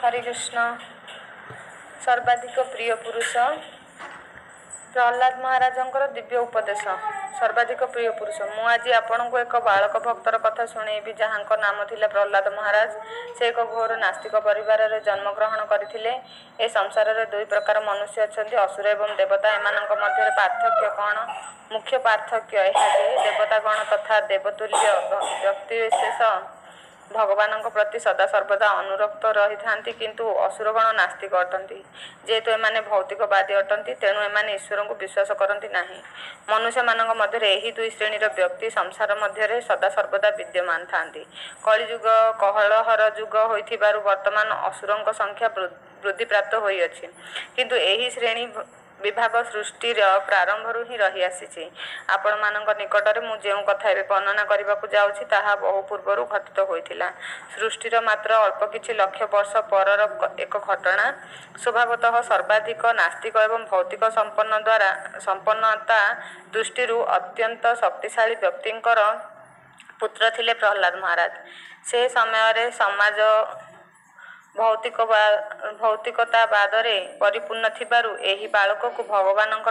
ହରେ କୃଷ୍ଣ। ସର୍ବାଧିକ ପ୍ରିୟ ପୁରୁଷ ପ୍ରହ୍ଲାଦ ମହାରାଜଙ୍କର ଦିବ୍ୟ ଉପଦେଶ। ସର୍ବାଧିକ ପ୍ରିୟ ପୁରୁଷ। ମୁଁ ଆଜି ଆପଣଙ୍କୁ ଏକ ବାଳକ ଭକ୍ତର କଥା ଶୁଣେଇବି, ଯାହାଙ୍କ ନାମ ଥିଲା ପ୍ରହ୍ଲାଦ ମହାରାଜ। ସେ ଏକ ଘୋର ନାସ୍ତିକ ପରିବାରରେ ଜନ୍ମଗ୍ରହଣ କରିଥିଲେ। ଏ ସଂସାରରେ ଦୁଇ ପ୍ରକାର ମନୁଷ୍ୟ ଅଛନ୍ତି, ଅସୁର ଏବଂ ଦେବତା। ଏମାନଙ୍କ ମଧ୍ୟରେ ପାର୍ଥକ୍ୟ କ'ଣ? ମୁଖ୍ୟ ପାର୍ଥକ୍ୟ ଏହା ଯେ ଦେବତାଗଣ ତଥା ଦେବତୁଲ୍ୟ ବ୍ୟକ୍ତିବିଶେଷ ଭଗବାନଙ୍କ ପ୍ରତି ସଦାସର୍ବଦା ଅନୁରକ୍ତ ରହିଥାନ୍ତି, କିନ୍ତୁ ଅସୁରଗଣ ନାସ୍ତିକ ଅଟନ୍ତି। ଯେହେତୁ ଏମାନେ ଭୌତିକବାଦୀ ଅଟନ୍ତି, ତେଣୁ ଏମାନେ ଈଶ୍ୱରଙ୍କୁ ବିଶ୍ୱାସ କରନ୍ତି ନାହିଁ। ମନୁଷ୍ୟମାନଙ୍କ ମଧ୍ୟରେ ଏହି ଦୁଇ ଶ୍ରେଣୀର ବ୍ୟକ୍ତି ସଂସାର ମଧ୍ୟରେ ସଦାସର୍ବଦା ବିଦ୍ୟମାନ ଥାନ୍ତି। କଳିଯୁଗ କଳହର ଯୁଗ ହୋଇଥିବାରୁ ବର୍ତ୍ତମାନ ଅସୁରଙ୍କ ସଂଖ୍ୟା ବୃଦ୍ଧିପ୍ରାପ୍ତ ହୋଇଅଛି, କିନ୍ତୁ ଏହି ଶ୍ରେଣୀ ବିଭାଗ ସୃଷ୍ଟିର ପ୍ରାରମ୍ଭରୁ ହିଁ ରହିଆସିଛି। ଆପଣମାନଙ୍କ ନିକଟରେ ମୁଁ ଯେଉଁ କଥା ଏବେ ବର୍ଣ୍ଣନା କରିବାକୁ ଯାଉଛି, ତାହା ବହୁ ପୂର୍ବରୁ ଘଟିତ ହୋଇଥିଲା। ସୃଷ୍ଟିର ମାତ୍ର ଅଳ୍ପ କିଛି ଲକ୍ଷ ବର୍ଷ ପରର ଏକ ଘଟଣା। ସ୍ୱଭାବତଃ ସର୍ବାଧିକ ନାସ୍ତିକ ଏବଂ ଭୌତିକ ସମ୍ପନ୍ନ ଦ୍ୱାରା ସମ୍ପନ୍ନତା ଦୃଷ୍ଟିରୁ ଅତ୍ୟନ୍ତ ଶକ୍ତିଶାଳୀ ବ୍ୟକ୍ତିଙ୍କର ପୁତ୍ର ଥିଲେ ପ୍ରହ୍ଲାଦ ମହାରାଜ। ସେ ସମୟରେ ସମାଜ ଭୌତିକତାବାଦରେ ପରିପୂର୍ଣ୍ଣ ଥିବାରୁ ଏହି ବାଳକକୁ ଭଗବାନଙ୍କ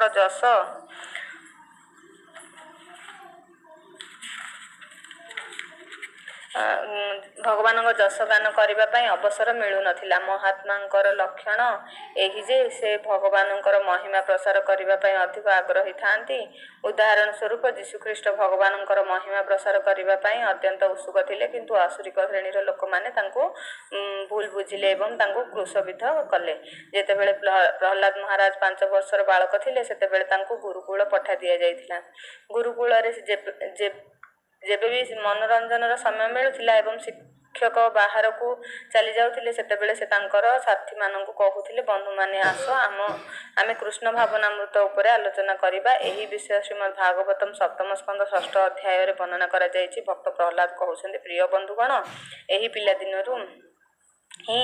ଯଶଗାନ କରିବା ପାଇଁ ଅବସର ମିଳୁନଥିଲା। ମହାତ୍ମାଙ୍କର ଲକ୍ଷଣ ଏହି ଯେ ସେ ଭଗବାନଙ୍କର ମହିମା ପ୍ରସାର କରିବା ପାଇଁ ଅଧିକ ଆଗ୍ରହୀ ଥାଆନ୍ତି। ଉଦାହରଣ ସ୍ୱରୂପ, ଯୀଶୁଖ୍ରୀଷ୍ଟ ଭଗବାନଙ୍କର ମହିମା ପ୍ରସାର କରିବା ପାଇଁ ଅତ୍ୟନ୍ତ ଉତ୍ସୁକ ଥିଲେ, କିନ୍ତୁ ଆସୁରିକ ଶ୍ରେଣୀର ଲୋକମାନେ ତାଙ୍କୁ ଭୁଲ ବୁଝିଲେ ଏବଂ ତାଙ୍କୁ କ୍ରୁଶବିଦ୍ଧ କଲେ। ଯେତେବେଳେ ପ୍ରହ୍ଲାଦ ମହାରାଜ 5 ବର୍ଷର ବାଳକ ଥିଲେ, ସେତେବେଳେ ତାଙ୍କୁ ଗୁରୁକୁଳ ପଠାଇ ଦିଆଯାଇଥିଲା। ଗୁରୁକୁଳରେ ଯେବେ ବି ମନୋରଞ୍ଜନର ସମୟ ମିଳୁଥିଲା ଏବଂ ଶିକ୍ଷକ ବାହାରକୁ ଚାଲି ଯାଉଥିଲେ, ସେତେବେଳେ ସେ ତାଙ୍କର ସାଥୀମାନଙ୍କୁ କହୁଥିଲେ, ବନ୍ଧୁମାନେ, ଆସ ଆମେ କୃଷ୍ଣ ଭାବନାମୃତ ଉପରେ ଆଲୋଚନା କରିବା। ଏହି ବିଷୟ ଶ୍ରୀମଦ୍ ଭାଗବତମ ସପ୍ତମ ସ୍କନ୍ଧ ଷଷ୍ଠ ଅଧ୍ୟାୟରେ ବର୍ଣ୍ଣନା କରାଯାଇଛି। ଭକ୍ତ ପ୍ରହ୍ଲାଦ କହୁଛନ୍ତି, ପ୍ରିୟ ବନ୍ଧୁଗଣ, ଏହି ପିଲାଦିନରୁ ହିଁ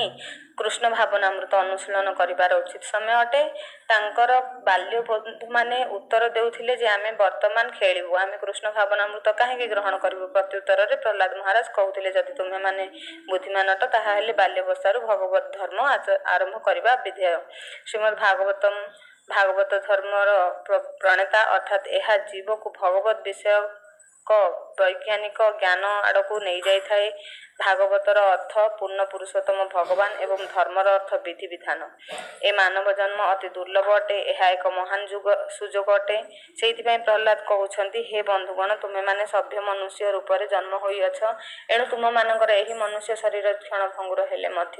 କୃଷ୍ଣ ଭାବନାମୃତ ଅନୁଶୀଳନ କରିବାର ଉଚିତ ସମୟ ଅଟେ। ତାଙ୍କର ବାଲ୍ୟ ବନ୍ଧୁମାନେ ଉତ୍ତର ଦେଉଥିଲେ ଯେ ଆମେ ବର୍ତ୍ତମାନ ଖେଳିବୁ, ଆମେ କୃଷ୍ଣ ଭାବନାମୃତ କାହିଁକି ଗ୍ରହଣ କରିବୁ? ପ୍ରତ୍ୟୁତ୍ତରରେ ପ୍ରହ୍ଲାଦ ମହାରାଜ କହୁଥିଲେ, ଯଦି ତୁମେମାନେ ବୁଦ୍ଧିମାନ ଅଟ, ତାହାହେଲେ ବାଲ୍ୟାବସ୍ଥାରୁ ଭଗବତ ଧର୍ମ ଆରମ୍ଭ କରିବା ବିଧେୟ। ଶ୍ରୀମଦ୍ ଭାଗବତମ ଭାଗବତ ଧର୍ମର ପ୍ରଣେତା, ଅର୍ଥାତ୍ ଏହା ଜୀବକୁ ଭଗବତ ବିଷୟକ ବୈଜ୍ଞାନିକ ଜ୍ଞାନ ଆଡ଼କୁ ନେଇଯାଇଥାଏ। ଭାଗବତର ଅର୍ଥ ପୂର୍ଣ୍ଣ ପୁରୁଷୋତ୍ତମ ଭଗବାନ ଏବଂ ଧର୍ମର ଅର୍ଥ ବିଧିବିଧାନ। ଏ ମାନବ ଜନ୍ମ ଅତି ଦୁର୍ଲଭ ଅଟେ। ଏହା ଏକ ମହାନ ଯୁଗ ସୁଯୋଗ ଅଟେ। ସେଇଥିପାଇଁ ପ୍ରହ୍ଲାଦ କହୁଛନ୍ତି, ହେ ବନ୍ଧୁଗଣ, ତୁମେମାନେ ସଭ୍ୟ ମନୁଷ୍ୟ ରୂପରେ ଜନ୍ମ ହୋଇଅଛ, ଏଣୁ ତୁମମାନଙ୍କର ଏହି ମନୁଷ୍ୟ ଶରୀର କ୍ଷଣଭଙ୍ଗୁର ହେଲେ ମଧ୍ୟ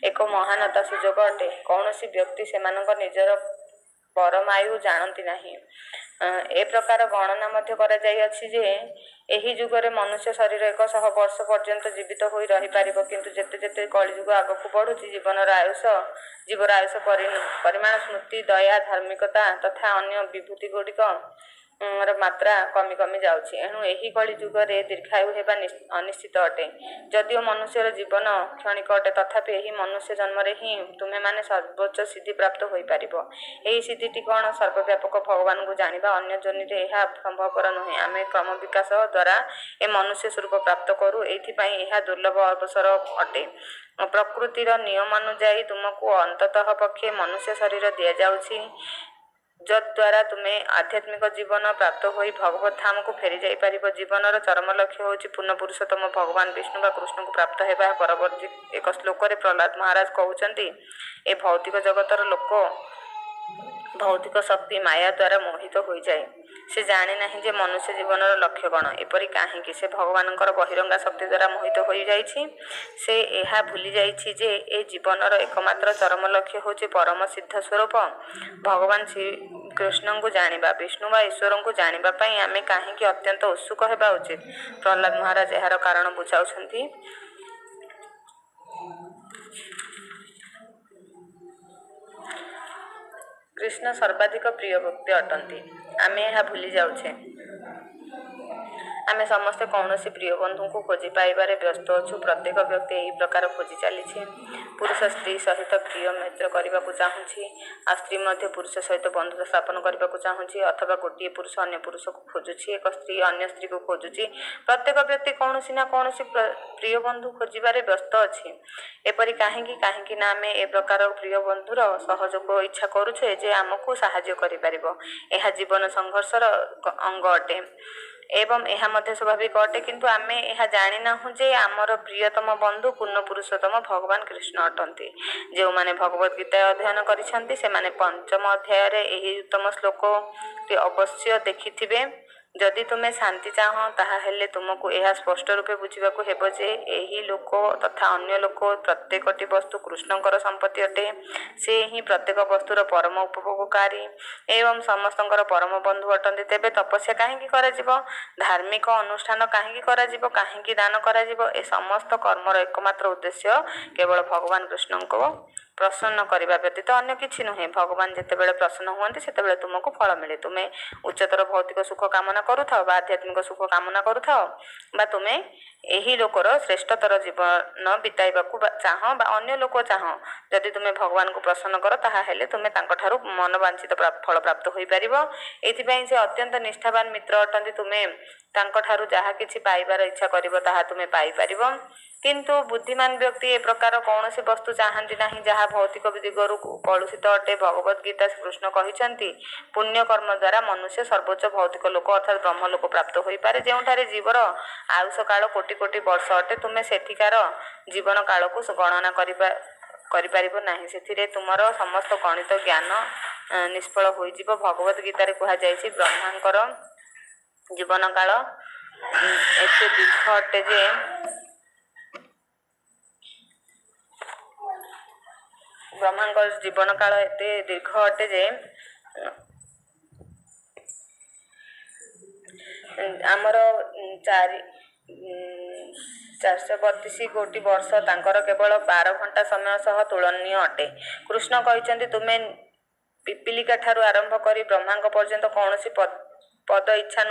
ଏକ ମହାନତା ସୁଯୋଗ ଅଟେ। କୌଣସି ବ୍ୟକ୍ତି ସେମାନଙ୍କ ନିଜର ପରମାୟୁ ଜାଣନ୍ତି ନାହିଁ। ଏ ପ୍ରକାର ଗଣନା ମଧ୍ୟ କରାଯାଇଅଛି ଯେ ଏହି ଯୁଗରେ ମନୁଷ୍ୟ ଶରୀର 100 ବର୍ଷ ପର୍ଯ୍ୟନ୍ତ ଜୀବିତ ହୋଇ ରହିପାରିବ, କିନ୍ତୁ ଯେତେ ଯେତେ କଳିଯୁଗ ଆଗକୁ ବଢ଼ୁଛି, ଜୀବର ଆୟୁଷ ପରିମାଣ, ସ୍ମୃତି, ଦୟା, ଧାର୍ମିକତା ତଥା ଅନ୍ୟ ବିଭୂତି ଗୁଡ଼ିକ ର ମାତ୍ରା କମି କମି ଯାଉଛି। ଏଣୁ ଏହି କଳି ଯୁଗରେ ଦୀର୍ଘାୟୁ ହେବା ଅନିଶ୍ଚିତ ଅଟେ। ଯଦିଓ ମନୁଷ୍ୟର ଜୀବନ କ୍ଷଣିକ ଅଟେ, ତଥାପି ଏହି ମନୁଷ୍ୟ ଜନ୍ମରେ ହିଁ ତୁମେମାନେ ସର୍ବୋଚ୍ଚ ସିଦ୍ଧି ପ୍ରାପ୍ତ ହୋଇପାରିବ। ଏହି ସିଦ୍ଧିଟି କ'ଣ? ସର୍ବବ୍ୟାପକ ଭଗବାନଙ୍କୁ ଜାଣିବା। ଅନ୍ୟ ଯୋନିରେ ଏହା ସମ୍ଭବପର ନୁହେଁ। ଆମେ କ୍ରମ ବିକାଶ ଦ୍ୱାରା ଏ ମନୁଷ୍ୟ ସ୍ୱରୂପ ପ୍ରାପ୍ତ କରୁ, ଏଇଥିପାଇଁ ଏହା ଦୁର୍ଲଭ ଅବସର ଅଟେ। ପ୍ରକୃତିର ନିୟମାନୁଯାୟୀ ତୁମକୁ ଅନ୍ତତଃ ପକ୍ଷେ ମନୁଷ୍ୟ ଶରୀର ଦିଆଯାଉଛି, ଯଦ୍ୱାରା ତୁମେ ଆଧ୍ୟାତ୍ମିକ ଜୀବନ ପ୍ରାପ୍ତ ହୋଇ ଭଗବତ ଧାମକୁ ଫେରି ଯାଇପାରିବ। ଜୀବନର ଚରମ ଲକ୍ଷ୍ୟ ହେଉଛି ପୂର୍ଣ୍ଣ ପୁରୁଷୋତ୍ତମ ଭଗବାନ ବିଷ୍ଣୁ ବା କୃଷ୍ଣଙ୍କୁ ପ୍ରାପ୍ତ ହେବା। ପରବର୍ତ୍ତୀ ଏକ ଶ୍ଲୋକରେ ପ୍ରହ୍ଲାଦ ମହାରାଜ କହୁଛନ୍ତି, ଏ ଭୌତିକ ଜଗତର ଲୋକ ଭୌତିକ ଶକ୍ତି ମାୟା ଦ୍ୱାରା ମୋହିତ ହୋଇଯାଏ। ସେ ଜାଣେ ନାହିଁ ଯେ ମନୁଷ୍ୟ ଜୀବନର ଲକ୍ଷ୍ୟ କ'ଣ। ଏପରି କାହିଁକି? ସେ ଭଗବାନଙ୍କର ବହିରଙ୍ଗା ଶକ୍ତି ଦ୍ୱାରା ମୋହିତ ହୋଇଯାଇଛି। ସେ ଏହା ଭୁଲି ଯାଇଛି ଯେ ଏ ଜୀବନର ଏକମାତ୍ର ଚରମ ଲକ୍ଷ୍ୟ ହେଉଛି ପରମ ସିଦ୍ଧ ସ୍ୱରୂପ ଭଗବାନ ଶ୍ରୀକୃଷ୍ଣଙ୍କୁ ଜାଣିବା। ବିଷ୍ଣୁ ବା ଈଶ୍ୱରଙ୍କୁ ଜାଣିବା ପାଇଁ ଆମେ କାହିଁକି ଅତ୍ୟନ୍ତ ଉତ୍ସୁକ ହେବା ଉଚିତ? ପ୍ରହ୍ଲାଦ ମହାରାଜ ଏହାର କାରଣ ବୁଝାଉଛନ୍ତି। କୃଷ୍ଣ ସର୍ବାଧିକ ପ୍ରିୟ ବ୍ୟକ୍ତି ଅଟନ୍ତି, ଆମେ ଏହା ଭୁଲି ଯାଉଛେ। ଆମେ ସମସ୍ତେ କୌଣସି ପ୍ରିୟ ବନ୍ଧୁଙ୍କୁ ଖୋଜି ପାଇବାରେ ବ୍ୟସ୍ତ ଅଛୁ। ପ୍ରତ୍ୟେକ ବ୍ୟକ୍ତି ଏହି ପ୍ରକାର ଖୋଜି ଚାଲିଛି। ପୁରୁଷ ସ୍ତ୍ରୀ ସହିତ ପ୍ରିୟ ମିତ୍ର କରିବାକୁ ଚାହୁଁଛି, ଆଉ ସ୍ତ୍ରୀ ମଧ୍ୟ ପୁରୁଷ ସହିତ ବନ୍ଧୁତା ସ୍ଥାପନ କରିବାକୁ ଚାହୁଁଛି, ଅଥବା ଗୋଟିଏ ପୁରୁଷ ଅନ୍ୟ ପୁରୁଷକୁ ଖୋଜୁଛି, ଏକ ସ୍ତ୍ରୀ ଅନ୍ୟ ସ୍ତ୍ରୀକୁ ଖୋଜୁଛି। ପ୍ରତ୍ୟେକ ବ୍ୟକ୍ତି କୌଣସି ନା କୌଣସି ପ୍ରିୟ ବନ୍ଧୁ ଖୋଜିବାରେ ବ୍ୟସ୍ତ ଅଛି। ଏପରି କାହିଁକି? କାହିଁକି ନା ଆମେ ଏ ପ୍ରକାର ପ୍ରିୟ ବନ୍ଧୁର ସହଯୋଗ ଇଚ୍ଛା କରୁଛେ ଯେ ଆମକୁ ସାହାଯ୍ୟ କରିପାରିବ। ଏହା ଜୀବନ ସଂଘର୍ଷର ଅଙ୍ଗ ଅଟେ ଏବଂ ଏହା ମଧ୍ୟ ସ୍ୱାଭାବିକ ଅଟେ। କିନ୍ତୁ ଆମେ ଏହା ଜାଣିନାହୁଁ ଯେ ଆମର ପ୍ରିୟତମ ବନ୍ଧୁ ପୂର୍ଣ୍ଣ ପୁରୁଷୋତ୍ତମ ଭଗବାନ କୃଷ୍ଣ ଅଟନ୍ତି। ଯେଉଁମାନେ ଭଗବତ ଗୀତା ଅଧ୍ୟୟନ କରିଛନ୍ତି, ସେମାନେ ପଞ୍ଚମ ଅଧ୍ୟାୟରେ ଏହି ଉତ୍ତମ ଶ୍ଲୋକଟି ଅବଶ୍ୟ ଦେଖିଥିବେ। ଯଦି ତୁମେ ଶାନ୍ତି ଚାହଁ, ତାହାହେଲେ ତୁମକୁ ଏହା ସ୍ପଷ୍ଟ ରୂପେ ବୁଝିବାକୁ ହେବ ଯେ ଏହି ଲୋକ ତଥା ଅନ୍ୟ ଲୋକ ପ୍ରତ୍ୟେକଟି ବସ୍ତୁ କୃଷ୍ଣଙ୍କର ସମ୍ପତ୍ତି ଅଟେ। ସେ ହିଁ ପ୍ରତ୍ୟେକ ବସ୍ତୁର ପରମ ଉପଭୋଗକାରୀ ଏବଂ ସମସ୍ତଙ୍କର ପରମ ବନ୍ଧୁ ଅଟନ୍ତି। ତେବେ ତପସ୍ୟା କାହିଁକି କରାଯିବ? ଧାର୍ମିକ ଅନୁଷ୍ଠାନ କାହିଁକି କରାଯିବ? କାହିଁକି ଦାନ କରାଯିବ? ଏ ସମସ୍ତ କର୍ମର ଏକମାତ୍ର ଉଦ୍ଦେଶ୍ୟ କେବଳ ଭଗବାନ କୃଷ୍ଣଙ୍କୁ ପ୍ରସନ୍ନ କରିବା ବ୍ୟତୀତ ଅନ୍ୟ କିଛି ନୁହେଁ। ଭଗବାନ ଯେତେବେଳେ ପ୍ରସନ୍ନ ହୁଅନ୍ତି, ସେତେବେଳେ ତୁମକୁ ଫଳ ମିଳେ। ତୁମେ ଉଚ୍ଚତର ଭୌତିକ ସୁଖ କାମନା କରୁଥାଅ ବା ଆଧ୍ୟାତ୍ମିକ ସୁଖ କାମନା କରୁଥାଅ ବା ତୁମେ ଏହି ଲୋକର ଶ୍ରେଷ୍ଠତର ଜୀବନ ବିତାଇବାକୁ ଚାହଁ ବା ଅନ୍ୟ ଲୋକ ଚାହଁ, ଯଦି ତୁମେ ଭଗବାନଙ୍କୁ ପ୍ରସନ୍ନ କର, ତାହାହେଲେ ତୁମେ ତାଙ୍କଠାରୁ ମନବାଞ୍ଛିତ ଫଳ ପ୍ରାପ୍ତ ହୋଇପାରିବ। ଏଥିପାଇଁ ସେ ଅତ୍ୟନ୍ତ ନିଷ୍ଠାବାନ ମିତ୍ର ଅଟନ୍ତି। ତୁମେ ତାଙ୍କଠାରୁ ଯାହା କିଛି ପାଇବାର ଇଚ୍ଛା କରିବ, ତାହା ତୁମେ ପାଇପାରିବ। କିନ୍ତୁ ବୁଦ୍ଧିମାନ ବ୍ୟକ୍ତି ଏ ପ୍ରକାର କୌଣସି ବସ୍ତୁ ଚାହାନ୍ତି ନାହିଁ ଯାହା ଭୌତିକ ଦିଗରୁ କଳୁଷିତ ଅଟେ। ଭଗବତ ଗୀତା କୃଷ୍ଣ କହିଛନ୍ତି, ପୁଣ୍ୟ କର୍ମ ଦ୍ୱାରା ମନୁଷ୍ୟ ସର୍ବୋଚ୍ଚ ଭୌତିକ ଲୋକ ଅର୍ଥାତ୍ ବ୍ରହ୍ମଲୋକ ପ୍ରାପ୍ତ ହୋଇପାରେ, ଯେଉଁଠାରେ ଜୀବର ଆୟୁଷ କାଳ କୋଟି କୋଟି ବର୍ଷ ଅଟେ। ତୁମେ ସେଠିକାର ଜୀବନ କାଳକୁ ଗଣନା କରିପାରିବ ନାହିଁ। ସେଥିରେ ତୁମର ସମସ୍ତ ଗଣିତ ଜ୍ଞାନ ନିଷ୍ଫଳ ହୋଇଯିବ। ଭଗବତ ଗୀତାରେ କୁହାଯାଇଛି, ବ୍ରହ୍ମାଙ୍କର ଜୀବନ କାଳ ଏତେ ଦୀର୍ଘ ଅଟେ ଯେ ବ୍ରହ୍ମାଙ୍କ ଜୀବନ କାଳ ଏତେ ଦୀର୍ଘ ଅଟେ ଯେ ଆମର 432 କୋଟି ବର୍ଷ ତାଙ୍କର କେବଳ 12 ଘଣ୍ଟା ସମୟ ସହ ତୁଳନୀୟ ଅଟେ। କୃଷ୍ଣ କହିଛନ୍ତି, ତୁମେ ପିପିଲିକା ଠାରୁ ଆରମ୍ଭ କରି ବ୍ରହ୍ମାଙ୍କ ପର୍ଯ୍ୟନ୍ତ କୌଣସି ପଦ ଇଚ୍ଛା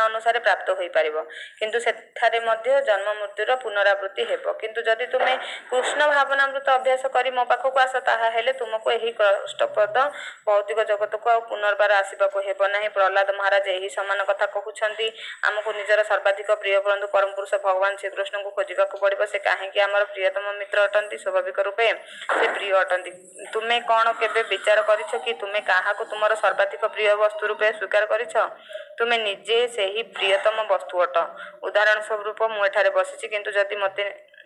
ଅନୁସାରେ ପ୍ରାପ୍ତ ହୋଇପାରିବ, କିନ୍ତୁ ସେଠାରେ ମଧ୍ୟ ଜନ୍ମ ମୃତ୍ୟୁର ପୁନରାବୃତ୍ତି ହେବ। କିନ୍ତୁ ଯଦି ତୁମେ କୃଷ୍ଣ ଭାବନାମୃତ ଅଭ୍ୟାସ କରି ମୋ ପାଖକୁ ଆସ, ତାହାହେଲେ ତୁମକୁ ଏହି କଷ୍ଟପ୍ରଦ ଭୌତିକ ଜଗତକୁ ଆଉ ପୁନର୍ବାର ଆସିବାକୁ ହେବ ନାହିଁ। ପ୍ରହ୍ଲାଦ ମହାରାଜ ଏହି ସମାନ କଥା କହୁଛନ୍ତି। ଆମକୁ ନିଜର ସର୍ବାଧିକ ପ୍ରିୟ ବନ୍ଧୁ ପରମପୁରୁଷ ଭଗବାନ ଶ୍ରୀକୃଷ୍ଣଙ୍କୁ ଖୋଜିବାକୁ ପଡ଼ିବ। ସେ କାହିଁକି ଆମର ପ୍ରିୟତମ ମିତ୍ର ଅଟନ୍ତି? ସ୍ୱାଭାବିକ ରୂପେ ସେ ପ୍ରିୟ ଅଟନ୍ତି। ତୁମେ କ'ଣ କେବେ ବିଚାର କରିଛ କି ତୁମେ କାହାକୁ ତୁମର ସର୍ବାଧିକ ପ୍ରିୟ ବସ୍ତୁ ରୂପେ ସ୍ୱୀକାର କରିଛ? ତୁମେ ନିଜେ ସେହି ପ୍ରିୟତମ ବସ୍ତୁ ଅଟ। ଉଦାହରଣ ସ୍ୱରୂପ, ମୁଁ ଏଠାରେ ବସିଛି, କିନ୍ତୁ ଯଦି ମୋତେ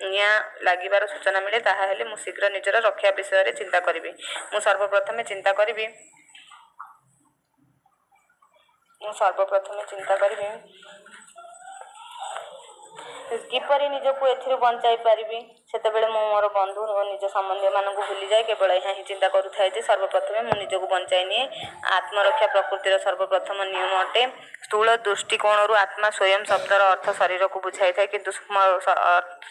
ନିଆଁ ଲାଗିବାର ସୂଚନା ମିଳେ, ତାହାହେଲେ ମୁଁ ଶୀଘ୍ର ନିଜର ରକ୍ଷା ବିଷୟରେ ଚିନ୍ତା କରିବି। ମୁଁ ସର୍ବପ୍ରଥମେ ଚିନ୍ତା କରିବି କିପରି ନିଜକୁ ଏଥିରୁ ବଞ୍ଚାଇ ପାରିବି। ସେତେବେଳେ ମୁଁ ମୋର ବନ୍ଧୁ ଓ ନିଜ ସମ୍ବନ୍ଧୀୟମାନଙ୍କୁ ଭୁଲିଯାଏ। କେବଳ ଏହା ହିଁ ଚିନ୍ତା କରୁଥାଏ ଯେ ସର୍ବପ୍ରଥମେ ମୁଁ ନିଜକୁ ବଞ୍ଚାଇ ନିଏ। ଆତ୍ମରକ୍ଷା ପ୍ରକୃତିର ସର୍ବପ୍ରଥମ ନିୟମ ଅଟେ। ସ୍ଥୂଳ ଦୃଷ୍ଟିକୋଣରୁ ଆତ୍ମା ସ୍ୱୟଂ ଶବ୍ଦର ଅର୍ଥ ଶରୀରକୁ ବୁଝାଇଥାଏ, କିନ୍ତୁ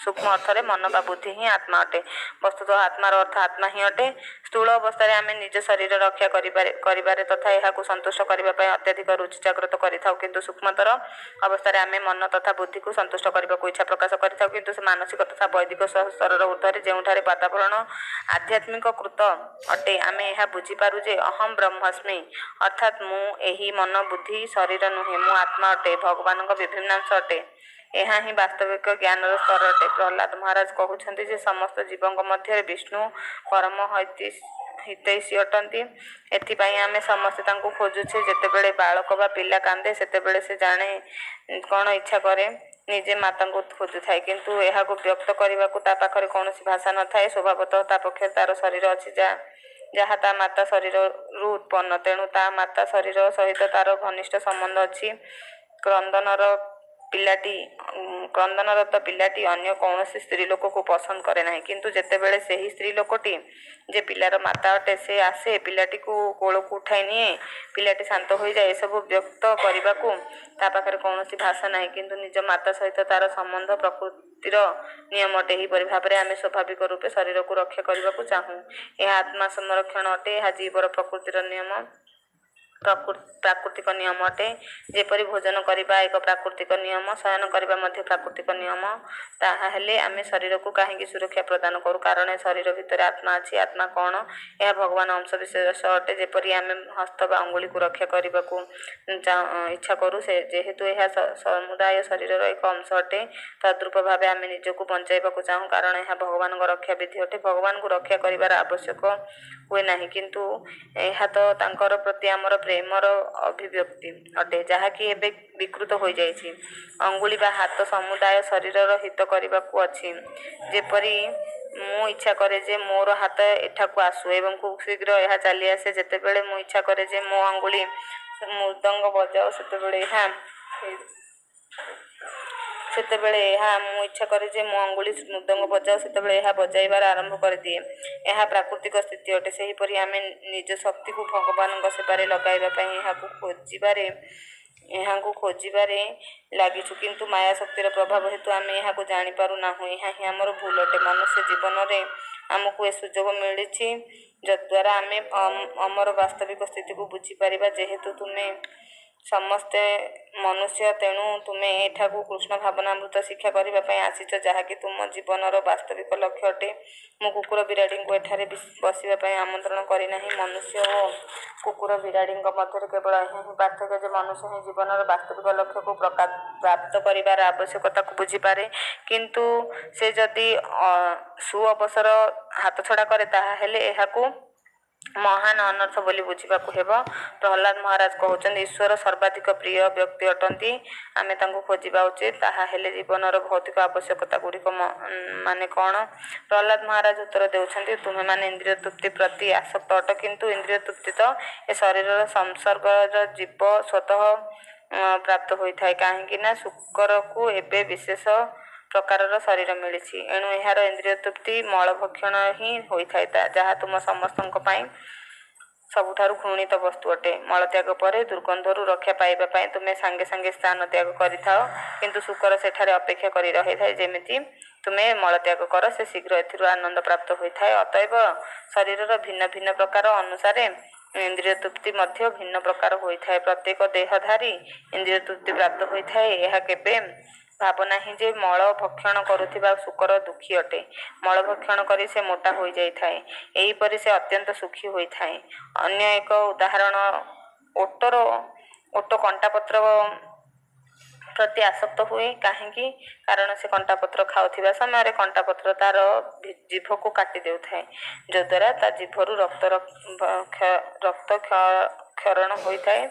ସୂକ୍ଷ୍ମ ଅର୍ଥରେ ମନ ବା ବୁଦ୍ଧି ହିଁ ଆତ୍ମା ଅଟେ। ବସ୍ତୁତଃ ଆତ୍ମାର ଅର୍ଥ ଆତ୍ମା ହିଁ ଅଟେ। ସ୍ଥୂଳ ଅବସ୍ଥାରେ ଆମେ ନିଜ ଶରୀର ରକ୍ଷା କରିବାରେ ତଥା ଏହାକୁ ସନ୍ତୁଷ୍ଟ କରିବା ପାଇଁ ଅତ୍ୟଧିକ ରୁଚି ଜାଗ୍ରତ କରିଥାଉ, କିନ୍ତୁ ସୂକ୍ଷ୍ମତର ଅବସ୍ଥାରେ ଆମେ ମନ ତଥା ବୁଦ୍ଧିକୁ ସନ୍ତୁଷ୍ଟ କରିବାକୁ ଇଚ୍ଛା ପ୍ରକାଶ କରିଥାଉ। କିନ୍ତୁ ସେ ମାନସିକ ତଥା ବୌଦ୍ଧିକ ସ୍ତରର ଉର୍ଦ୍ଧ୍ୱରେ ଯେଉଁଠାରେ ବାତାବରଣ ଆଧ୍ୟାତ୍ମିକ କୃତ ଅଟେ, ଆମେ ଏହା ବୁଝିପାରୁ ଯେ ଅହଂ ବ୍ରହ୍ମାସ୍ମି, ଅର୍ଥାତ୍ ମୁଁ ଏହି ମନ, ବୁଦ୍ଧି, ଶରୀର ନୁହେଁ। ମୁଁ ଆତ୍ମା ଅଟେ, ଭଗବାନଙ୍କ ବିଭିନ୍ନାଂଶ ଅଟେ। ଏହା ହିଁ ବାସ୍ତବିକ ଜ୍ଞାନର ସ୍ତର ଅଟେ। ପ୍ରହ୍ଲାଦ ମହାରାଜ କହୁଛନ୍ତି ଯେ ସମସ୍ତ ଜୀବଙ୍କ ମଧ୍ୟରେ ବିଷ୍ଣୁ ପରମ ହିତୈଷୀ ଅଟନ୍ତି। ଏଥିପାଇଁ ଆମେ ସମସ୍ତେ ତାଙ୍କୁ ଖୋଜୁଛେ। ଯେତେବେଳେ ବାଳକ ବା ପିଲା କାନ୍ଦେ, ସେତେବେଳେ ସେ ଜାଣେ କ'ଣ ଇଚ୍ଛା କରେ। ନିଜେ ମାତାଙ୍କୁ ଖୋଜୁଥାଏ, କିନ୍ତୁ ଏହାକୁ ବ୍ୟକ୍ତ କରିବାକୁ ତା ପାଖରେ କୌଣସି ଭାଷା ନଥାଏ। ସ୍ୱଭାବତଃ ତା ପକ୍ଷରେ ତାର ଶରୀର ଅଛି, ଯାହା ତା ମାତା ଶରୀରରୁ ଉତ୍ପନ୍ନ। ତେଣୁ ତା ମାତା ଶରୀର ସହିତ ତାର ଘନିଷ୍ଠ ସମ୍ବନ୍ଧ ଅଛି। କ୍ରନ୍ଦନରତ ପିଲାଟି ଅନ୍ୟ କୌଣସି ସ୍ତ୍ରୀ ଲୋକକୁ ପସନ୍ଦ କରେ ନାହିଁ। କିନ୍ତୁ ଯେତେବେଳେ ସେହି ସ୍ତ୍ରୀ ଲୋକଟି, ଯେ ପିଲାର ମାତା ଅଟେ, ସେ ଆସେ, ପିଲାଟିକୁ କୋଳକୁ ଉଠାଇ ନିଏ, ପିଲାଟି ଶାନ୍ତ ହୋଇଯାଏ। ଏସବୁ ବ୍ୟକ୍ତ କରିବାକୁ ତା ପାଖରେ କୌଣସି ଭାଷା ନାହିଁ, କିନ୍ତୁ ନିଜ ମାତା ସହିତ ତାର ସମ୍ବନ୍ଧ ପ୍ରକୃତିର ନିୟମ ଅଟେ। ଏହିପରି ଭାବରେ ଆମେ ସ୍ୱାଭାବିକ ରୂପେ ଶରୀରକୁ ରକ୍ଷା କରିବାକୁ ଚାହୁଁ। ଏହା ଆତ୍ମା ସଂରକ୍ଷଣ ଅଟେ। ଏହା ଜୀବର ପ୍ରକୃତିର ନିୟମ। ପ୍ରାକୃତିକ ନିୟମ ଅଟେ। ଯେପରି ଭୋଜନ କରିବା ଏକ ପ୍ରାକୃତିକ ନିୟମ, ଶୟନ କରିବା ମଧ୍ୟ ପ୍ରାକୃତିକ ନିୟମ। ତାହାହେଲେ ଆମେ ଶରୀରକୁ କାହିଁକି ସୁରକ୍ଷା ପ୍ରଦାନ କରୁ? କାରଣ ଏ ଶରୀର ଭିତରେ ଆତ୍ମା ଅଛି। ଆତ୍ମା କ'ଣ? ଏହା ଭଗବାନ ଅଂଶ ବିଶେଷ ଅଟେ। ଯେପରି ଆମେ ହସ୍ତ ବା ଅଙ୍ଗୁଳିକୁ ରକ୍ଷା କରିବାକୁ ଇଚ୍ଛା କରୁ, ସେ ଯେହେତୁ ଏହା ସମୁଦାୟ ଶରୀରର ଏକ ଅଂଶ ଅଟେ, ତଦ୍ରୂପ ଭାବେ ଆମେ ନିଜକୁ ବଞ୍ଚାଇବାକୁ ଚାହୁଁ, କାରଣ ଏହା ଭଗବାନଙ୍କ ରକ୍ଷା ବିଧି ଅଟେ। ଭଗବାନଙ୍କୁ ରକ୍ଷା କରିବାର ଆବଶ୍ୟକ ହୁଏ ନାହିଁ, କିନ୍ତୁ ଏହା ତ ତାଙ୍କର ପ୍ରତି ଆମର ପ୍ରେମର ଅଭିବ୍ୟକ୍ତି ଅଟେ, ଯାହାକି ଏବେ ବିକୃତ ହୋଇଯାଇଛି। ଅଙ୍ଗୁଳି ବା ହାତ ସମୁଦାୟ ଶରୀରର ହିତ କରିବାକୁ ଅଛି। ଯେପରି ମୁଁ ଇଚ୍ଛା କରେ ଯେ ମୋର ହାତ ଏଠାକୁ ଆସୁ ଏବଂ ଖୁବ୍ ଶୀଘ୍ର ଏହା ଚାଲିଆସେ। ଯେତେବେଳେ ମୁଁ ଇଚ୍ଛା କରେ ଯେ ମୋ ଅଙ୍ଗୁଳି ମୃଦଙ୍ଗ ବଜାଉ, ସେତେବେଳେ ଏହା ମୁଁ ଇଚ୍ଛା କରେ ଯେ ମୋ ଅଙ୍ଗୁଳି ମୃଦଙ୍ଗ ବଜାଉ, ସେତେବେଳେ ଏହା ବଜାଇବାର ଆରମ୍ଭ କରିଦିଏ। ଏହା ପ୍ରାକୃତିକ ସ୍ଥିତି ଅଟେ। ସେହିପରି ଆମେ ନିଜ ଶକ୍ତିକୁ ଭଗବାନଙ୍କ ସେବାରେ ଲଗାଇବା ପାଇଁ ଏହାଙ୍କୁ ଖୋଜିବାରେ ଲାଗିଛୁ, କିନ୍ତୁ ମାୟା ଶକ୍ତିର ପ୍ରଭାବ ହେତୁ ଆମେ ଏହାକୁ ଜାଣିପାରୁ ନାହୁଁ। ଏହା ହିଁ ଆମର ଭୁଲ ଅଟେ। ମନୁଷ୍ୟ ଜୀବନରେ ଆମକୁ ଏ ସୁଯୋଗ ମିଳିଛି, ଯଦ୍ୱାରା ଆମେ ଆମର ବାସ୍ତବିକ ସ୍ଥିତିକୁ ବୁଝିପାରିବା। ଯେହେତୁ ତୁମେ ସମସ୍ତେ ମନୁଷ୍ୟ, ତେଣୁ ତୁମେ ଏଠାକୁ କୃଷ୍ଣ ଭାବନାମୃତ ଶିକ୍ଷା କରିବା ପାଇଁ ଆସିଛ, ଯାହାକି ତୁମ ଜୀବନର ବାସ୍ତବିକ ଲକ୍ଷ୍ୟ ଅଟେ। ମୁଁ କୁକୁର ବିରାଡ଼ିଙ୍କୁ ଏଠାରେ ବସିବା ପାଇଁ ଆମନ୍ତ୍ରଣ କରିନାହିଁ। ମନୁଷ୍ୟ ଓ କୁକୁର ବିରାଡ଼ିଙ୍କ ମଧ୍ୟରେ କେବଳ ଏହା ହିଁ ପାର୍ଥକ୍ୟ ଯେ ମନୁଷ୍ୟ ହିଁ ଜୀବନର ବାସ୍ତବିକ ଲକ୍ଷ୍ୟକୁ ପ୍ରାପ୍ତ କରିବାର ଆବଶ୍ୟକତାକୁ ବୁଝିପାରେ, କିନ୍ତୁ ସେ ଯଦି ସୁଅବସର ହାତଛଡ଼ା କରେ, ତାହାହେଲେ ଏହାକୁ ମହାନ ଅନର୍ଥ ବୋଲି ବୁଝିବାକୁ ହେବ। ପ୍ରହ୍ଲାଦ ମହାରାଜ କହୁଛନ୍ତି, ଈଶ୍ୱର ସର୍ବାଧିକ ପ୍ରିୟ ବ୍ୟକ୍ତି ଅଟନ୍ତି, ଆମେ ତାଙ୍କୁ ଖୋଜିବା ଉଚିତ। ତାହାହେଲେ ଜୀବନର ଭୌତିକ ଆବଶ୍ୟକତା ଗୁଡ଼ିକ ମାନେ କ'ଣ? ପ୍ରହ୍ଲାଦ ମହାରାଜ ଉତ୍ତର ଦେଉଛନ୍ତି, ତୁମେମାନେ ଇନ୍ଦ୍ରିୟ ତୃପ୍ତି ପ୍ରତି ଆସକ୍ତ ଅଟ, କିନ୍ତୁ ଇନ୍ଦ୍ରିୟ ତୃପ୍ତି ତ ଏ ଶରୀରର ସଂସର୍ଗର ଜୀବ ସ୍ୱତଃ ପ୍ରାପ୍ତ ହୋଇଥାଏ। କାହିଁକି ନା ଶୂକରକୁ ଏବେ ବିଶେଷ ପ୍ରକାରର ଶରୀର ମିଳିଛି, ଏଣୁ ଏହାର ଇନ୍ଦ୍ରିୟ ତୃପ୍ତି ମଳ ଭକ୍ଷଣ ହିଁ ହୋଇଥାଏ, ଯାହା ତୁମ ସମସ୍ତଙ୍କ ପାଇଁ ସବୁଠାରୁ ଘୃଣିତ ବସ୍ତୁ ଅଟେ। ମଳତ୍ୟାଗ ପରେ ଦୁର୍ଗନ୍ଧରୁ ରକ୍ଷା ପାଇବା ପାଇଁ ତୁମେ ସାଙ୍ଗେ ସାଙ୍ଗେ ସ୍ଥାନ ତ୍ୟାଗ କରିଥାଅ, କିନ୍ତୁ ଶୂକର ସେଠାରେ ଅପେକ୍ଷା କରି ରହିଥାଏ। ଯେମିତି ତୁମେ ମଳତ୍ୟାଗ କର, ସେ ଶୀଘ୍ର ଏଥିରୁ ଆନନ୍ଦ ପ୍ରାପ୍ତ ହୋଇଥାଏ। ଅତଏବ ଶରୀରର ଭିନ୍ନ ଭିନ୍ନ ପ୍ରକାର ଅନୁସାରେ ଇନ୍ଦ୍ରିୟ ତୃପ୍ତି ମଧ୍ୟ ଭିନ୍ନ ପ୍ରକାର ହୋଇଥାଏ। ପ୍ରତ୍ୟେକ ଦେହଧାରୀ ଇନ୍ଦ୍ରିୟ ତୃପ୍ତି ପ୍ରାପ୍ତ ହୋଇଥାଏ। ଏହା କେବେ ଭାବ ନାହିଁ ଯେ ମଳ ଭକ୍ଷଣ କରୁଥିବା ଶୂକର ଦୁଃଖୀ ଅଟେ। ମଳ ଭକ୍ଷଣ କରି ସେ ମୋଟା ହୋଇଯାଇଥାଏ, ଏହିପରି ସେ ଅତ୍ୟନ୍ତ ସୁଖୀ ହୋଇଥାଏ। ଅନ୍ୟ ଏକ ଉଦାହରଣ, ଓଟ କଣ୍ଟାପତ୍ର ପ୍ରତି ଆସକ୍ତ ହୁଏ। କାହିଁକି? କାରଣ ସେ କଣ୍ଟାପତ୍ର ଖାଉଥିବା ସମୟରେ କଣ୍ଟାପତ୍ର ତାର ଜିଭକୁ କାଟି ଦେଉଥାଏ, ଯଦ୍ୱାରା ତା ଜିଭରୁ ରକ୍ତ କ୍ଷରଣ ହୋଇଥାଏ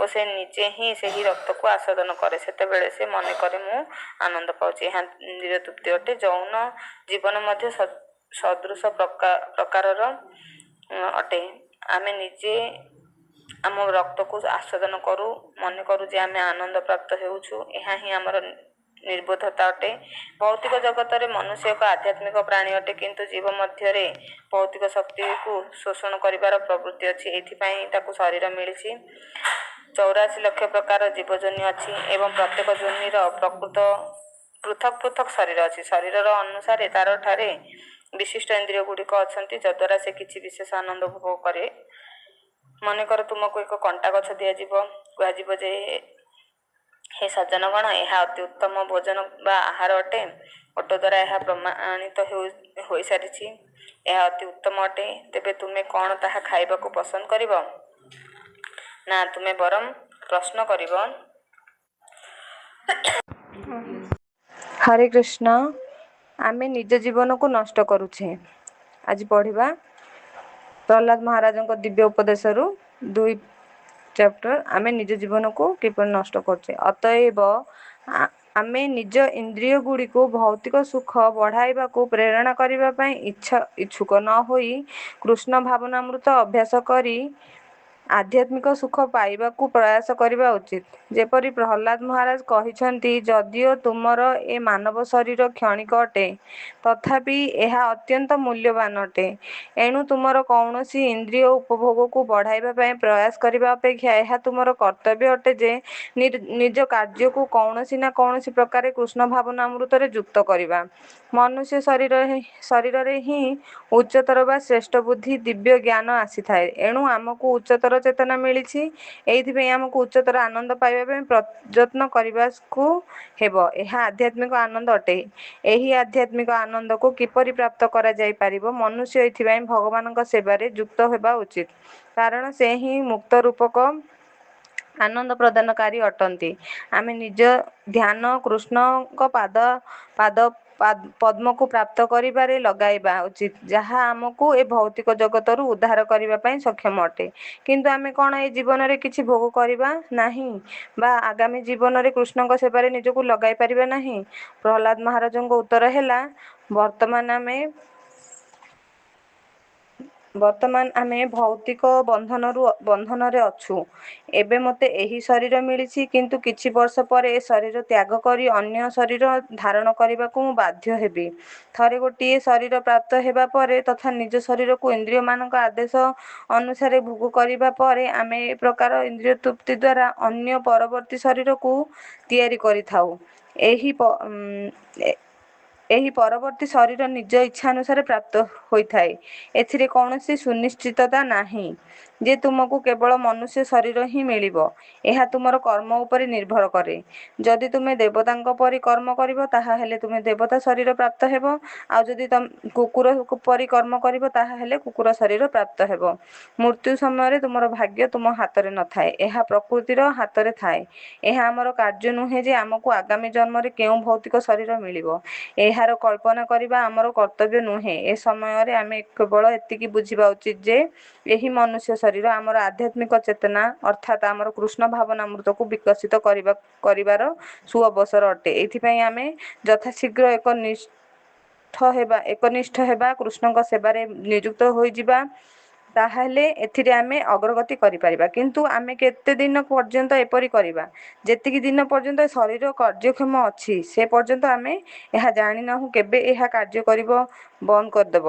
ଓ ସେ ନିଜେ ହିଁ ସେହି ରକ୍ତକୁ ଆସ୍ୱାଦନ କରେ। ସେତେବେଳେ ସେ ମନେ କରେ, ମୁଁ ଆନନ୍ଦ ପାଉଛି। ଏହା ଇନ୍ଦ୍ରିୟ ତୃପ୍ତି ଅଟେ। ଯୌନ ଜୀବନ ମଧ୍ୟ ସଦୃଶ ପ୍ରକାରର ଅଟେ। ଆମେ ନିଜେ ଆମ ରକ୍ତକୁ ଆସ୍ୱାଦନ କରୁ, ମନେ କରୁ ଯେ ଆମେ ଆନନ୍ଦ ପ୍ରାପ୍ତ ହେଉଛୁ। ଏହା ହିଁ ଆମର ନିର୍ବୋଧତା ଅଟେ। ଭୌତିକ ଜଗତରେ ମନୁଷ୍ୟ ଏକ ଆଧ୍ୟାତ୍ମିକ ପ୍ରାଣୀ ଅଟେ, କିନ୍ତୁ ଜୀବ ମଧ୍ୟରେ ଭୌତିକ ଶକ୍ତିକୁ ଶୋଷଣ କରିବାର ପ୍ରବୃତ୍ତି ଅଛି। ଏଥିପାଇଁ ତାକୁ ଶରୀର ମିଳିଛି। 84 ଲକ୍ଷ ପ୍ରକାର ଜୀବଯୋନି ଅଛି ଏବଂ ପ୍ରତ୍ୟେକ ଯୋନିର ପ୍ରକୃତ ପୃଥକ ପୃଥକ ଶରୀର ଅଛି। ଶରୀରର ଅନୁସାରେ ତାର ଠାରେ ବିଶିଷ୍ଟ ଇନ୍ଦ୍ରିୟ ଗୁଡ଼ିକ ଅଛନ୍ତି, ଯଦ୍ୱାରା ସେ କିଛି ବିଶେଷ ଆନନ୍ଦ ଉପଭୋଗ କରେ। ମନେକର ତୁମକୁ ଏକ କଣ୍ଟା ଗଛ ଦିଆଯିବ। କୁହାଯିବ ଯେ ହେ ସଜ୍ଜନଗଣ, ଏହା ଅତି ଉତ୍ତମ ଭୋଜନ ବା ଆହାର ଅଟେ। ଓଟ ଦ୍ୱାରା ଏହା ପ୍ରମାଣିତ ହୋଇସାରିଛି, ଏହା ଅତି ଉତ୍ତମ ଅଟେ। ତେବେ ତୁମେ କ'ଣ ତାହା ଖାଇବାକୁ ପସନ୍ଦ କରିବ? ନା, ତୁମେ ବରଂ ପ୍ରଶ୍ନ କରିବ। ହରେ କୃଷ୍ଣ। ଆମେ ନିଜ ଜୀବନକୁ ନଷ୍ଟ କରୁଛେ। ଆଜି ପଢ଼ିବା ପ୍ରହ୍ଲାଦ ମହାରାଜଙ୍କ ଦିବ୍ୟ ଉପଦେଶରୁ 2 ଚାପ୍ଟର, ଆମେ ନିଜ ଜୀବନକୁ କିପରି ନଷ୍ଟ କରୁଛେ। ଅତଏବ ଆମେ ନିଜ ଇନ୍ଦ୍ରିୟ ଗୁଡ଼ିକୁ ଭୌତିକ ସୁଖ ବଢ଼ାଇବାକୁ ପ୍ରେରଣା କରିବା ପାଇଁ ଇଚ୍ଛୁକ ନ ହୋଇ କୃଷ୍ଣ ଭାବନାମୃତ ଅଭ୍ୟାସ କରି ଆଧ୍ୟାତ୍ମିକ ସୁଖ ପାଇବାକୁ ପ୍ରୟାସ କରିବା ଉଚିତ। ଯେପରି ପ୍ରହ୍ଲାଦ ମହାରାଜ କହିଛନ୍ତି, ଯଦିଓ ତୁମର ଏ ମାନବ ଶରୀର କ୍ଷଣିକ ଅଟେ, ତଥାପି ଏହା ଅତ୍ୟନ୍ତ ମୂଲ୍ୟବାନ ଅଟେ। ଏଣୁ ତୁମର କୌଣସି ଇନ୍ଦ୍ରିୟ ଉପଭୋଗକୁ ବଢ଼ାଇବା ପାଇଁ ପ୍ରୟାସ କରିବା ଅପେକ୍ଷା ଏହା ତୁମର କର୍ତ୍ତବ୍ୟ ଅଟେ ଯେ ନିଜ କାର୍ଯ୍ୟକୁ କୌଣସି ନା କୌଣସି ପ୍ରକାରେ କୃଷ୍ଣ ଭାବନାମୃତରେ ଯୁକ୍ତ କରିବା। ମନୁଷ୍ୟ ଶରୀରରେ ହିଁ ଉଚ୍ଚତର ବା ଶ୍ରେଷ୍ଠ ବୁଦ୍ଧି, ଦିବ୍ୟ ଜ୍ଞାନ ଆସିଥାଏ। ଏଣୁ ଆମକୁ ଉଚ୍ଚତର ଚେତନା ମିଳିଛି। ଏଇଥିପାଇଁ ଆମକୁ ଉଚ୍ଚତର ଆନନ୍ଦ ପାଇବା ପାଇଁ ପ୍ରଯତ୍ନ କରିବାକୁ ହେବ। ଏହା ଆଧ୍ୟାତ୍ମିକ ଆନନ୍ଦ ଅଟେ। ଏହି ଆଧ୍ୟାତ୍ମିକ ଆନନ୍ଦକୁ କିପରି ପ୍ରାପ୍ତ କରାଯାଇପାରିବ? ମନୁଷ୍ୟ ଏଥିପାଇଁ ଭଗବାନଙ୍କ ସେବାରେ ଯୁକ୍ତ ହେବା ଉଚିତ। କାରଣ ସେ ହିଁ ମୁକ୍ତ ରୂପକ ଆନନ୍ଦ ପ୍ରଦାନକାରୀ ଅଟନ୍ତି। ଆମେ ନିଜ ଧ୍ୟାନ କୃଷ୍ଣଙ୍କ ପାଦ ପଦ୍ମକୁ ପ୍ରାପ୍ତ କରିବାରେ ଲଗାଇବା ଉଚିତ, ଯାହା ଆମକୁ ଏ ଭୌତିକ ଜଗତରୁ ଉଦ୍ଧାର କରିବା ପାଇଁ ସକ୍ଷମ ଅଟେ। କିନ୍ତୁ ଆମେ କ'ଣ ଏ ଜୀବନରେ କିଛି ଭୋଗ କରିବା ନାହିଁ ବା ଆଗାମୀ ଜୀବନରେ କୃଷ୍ଣଙ୍କ ସେବାରେ ନିଜକୁ ଲଗାଇ ପାରିବା ନାହିଁ? ପ୍ରହ୍ଲାଦ ମହାରାଜଙ୍କ ଉତ୍ତର ହେଲା, ବର୍ତ୍ତମାନ ଆମେ ଭୌତିକ ବନ୍ଧନରେ ଅଛୁ। ଏବେ ମୋତେ ଏହି ଶରୀର ମିଳିଛି, କିନ୍ତୁ କିଛି ବର୍ଷ ପରେ ଏ ଶରୀର ତ୍ୟାଗ କରି ଅନ୍ୟ ଶରୀର ଧାରଣ କରିବାକୁ ମୁଁ ବାଧ୍ୟ ହେବି। ଥରେ ଗୋଟିଏ ଶରୀର ପ୍ରାପ୍ତ ହେବା ପରେ ତଥା ନିଜ ଶରୀରକୁ ଇନ୍ଦ୍ରିୟମାନଙ୍କ ଆଦେଶ ଅନୁସାରେ ଭୋଗ କରିବା ପରେ ଆମେ ଏ ପ୍ରକାର ଇନ୍ଦ୍ରିୟ ତୃପ୍ତି ଦ୍ୱାରା ଅନ୍ୟ ପରବର୍ତ୍ତୀ ଶରୀରକୁ ତିଆରି କରିଥାଉ। ଏହି ପରବର୍ତ୍ତୀ ଶରୀର ନିଜ ଇଚ୍ଛାନୁସାରେ ପ୍ରାପ୍ତ ହୋଇଥାଏ। ଏଥିରେ କୌଣସି ସୁନିଶ୍ଚିତତା ନାହିଁ ଯେ ତୁମକୁ କେବଳ ମନୁଷ୍ୟ ଶରୀର ହିଁ ମିଳିବ। ଏହା ତୁମର କର୍ମ ଉପରେ ନିର୍ଭର କରେ। ଯଦି ତୁମେ ଦେବତାଙ୍କ ପରି କର୍ମ କରିବ, ତାହାହେଲେ ତୁମେ ଦେବତା ଶରୀର ପ୍ରାପ୍ତ ହେବ। ଆଉ ଯଦି କୁକୁର ପରି କର୍ମ କରିବ, ତାହାହେଲେ କୁକୁର ଶରୀର ପ୍ରାପ୍ତ ହେବ। ମୃତ୍ୟୁ ସମୟରେ ତୁମର ଭାଗ୍ୟ ତୁମ ହାତରେ ନଥାଏ। ଏହା ପ୍ରକୃତିର ହାତରେ ଥାଏ। ଏହା ଆମର କାର୍ଯ୍ୟ ନୁହେଁ ଯେ ଆମକୁ ଆଗାମୀ ଜନ୍ମରେ କେଉଁ ଭୌତିକ ଶରୀର ମିଳିବ। ଏହାର କଳ୍ପନା କରିବା ଆମର କର୍ତ୍ତବ୍ୟ ନୁହେଁ। ଏ ସମୟରେ ଆମେ କେବଳ ଏତିକି ବୁଝିବା ଉଚିତ ଯେ ଏହି ମନୁଷ୍ୟ ଶରୀର ଆମର ଆଧ୍ୟାତ୍ମିକ ଚେତନା ଅର୍ଥାତ୍ ଆମର କୃଷ୍ଣ ଭାବନାମୃତକୁ ବିକଶିତ କରିବାର ସୁଅବସର ଅଟେ। ଏଥିପାଇଁ ଆମେ ଯଥାଶୀଘ୍ର ଏକନିଷ୍ଠ ହେବା, କୃଷ୍ଣଙ୍କ ସେବାରେ ନିଯୁକ୍ତ ହୋଇଯିବା, ତାହାହେଲେ ଏଥିରେ ଆମେ ଅଗ୍ରଗତି କରିପାରିବା। କିନ୍ତୁ ଆମେ କେତେ ଦିନ ପର୍ଯ୍ୟନ୍ତ ଏପରି କରିବା? ଯେତିକି ଦିନ ପର୍ଯ୍ୟନ୍ତ ଶରୀର କାର୍ଯ୍ୟକ୍ଷମ ଅଛି, ସେ ପର୍ଯ୍ୟନ୍ତ। ଆମେ ଏହା ଜାଣିନାହୁଁ କେବେ ଏହା କାର୍ଯ୍ୟ କରିବା ବନ୍ଦ କରିଦେବ।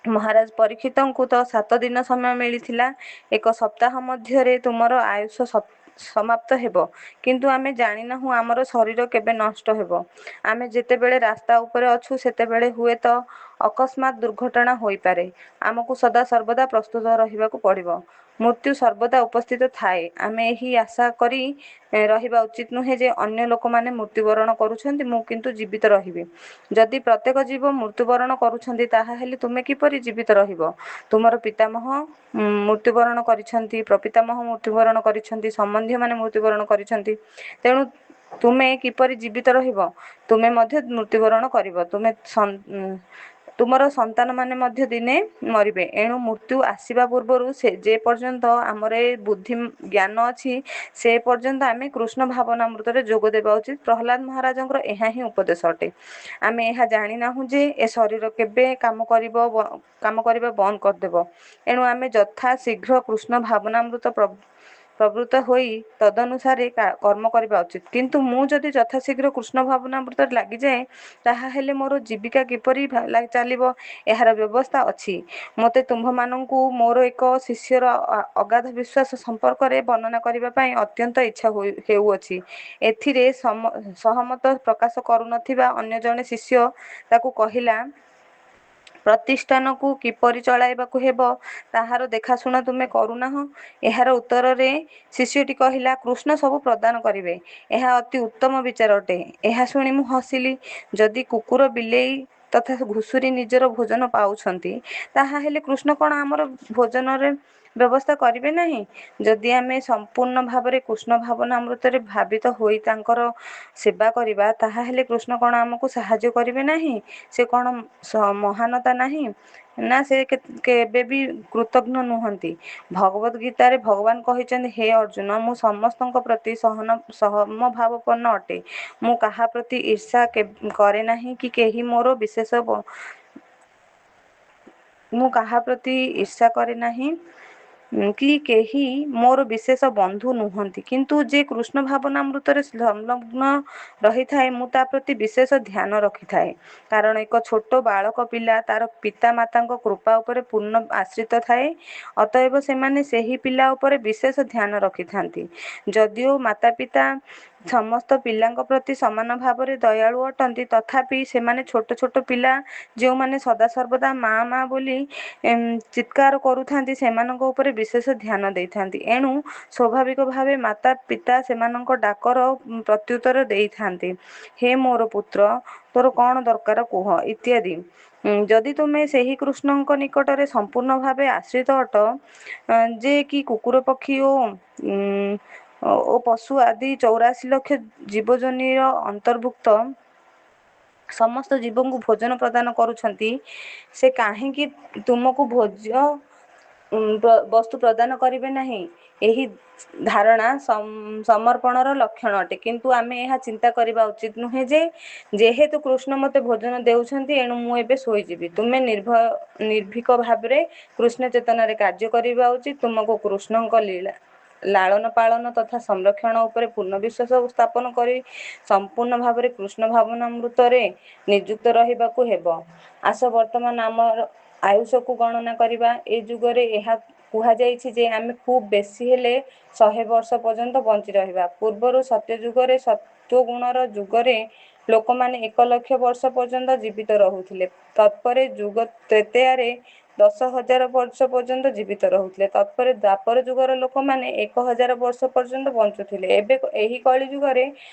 ମହାରାଜ ପରୀକ୍ଷିତଙ୍କୁ ତ 7 ଦିନ ସମୟ ମିଳିଥିଲା। ଏକ ସପ୍ତାହ ମଧ୍ୟରେ ତୁମର ଆୟୁଷ ସମାପ୍ତ ହେବ। କିନ୍ତୁ ଆମେ ଜାଣିନାହୁଁ ଆମର ଶରୀର କେବେ ନଷ୍ଟ ହେବ। ଆମେ ଯେତେବେଳେ ରାସ୍ତା ଉପରେ ଅଛୁ, ସେତେବେଳେ ହୁଏତ ଅକସ୍ମାତ୍ ଦୁର୍ଘଟଣା ହୋଇପାରେ। ଆମକୁ ସଦା ସର୍ବଦା ପ୍ରସ୍ତୁତ ରହିବାକୁ ପଡ଼ିବ। ମୃତ୍ୟୁ ସର୍ବଦା ଉପସ୍ଥିତ ଥାଏ। ଆମେ ଏହି ଆଶା କରି ରହିବା ଉଚିତ ନୁହେଁ ଯେ ଅନ୍ୟ ଲୋକମାନେ ମୃତ୍ୟୁବରଣ କରୁଛନ୍ତି, ମୁଁ କିନ୍ତୁ ଜୀବିତ ରହିବି। ଯଦି ପ୍ରତ୍ୟେକ ଜୀବ ମୃତ୍ୟୁବରଣ କରୁଛନ୍ତି, ତାହାହେଲେ ତୁମେ କିପରି ଜୀବିତ ରହିବ? ତୁମର ପିତାମହ ମୃତ୍ୟୁବରଣ କରିଛନ୍ତି, ପ୍ରପିତାମହ ମୃତ୍ୟୁବରଣ କରିଛନ୍ତି, ସମ୍ବନ୍ଧୀୟମାନେ ମୃତ୍ୟୁବରଣ କରିଛନ୍ତି। ତେଣୁ ତୁମେ କିପରି ଜୀବିତ ରହିବ? ତୁମେ ମଧ୍ୟ ମୃତ୍ୟୁବରଣ କରିବ। ତୁମର ସନ୍ତାନମାନେ ମଧ୍ୟ ଦିନେ ମରିବେ। ଏଣୁ ମୃତ୍ୟୁ ଆସିବା ପୂର୍ବରୁ ଯେ ପର୍ଯ୍ୟନ୍ତ ଆମର ଏ ବୁଦ୍ଧି ଜ୍ଞାନ ଅଛି, ସେ ପର୍ଯ୍ୟନ୍ତ ଆମେ କୃଷ୍ଣ ଭାବନାମୃତରେ ଯୋଗ ଦେବା ଉଚିତ। ପ୍ରହ୍ଲାଦ ମହାରାଜଙ୍କର ଏହା ହିଁ ଉପଦେଶ ଅଟେ। ଆମେ ଏହା ଜାଣିନାହୁଁ ଯେ ଏ ଶରୀର କେବେ କାମ କରିବା ବନ୍ଦ କରିଦେବ। ଏଣୁ ଆମେ ଯଥା ଶୀଘ୍ର କୃଷ୍ଣ ଭାବନାମୃତ ପ୍ରବୃତ୍ତ ହୋଇ ତଦନୁସାରେ କର୍ମ କରିବା ଉଚିତ। କିନ୍ତୁ ମୁଁ ଯଦି ଯଥାଶୀଘ୍ର କୃଷ୍ଣ ଭାବନାମୃତରେ ଲାଗିଯାଏ, ତାହାହେଲେ ମୋର ଜୀବିକା କିପରି ଚାଲିବ? ଏହାର ବ୍ୟବସ୍ଥା ଅଛି। ମୋତେ ତୁମ୍ଭମାନଙ୍କୁ ମୋର ଏକ ଶିଷ୍ୟର ଅଗାଧ ବିଶ୍ୱାସ ସମ୍ପର୍କରେ ବର୍ଣ୍ଣନା କରିବା ପାଇଁ ଅତ୍ୟନ୍ତ ଇଚ୍ଛା ହେଉଅଛି। ଏଥିରେ ସହମତ ପ୍ରକାଶ କରୁନଥିବା ଅନ୍ୟ ଜଣେ ଶିଷ୍ୟ ତାକୁ କହିଲା, ପ୍ରତିଷ୍ଠାନକୁ କିପରି ଚଳାଇବାକୁ ହେବ, ତାହାର ଦେଖାଶୁଣା ତୁମେ କରୁନାହଁ। ଏହାର ଉତ୍ତରରେ ଶିଷ୍ୟଟି କହିଲା, କୃଷ୍ଣ ସବୁ ପ୍ରଦାନ କରିବେ। ଏହା ଅତି ଉତ୍ତମ ବିଚାର ଅଟେ। ଏହା ଶୁଣି ମୁଁ ହସିଲି। ଯଦି କୁକୁର, ବିଲେଇ ତଥା ଘୁଷୁରୀ ନିଜର ଭୋଜନ ପାଉଛନ୍ତି, ତାହାହେଲେ କୃଷ୍ଣ କ'ଣ ଆମର ଭୋଜନର ବ୍ୟବସ୍ଥା କରିବେ ନାହିଁ? ଯଦି ଆମେ ସମ୍ପୂର୍ଣ୍ଣ ଭାବରେ କୃଷ୍ଣ ଭାବନାମୃତରେ ଭାବିତ ହୋଇ ତାଙ୍କର ସେବା କରିବା, ତାହାହେଲେ କୃଷ୍ଣ କ'ଣ ଆମକୁ ସାହାଯ୍ୟ କରିବେ ନାହିଁ? ସେ କ'ଣ ମହାନତା ନାହିଁ ନା ସେ କେବେ ବି କୃତଘ୍ନ ନୁହନ୍ତି? ଭଗବଦ ଗୀତାରେ ଭଗବାନ କହିଛନ୍ତି, ହେ ଅର୍ଜୁନ, ମୁଁ ସମସ୍ତଙ୍କ ପ୍ରତି ସମଭାବାପନ୍ନ ଅଟେ। ମୁଁ କାହା ପ୍ରତି ଈର୍ଷା କରେ ନାହିଁ କି କେହି ମୋର ବିଶେଷ ମୁଁ କାହା ପ୍ରତି ଈର୍ଷା କରେ ନାହିଁ କି କେହି ମୋର ବିଶେଷ ବନ୍ଧୁ ନୁହନ୍ତି। କିନ୍ତୁ ଯେ କୃଷ୍ଣ ଭାବନାମୃତରେ ସଂଲଗ୍ନ ରହିଥାଏ, ମୁଁ ତା ପ୍ରତି ବିଶେଷ ଧ୍ୟାନ ରଖିଥାଏ। କାରଣ ଏକ ଛୋଟ ବାଳକ ପିଲା ତାର ପିତା ମାତାଙ୍କ କୃପା ଉପରେ ପୂର୍ଣ୍ଣ ଆଶ୍ରିତ ଥାଏ। ଅତଏବ ସେମାନେ ସେହି ପିଲା ଉପରେ ବିଶେଷ ଧ୍ୟାନ ରଖିଥାନ୍ତି। ଯଦିଓ ମାତା ପିତା ସମସ୍ତ ପିଲାଙ୍କ ପ୍ରତି ସମାନ ଭାବରେ ଦୟାଳୁ ଅଟନ୍ତି, ତଥାପି ସେମାନେ ଛୋଟ ଛୋଟ ପିଲା ଯେଉଁମାନେ ସଦାସର୍ବଦା ମା ମା ବୋଲି ଚିତ୍କାର କରୁଥାନ୍ତି, ସେମାନଙ୍କ ଉପରେ ବିଶେଷ ଧ୍ୟାନ ଦେଇଥାନ୍ତି। ଏଣୁ ସ୍ୱାଭାବିକ ଭାବେ ମାତା ପିତା ସେମାନଙ୍କ ଡାକର ପ୍ରତ୍ୟୁତ୍ତର ଦେଇଥାନ୍ତି, "ହେ ମୋର ପୁତ୍ର, ତୋର କ'ଣ ଦରକାର କୁହ" ଇତ୍ୟାଦି। ଯଦି ତୁମେ ସେହି କୃଷ୍ଣଙ୍କ ନିକଟରେ ସମ୍ପୂର୍ଣ୍ଣ ଭାବେ ଆଶ୍ରିତ ଅଟ, ଯେ କି କୁକୁର, ପକ୍ଷୀ ଓ ପଶୁ ଆଦି 84 ଲକ୍ଷ ଜୀବଯୋନିର ଅନ୍ତର୍ଭୁକ୍ତ ସମସ୍ତ ଜୀବଙ୍କୁ ଭୋଜନ ପ୍ରଦାନ କରୁଛନ୍ତି, ସେ କାହିଁକି ତୁମକୁ ଭୋଜ୍ୟ ବସ୍ତୁ ପ୍ରଦାନ କରିବେ ନାହିଁ? ଏହି ଧାରଣା ସମର୍ପଣର ଲକ୍ଷଣ ଅଟେ। କିନ୍ତୁ ଆମେ ଏହା ଚିନ୍ତା କରିବା ଉଚିତ ନୁହେଁ ଯେ, ଯେହେତୁ କୃଷ୍ଣ ମୋତେ ଭୋଜନ ଦେଉଛନ୍ତି, ଏଣୁ ମୁଁ ଏବେ ଶୋଇଯିବି। ତୁମେ ନିର୍ଭୀକ ଭାବରେ କୃଷ୍ଣ ଚେତନାରେ କାର୍ଯ୍ୟ କରିବା ଉଚିତ। ତୁମକୁ କୃଷ୍ଣଙ୍କ ଲାଳନ ପାଳନ ତଥା ସଂରକ୍ଷଣ ଉପରେ ପୂର୍ଣ୍ଣ ବିଶ୍ୱାସ ସ୍ଥାପନ କରି ସମ୍ପୂର୍ଣ୍ଣ ଭାବରେ କୃଷ୍ଣ ଭାବନାମୃତରେ ନିଯୁକ୍ତ ରହିବାକୁ ହେବ। ଆସ, ବର୍ତ୍ତମାନ ଆମର ଆୟୁଷକୁ ଗଣନା କରିବା। ଏ ଯୁଗରେ ଏହା କୁହାଯାଇଛି ଯେ ଆମେ ଖୁବ୍ ବେଶୀ ହେଲେ 100 ବର୍ଷ ପର୍ଯ୍ୟନ୍ତ ବଞ୍ଚି ରହିବା। ପୂର୍ବରୁ ସତ୍ୟଯୁଗରେ, ସତ୍ତ୍ୱଗୁଣର ଯୁଗରେ ଲୋକମାନେ 1 ଲକ୍ଷ ବର୍ଷ ପର୍ଯ୍ୟନ୍ତ ଜୀବିତ ରହୁଥିଲେ। ତତ୍ପରେ ଯୁଗ ତ୍ରେତୟାରେ 10,000 ବର୍ଷ ପର୍ଯ୍ୟନ୍ତ ଜୀବିତ ରହୁଥିଲେ। ତତ୍ପରେ ଦ୍ୱାପର ଯୁଗର ଲୋକମାନେ 1000 ବର୍ଷ ପର୍ଯ୍ୟନ୍ତ ବଞ୍ଚୁଥିଲେ। ଏବେ ଏହି କଳିଯୁଗରେ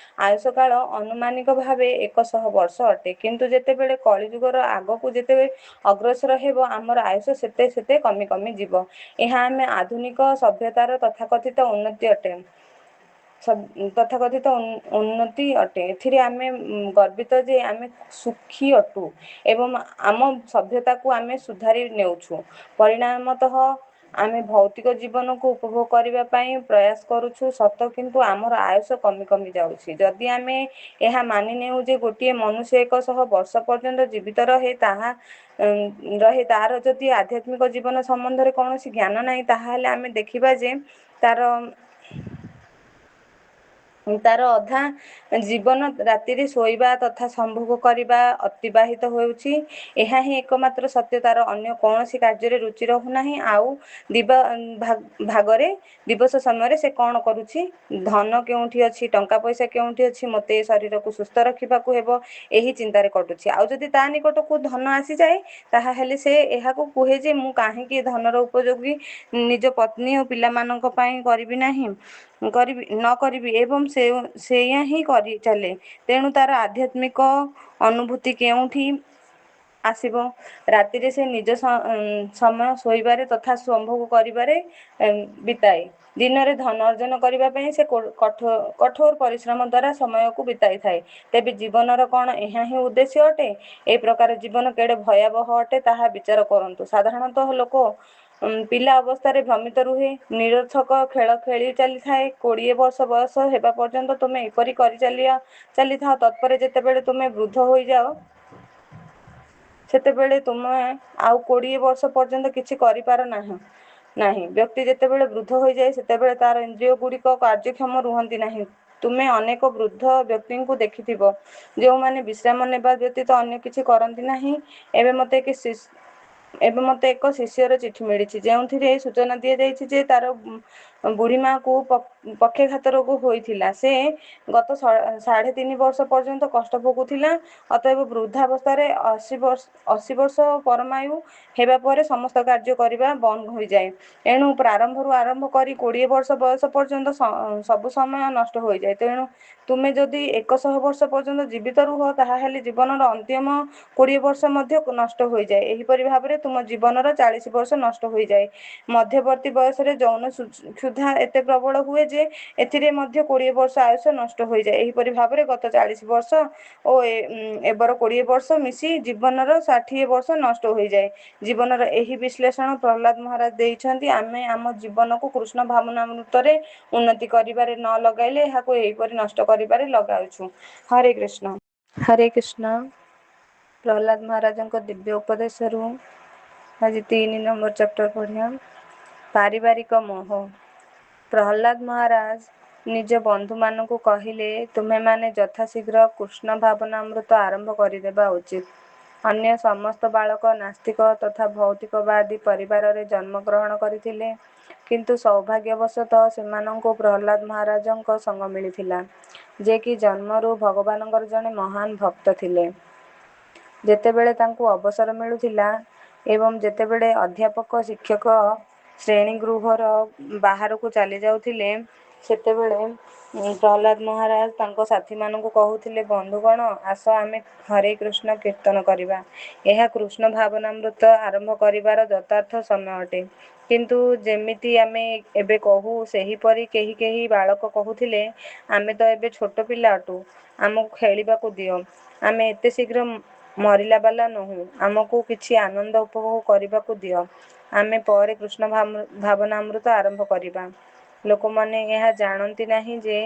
ଆୟୁଷକାଳ ଆନୁମାନିକ ଭାବେ 100 ବର୍ଷ ଅଟେ। କିନ୍ତୁ ଯେତେବେଳେ କଳିଯୁଗର ଆଗକୁ ଯେତେ ଅଗ୍ରସର ହେବ, ଆମର ଆୟୁଷ ସେତେ ସେତେ କମି କମି ଯିବ। ଏହା ଆମ ଆଧୁନିକ ସଭ୍ୟତାର ତଥାକଥିତ ଉନ୍ନତି ଅଟେ। ଏଥିରେ ଆମେ ଗର୍ବିତ ଯେ ଆମେ ସୁଖୀ ଅଟୁ ଏବଂ ଆମ ସଭ୍ୟତାକୁ ଆମେ ସୁଧାରି ନେଉଛୁ। ପରିଣାମତଃ ଆମେ ଭୌତିକ ଜୀବନକୁ ଉପଭୋଗ କରିବା ପାଇଁ ପ୍ରୟାସ କରୁଛୁ ସତ, କିନ୍ତୁ ଆମର ଆୟୁଷ କମି କମି ଯାଉଛି। ଯଦି ଆମେ ଏହା ମାନି ନେଉ ଯେ ଗୋଟିଏ ମନୁଷ୍ୟ 100 ବର୍ଷ ପର୍ଯ୍ୟନ୍ତ ଜୀବିତ ରହେ, ତାର ଯଦି ଆଧ୍ୟାତ୍ମିକ ଜୀବନ ସମ୍ବନ୍ଧରେ କୌଣସି ଜ୍ଞାନ ନାହିଁ, ତାହାହେଲେ ଆମେ ଦେଖିବା ଯେ ତାର ଅଧା ଜୀବନ ରାତିରେ ଶୋଇବା ତଥା ସମ୍ଭୋଗ କରିବା ଅତିବାହିତ ହେଉଛି। ଏହା ହିଁ ଏକମାତ୍ର ସତ୍ୟ। ତାର ଅନ୍ୟ କୌଣସି କାର୍ଯ୍ୟରେ ରୁଚି ରହୁନାହିଁ। ଆଉ ଦିବା ଭାଗରେ ଦିବସ ସମୟରେ ସେ କ'ଣ କରୁଛି? ଧନ କେଉଁଠି ଅଛି, ଟଙ୍କା ପଇସା କେଉଁଠି ଅଛି, ମୋତେ ଏ ଶରୀରକୁ ସୁସ୍ଥ ରଖିବାକୁ ହେବ, ଏହି ଚିନ୍ତାରେ କଟୁଛି। ଆଉ ଯଦି ତା ନିକଟକୁ ଧନ ଆସିଯାଏ, ତାହାହେଲେ ସେ ଏହାକୁ କୁହେ ଯେ ମୁଁ କାହିଁକି ଧନର ଉପଯୋଗୀ ନିଜ ପତ୍ନୀ ଓ ପିଲାମାନଙ୍କ ପାଇଁ କରିବି ନାହିଁ, କରିବି ନ କରିବି ଏବଂ ସେ ସେଇଆ ହିଁ କରି ଚାଲେ। ତେଣୁ ତାର ଆଧ୍ୟାତ୍ମିକ ଅନୁଭୂତି କେଉଁଠି ଆସିବ? ରାତିରେ ସେ ନିଜ ସମୟ ଶୋଇବାରେ ତଥା ସମ୍ଭୋଗ କରିବାରେ ବିତାଏ। ଦିନରେ ଧନ ଅର୍ଜନ କରିବା ପାଇଁ ସେ କଠୋର ପରିଶ୍ରମ ଦ୍ୱାରା ସମୟକୁ ବିତାଇଥାଏ। ତେବେ ଜୀବନର କ'ଣ ଏହା ହିଁ ଉଦ୍ଦେଶ୍ୟ ଅଟେ? ଏ ପ୍ରକାର ଜୀବନ କେଡ଼େ ଭୟାବହ ଅଟେ, ତାହା ବିଚାର କରନ୍ତୁ। ସାଧାରଣତଃ ଲୋକ ପିଲା ଅବସ୍ଥାରେ ଭ୍ରମିତ ରୁହେ, ନିରର୍ଥକ ଖେଳ ଖେଳି ଚାଲିଥାଏ। 20 ବର୍ଷ ବୟସ ହେବା ପର୍ଯ୍ୟନ୍ତ ତୁମେ ଏପରି କରି ଚାଲିଥାଅ। ତତ୍ପରେ ଯେତେବେଳେ ତୁମେ ବୃଦ୍ଧ ହୋଇଯାଅ, ସେତେବେଳେ ତୁମେ ଆଉ 20 ବର୍ଷ ପର୍ଯ୍ୟନ୍ତ କିଛି କରିପାର ନାହିଁ। ବ୍ୟକ୍ତି ଯେତେବେଳେ ବୃଦ୍ଧ ହୋଇଯାଏ, ସେତେବେଳେ ତାର ଇନ୍ଦ୍ରିୟ ଗୁଡ଼ିକ କାର୍ଯ୍ୟକ୍ଷମ ରୁହନ୍ତି ନାହିଁ। ତୁମେ ଅନେକ ବୃଦ୍ଧ ବ୍ୟକ୍ତିଙ୍କୁ ଦେଖିଥିବ, ଯେଉଁମାନେ ବିଶ୍ରାମ ନେବା ବ୍ୟତୀତ ଅନ୍ୟ କିଛି କରନ୍ତି ନାହିଁ। ଏବେ ମୋତେ ଏକ ଶିଷ୍ୟର ଚିଠି ମିଳିଛି, ଯେଉଁଥିରେ ସୂଚନା ଦିଆଯାଇଛି ଯେ ତାର ବୁଢ଼ୀମାକୁ ପକ୍ଷାଘାତ ରୋଗ ହୋଇଥିଲା। ସେ ଗତ 3.5 ବର୍ଷ ପର୍ଯ୍ୟନ୍ତ କଷ୍ଟ ଭୋଗୁଥିଲା। ଅତଏବ ବୃଦ୍ଧାବସ୍ଥାରେ 80 ବର୍ଷ ପରମାୟୁ ହେବା ପରେ ସମସ୍ତ କାର୍ଯ୍ୟ କରିବା ବନ୍ଦ ହୋଇଯାଏ। ଏଣୁ ପ୍ରାରମ୍ଭରୁ ଆରମ୍ଭ କରି 20 ବର୍ଷ ବୟସ ପର୍ଯ୍ୟନ୍ତ ସବୁ ସମୟ ନଷ୍ଟ ହୋଇଯାଏ। ତେଣୁ ତୁମେ ଯଦି 100 ବର୍ଷ ପର୍ଯ୍ୟନ୍ତ ଜୀବିତ ରୁହ, ତାହାହେଲେ ଜୀବନର ଅନ୍ତିମ 20 ବର୍ଷ ମଧ୍ୟ ନଷ୍ଟ ହୋଇଯାଏ। ଏହିପରି ଭାବରେ ତୁମ ଜୀବନର 40 ବର୍ଷ ନଷ୍ଟ ହୋଇଯାଏ। ମଧ୍ୟବର୍ତ୍ତୀ ବୟସରେ ଯୌନ କ୍ଷୁଧା ଏତେ ପ୍ରବଳ ହୁଏ ଯେ ଏଥିରେ ମଧ୍ୟ 20 ବର୍ଷ ଆୟୁଷ ନଷ୍ଟ ହୋଇଯାଏ। ଏହିପରି ଭାବରେ ଗତ 40 ବର୍ଷ ଓ ଏବର 20 ବର୍ଷ ମିଶି ଜୀବନର 60 ବର୍ଷ ନଷ୍ଟ ହୋଇଯାଏ। ଜୀବନର ଏହି ବିଶ୍ଳେଷଣ ପ୍ରହ୍ଲାଦ ମହାରାଜ ଦେଇଛନ୍ତି। ଆମେ ଆମ ଜୀବନକୁ କୃଷ୍ଣ ଭାବନାମୃତରେ ଉନ୍ନତି କରିବାରେ ନ ଲଗାଇଲେ ଏହାକୁ ଏହିପରି ନଷ୍ଟ କରିବାରେ ଲଗାଉଛୁ। ହରେ କୃଷ୍ଣ, ହରେ କୃଷ୍ଣ। ପ୍ରହ୍ଲାଦ ମହାରାଜଙ୍କ ଦିବ୍ୟ ଉପଦେଶରୁ ଆଜି 3 ନମ୍ବର ଚାପ୍ଟର ପଢ଼ିବା, ପାରିବାରିକ ମୋହ। ପ୍ରହ୍ଲାଦ ମହାରାଜ ନିଜ ବନ୍ଧୁମାନଙ୍କୁ କହିଲେ, "ତୁମେମାନେ ଯଥାଶୀଘ୍ର କୃଷ୍ଣ ଭାବନାମୃତ ଆରମ୍ଭ କରିଦେବା ଉଚିତ। ଅନ୍ୟ ସମସ୍ତ ବାଳକ ନାସ୍ତିକ ତଥା ଭୌତିକବାଦୀ ପରିବାରରେ ଜନ୍ମଗ୍ରହଣ କରିଥିଲେ। କିନ୍ତୁ ସୌଭାଗ୍ୟବଶତଃ ସେମାନଙ୍କୁ ପ୍ରହ୍ଲାଦ ମହାରାଜଙ୍କ ସଙ୍ଗ ମିଳିଥିଲା, ଯେ କି ଜନ୍ମରୁ ଭଗବାନଙ୍କର ଜଣେ ମହାନ ଭକ୍ତ ଥିଲେ। ଯେତେବେଳେ ତାଙ୍କୁ ଅବସର ମିଳୁଥିଲା ଏବଂ ଯେତେବେଳେ ଅଧ୍ୟାପକ ଶିକ୍ଷକ ଶ୍ରେଣୀଗୃହର ବାହାରକୁ ଚାଲିଯାଉଥିଲେ, ସେତେବେଳେ ପ୍ରହ୍ଲାଦ ମହାରାଜ ତାଙ୍କ ସାଥୀମାନଙ୍କୁ କହୁଥିଲେ, "ବନ୍ଧୁଗଣ, ଆସ ଆମେ ହରେ କୃଷ୍ଣ କୀର୍ତ୍ତନ କରିବା। ଏହା କୃଷ୍ଣ ଭାବନାମୃତ ଆରମ୍ଭ କରିବାର ଯଥାର୍ଥ ସମୟ ଅଟେ।" କିନ୍ତୁ ଯେମିତି ଆମେ ଏବେ କହୁ, ସେହିପରି କେହି କେହି ବାଳକ କହୁଥିଲେ, "ଆମେ ତ ଏବେ ଛୋଟ ପିଲା ଅଟୁ, ଆମକୁ ଖେଳିବାକୁ ଦିଅ। ଆମେ ଏତେ ଶୀଘ୍ର ମରିଲାବାଲା ନୋହୁଁ, ଆମକୁ କିଛି ଆନନ୍ଦ ଉପଭୋଗ କରିବାକୁ ଦିଅ। ଆମେ ପରେ କୃଷ୍ଣ ଭାବନାମୃତ ଆରମ୍ଭ କରିବା।" ଲୋକମାନେ ଏହା ଜାଣନ୍ତି ନାହିଁ ଯେ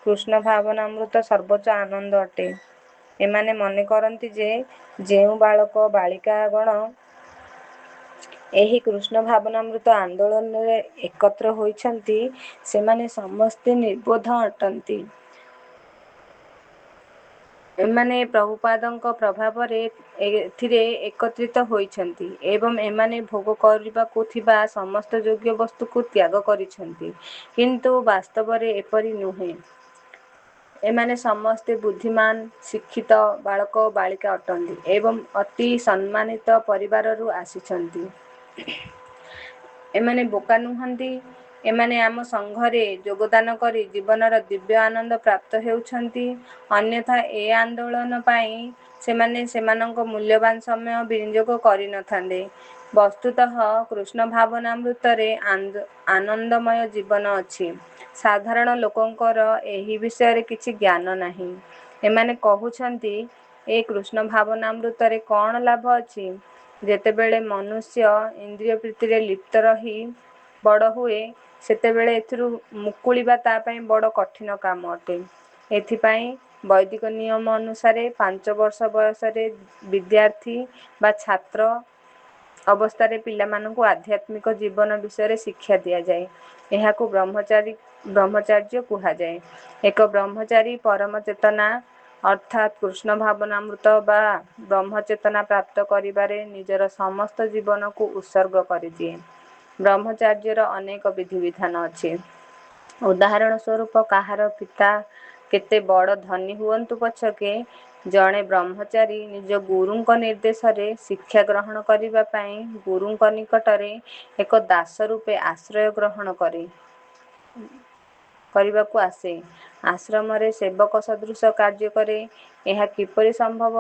କୃଷ୍ଣ ଭାବନାମୃତ ସର୍ବୋଚ୍ଚ ଆନନ୍ଦ ଅଟେ। ଏମାନେ ମନେ କରନ୍ତି ଯେ ଯେଉଁ ବାଳକ ବାଳିକାଗଣ ଏହି କୃଷ୍ଣ ଭାବନାମୃତ ଆନ୍ଦୋଳନରେ ଏକତ୍ର ହୋଇଛନ୍ତି, ସେମାନେ ସମସ୍ତେ ନିର୍ବୋଧ ଅଟନ୍ତି। ଏମାନେ ପ୍ରଭୁପାଦଙ୍କ ପ୍ରଭାବରେ ଏଥିରେ ଏକତ୍ରିତ ହୋଇଛନ୍ତି ଏବଂ ଏମାନେ ଭୋଗ କରିବାକୁ ଥିବା ସମସ୍ତ ଯୋଗ୍ୟ ବସ୍ତୁକୁ ତ୍ୟାଗ କରିଛନ୍ତି। କିନ୍ତୁ ବାସ୍ତବରେ ଏପରି ନୁହେଁ। ଏମାନେ ସମସ୍ତେ ବୁଦ୍ଧିମାନ, ଶିକ୍ଷିତ ବାଳକ ବାଳିକା ଅଟନ୍ତି ଏବଂ ଅତି ସମ୍ମାନିତ ପରିବାରରୁ ଆସିଛନ୍ତି। ଏମାନେ ବୋକା ନୁହନ୍ତି। ଏମାନେ ଆମ ସଂଘରେ ଯୋଗଦାନ କରି ଜୀବନର ଦିବ୍ୟ ଆନନ୍ଦ ପ୍ରାପ୍ତ ହେଉଛନ୍ତି। ଅନ୍ୟଥା ଏ ଆନ୍ଦୋଳନ ପାଇଁ ସେମାନେ ସେମାନଙ୍କ ମୂଲ୍ୟବାନ ସମୟ ବିନିଯୋଗ କରିନଥାନ୍ତେ। ବସ୍ତୁତଃ କୃଷ୍ଣ ଭାବନାମୃତରେ ଆନନ୍ଦମୟ ଜୀବନ ଅଛି। ସାଧାରଣ ଲୋକଙ୍କର ଏହି ବିଷୟରେ କିଛି ଜ୍ଞାନ ନାହିଁ। ଏମାନେ କହୁଛନ୍ତି, "ଏ କୃଷ୍ଣ ଭାବନାମୃତରେ କଅଣ ଲାଭ ଅଛି?" ଯେତେବେଳେ ମନୁଷ୍ୟ ଇନ୍ଦ୍ରିୟପ୍ରୀତିରେ ଲିପ୍ତ ରହି ବଡ଼ ହୁଏ, ସେତେବେଳେ ଏଥିରୁ ମୁକୁଳିବା ତା ପାଇଁ ବଡ଼ କଠିନ କାମ ଅଟେ। ଏଥିପାଇଁ ବୈଦିକ ନିୟମ ଅନୁସାରେ 5 ବର୍ଷ ବୟସରେ ବିଦ୍ୟାର୍ଥୀ ବା ଛାତ୍ର ଅବସ୍ଥାରେ ପିଲାମାନଙ୍କୁ ଆଧ୍ୟାତ୍ମିକ ଜୀବନ ବିଷୟରେ ଶିକ୍ଷା ଦିଆଯାଏ। ଏହାକୁ ବ୍ରହ୍ମଚର୍ଯ୍ୟ କୁହାଯାଏ। ଏକ ବ୍ରହ୍ମଚାରୀ ପରମ ଚେତନା ଅର୍ଥାତ୍ କୃଷ୍ଣ ଭାବନାମୃତ ବା ବ୍ରହ୍ମଚେତନା ପ୍ରାପ୍ତ କରିବାରେ ନିଜର ସମସ୍ତ ଜୀବନକୁ ଉତ୍ସର୍ଗ କରିଦିଏ। ବ୍ରହ୍ମଚର୍ଯ୍ୟର ଅନେକ ବିଧିବିଧାନ ଅଛି। ଉଦାହରଣ ସ୍ୱରୂପ କାହାର ପିତା କେତେ ବଡ଼ ଧନୀ ହୁଅନ୍ତୁ ପଛକେ, ଜଣେ ବ୍ରହ୍ମଚାରୀ ନିଜ ଗୁରୁଙ୍କ ନିର୍ଦ୍ଦେଶରେ ଶିକ୍ଷା ଗ୍ରହଣ କରିବା ପାଇଁ ଗୁରୁଙ୍କ ନିକଟରେ ଏକ ଦାସ ରୂପେ ଆଶ୍ରୟ ଗ୍ରହଣ କରିବାକୁ ଆସେ। ଆଶ୍ରମରେ ସେବକ ସଦୃଶ କାର୍ଯ୍ୟ କରେ। ଏହା କିପରି ସମ୍ଭବ?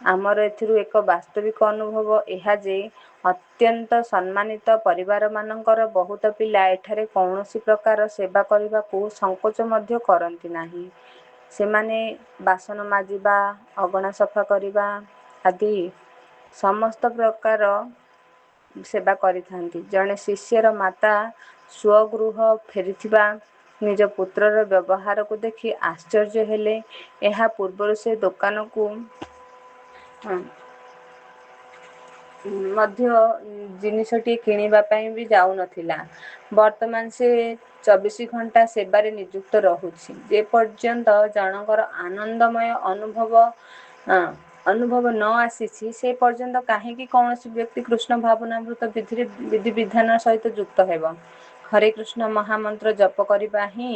ଆମର ଏଥିରୁ ଏକ ବାସ୍ତବିକ ଅନୁଭବ ଏହା ଯେ ଅତ୍ୟନ୍ତ ସମ୍ମାନିତ ପରିବାରମାନଙ୍କର ବହୁତ ପିଲା ଏଠାରେ କୌଣସି ପ୍ରକାର ସେବା କରିବାକୁ ସଂକୋଚ ମଧ୍ୟ କରନ୍ତି ନାହିଁ। ସେମାନେ ବାସନ ମାଜିବା, ଅଗଣା ସଫା କରିବା ଆଦି ସମସ୍ତ ପ୍ରକାର ସେବା କରିଥାନ୍ତି। ଜଣେ ଶିଷ୍ୟର ମାତା ସ୍ୱଗୃହ ଫେରିଥିବା ନିଜ ପୁତ୍ରର ବ୍ୟବହାରକୁ ଦେଖି ଆଶ୍ଚର୍ଯ୍ୟ ହେଲେ। ଏହା ପୂର୍ବରୁ ସେ ଦୋକାନକୁ ମଧ୍ୟ ଜିନିଷଟିଏ କିଣିବା ପାଇଁ ବି ଯାଉନଥିଲା। ବର୍ତ୍ତମାନ ସେ 24 ଘଣ୍ଟା ସେବାରେ ନିଯୁକ୍ତ ରହୁଛି। ଯେ ପର୍ଯ୍ୟନ୍ତ ଜଣଙ୍କର ଆନନ୍ଦମୟ ଅନୁଭବ ନ ଆସିଛି, ସେ ପର୍ଯ୍ୟନ୍ତ କାହିଁକି କୌଣସି ବ୍ୟକ୍ତି କୃଷ୍ଣ ଭାବନାମୃତ ବିଧିରେ ବିଧିବିଧାନ ସହିତ ଯୁକ୍ତ ହେବ? ହରେ କୃଷ୍ଣ ମହାମନ୍ତ୍ର ଜପ କରିବା ହିଁ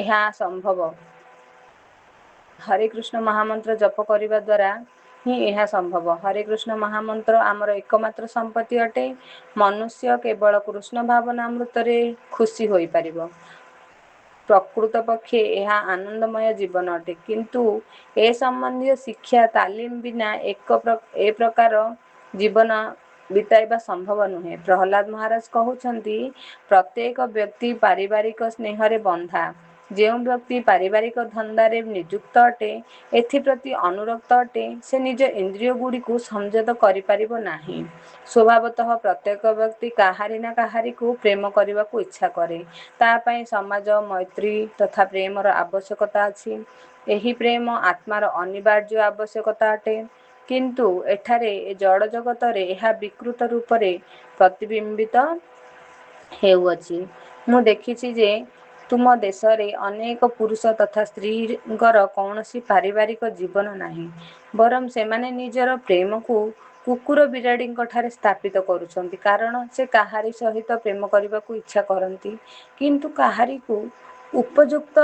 ଏହା ସମ୍ଭବ। ହରେ କୃଷ୍ଣ ମହାମନ୍ତ୍ର ଜପ କରିବା ଦ୍ୱାରା ହିଁ ଏହା ସମ୍ଭବ। ହରେ କୃଷ୍ଣ ମହାମନ୍ତ୍ର ଆମର ଏକମାତ୍ର ସମ୍ପତ୍ତି ଅଟେ। ମନୁଷ୍ୟ କେବଳ କୃଷ୍ଣ ଭାବନାମୃତରେ ଖୁସି ହୋଇପାରିବ। ପ୍ରକୃତ ପକ୍ଷେ ଏହା ଆନନ୍ଦମୟ ଜୀବନ ଅଟେ। କିନ୍ତୁ ଏ ସମ୍ବନ୍ଧୀୟ ଶିକ୍ଷା ତାଲିମ ବିନା ଏ ପ୍ରକାର ଜୀବନ ବିତାଇବା ସମ୍ଭବ ନୁହେଁ। ପ୍ରହ୍ଲାଦ ମହାରାଜ କହୁଛନ୍ତି, ପ୍ରତ୍ୟେକ ବ୍ୟକ୍ତି ପାରିବାରିକ ସ୍ନେହରେ ବନ୍ଧା। ଯେଉଁ ବ୍ୟକ୍ତି ପାରିବାରିକ ଧନ୍ଦାରେ ନିଯୁକ୍ତ ଅଟେ, ଏଥିପ୍ରତି ଅନୁରକ୍ତ ଅଟେ, ସେ ନିଜ ଇନ୍ଦ୍ରିୟଗୁଡ଼ିକୁ ସଂଯତ କରିପାରିବ ନାହିଁ। ସ୍ୱଭାବତଃ ପ୍ରତ୍ୟେକ ବ୍ୟକ୍ତି କାହାରି ନା କାହାରିକୁ ପ୍ରେମ କରିବାକୁ ଇଚ୍ଛା କରେ। ତା ପାଇଁ ସମାଜ, ମୈତ୍ରୀ ତଥା ପ୍ରେମର ଆବଶ୍ୟକତା ଅଛି। ଏହି ପ୍ରେମ ଆତ୍ମାର ଅନିବାର୍ଯ୍ୟ ଆବଶ୍ୟକତା ଅଟେ। କିନ୍ତୁ ଏଠାରେ ଏ ଜଡ଼ ଜଗତରେ ଏହା ବିକୃତ ରୂପରେ ପ୍ରତିବିମ୍ବିତ ହେଉଅଛି। ମୁଁ ଦେଖିଛି ଯେ ତୁମ ଦେଶରେ ଅନେକ ପୁରୁଷ ତଥା ସ୍ତ୍ରୀଙ୍କର କୌଣସି ପାରିବାରିକ ଜୀବନ ନାହିଁ, ବରଂ ସେମାନେ ନିଜର ପ୍ରେମକୁ କୁକୁର ବିରାଡ଼ିଙ୍କଠାରେ ସ୍ଥାପିତ କରୁଛନ୍ତି। କାରଣ ସେ କାହାରି ସହିତ ପ୍ରେମ କରିବାକୁ ଇଚ୍ଛା କରନ୍ତି, କିନ୍ତୁ କାହାରିକୁ ଉପଯୁକ୍ତ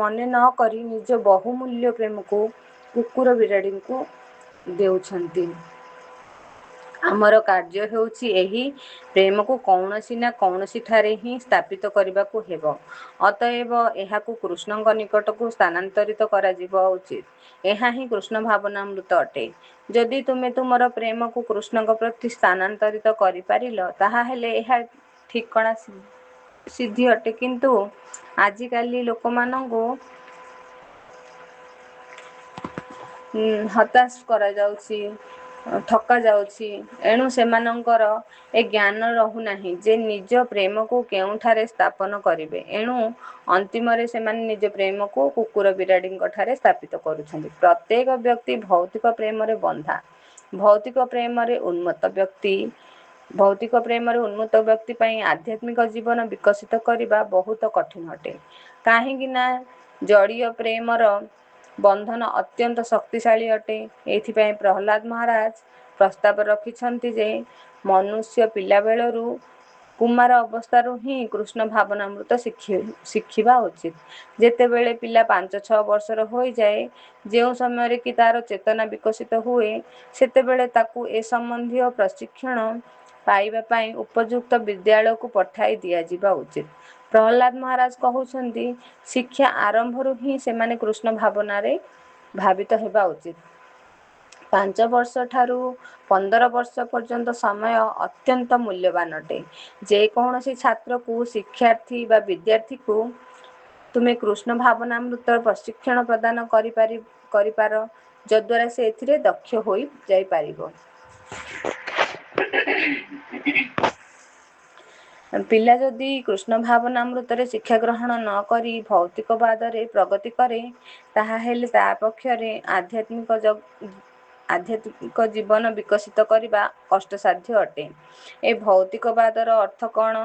ମନେ ନ କରି ନିଜ ବହୁମୂଲ୍ୟ ପ୍ରେମକୁ କୁକୁର ବିରାଡ଼ିଙ୍କୁ ଦେଉଛନ୍ତି। ଆମର କାର୍ଯ୍ୟ ହେଉଛି ଏହି ପ୍ରେମକୁ କୌଣସି ନା କୌଣସିଠାରେ ହିଁ ସ୍ଥାପିତ କରିବାକୁ ହେବ। ଅତଏବ ଏହାକୁ କୃଷ୍ଣଙ୍କ ନିକଟକୁ ସ୍ଥାନାନ୍ତରିତ କରାଯିବା ଉଚିତ। ଏହା ହିଁ କୃଷ୍ଣ ଭାବନାମୃତ ଅଟେ। ଯଦି ତୁମେ ତୁମର ପ୍ରେମକୁ କୃଷ୍ଣଙ୍କ ପ୍ରତି ସ୍ଥାନାନ୍ତରିତ କରିପାରିଲ, ତାହାହେଲେ ଏହା ଠିକଣା ସିଦ୍ଧି ଅଟେ। କିନ୍ତୁ ଆଜିକାଲି ଲୋକମାନଙ୍କୁ ହତାଶ କରାଯାଉଛି, ଠକାଯାଉଛି। ଏଣୁ ସେମାନଙ୍କର ଏ ଜ୍ଞାନ ରହୁନାହିଁ ଯେ ନିଜ ପ୍ରେମକୁ କେଉଁଠାରେ ସ୍ଥାପନ କରିବେ। ଏଣୁ ଅନ୍ତିମରେ ସେମାନେ ନିଜ ପ୍ରେମକୁ କୁକୁର ବିରାଡ଼ିଙ୍କଠାରେ ସ୍ଥାପିତ କରୁଛନ୍ତି। ପ୍ରତ୍ୟେକ ବ୍ୟକ୍ତି ଭୌତିକ ପ୍ରେମରେ ବନ୍ଧା। ଭୌତିକ ପ୍ରେମରେ ଉନ୍ମତ୍ତ ବ୍ୟକ୍ତି ଭୌତିକ ପ୍ରେମରେ ଉନ୍ମତ୍ତ ବ୍ୟକ୍ତି ପାଇଁ ଆଧ୍ୟାତ୍ମିକ ଜୀବନ ବିକଶିତ କରିବା ବହୁତ କଠିନ ଅଟେ। କାହିଁକି ନା ଜଡ଼ୀୟ ପ୍ରେମର ବନ୍ଧନ ଅତ୍ୟନ୍ତ ଶକ୍ତିଶାଳୀ ଅଟେ। ଏଇଥିପାଇଁ ପ୍ରହ୍ଲାଦ ମହାରାଜ ପ୍ରସ୍ତାବ ରଖିଛନ୍ତି ଯେ ମନୁଷ୍ୟ ପିଲାବେଳରୁ, କୁମାର ଅବସ୍ଥାରୁ ହିଁ କୃଷ୍ଣ ଭାବନାମୃତ ଶିଖିବା ଉଚିତ। ଯେତେବେଳେ ପିଲା 5-6 ବର୍ଷର ହୋଇଯାଏ, ଯେଉଁ ସମୟରେ କି ତାର ଚେତନା ବିକଶିତ ହୁଏ, ସେତେବେଳେ ତାକୁ ଏ ସମ୍ବନ୍ଧୀୟ ପ୍ରଶିକ୍ଷଣ ପାଇବା ପାଇଁ ଉପଯୁକ୍ତ ବିଦ୍ୟାଳୟକୁ ପଠାଇ ଦିଆଯିବା ଉଚିତ। ପ୍ରହ୍ଲାଦ ମହାରାଜ କହୁଛନ୍ତି, ଶିକ୍ଷା ଆରମ୍ଭରୁ ହିଁ ସେମାନେ କୃଷ୍ଣ ଭାବନାରେ ଭାବିତ ହେବା ଉଚିତ। 5 ବର୍ଷ ଠାରୁ 15 ବର୍ଷ ପର୍ଯ୍ୟନ୍ତ ସମୟ ଅତ୍ୟନ୍ତ ମୂଲ୍ୟବାନ ଅଟେ। ଯେକୌଣସି ଛାତ୍ରକୁ, ଶିକ୍ଷାର୍ଥୀ ବା ବିଦ୍ୟାର୍ଥୀକୁ ତୁମେ କୃଷ୍ଣ ଭାବନାମୃତ ପ୍ରଶିକ୍ଷଣ ପ୍ରଦାନ କରିପାର, ଯଦ୍ୱାରା ସେ ଏଥିରେ ଦକ୍ଷ ହୋଇ ଯାଇପାରିବ। ପିଲା ଯଦି କୃଷ୍ଣ ଭାବନାମୃତରେ ଶିକ୍ଷା ଗ୍ରହଣ ନ କରି ଭୌତିକବାଦରେ ପ୍ରଗତି କରେ, ତାହାହେଲେ ତା ପକ୍ଷରେ ଆଧ୍ୟାତ୍ମିକ ଜୀବନ ବିକଶିତ କରିବା କଷ୍ଟସାଧ୍ୟ ଅଟେ। ଏ ଭୌତିକବାଦର ଅର୍ଥ କ'ଣ?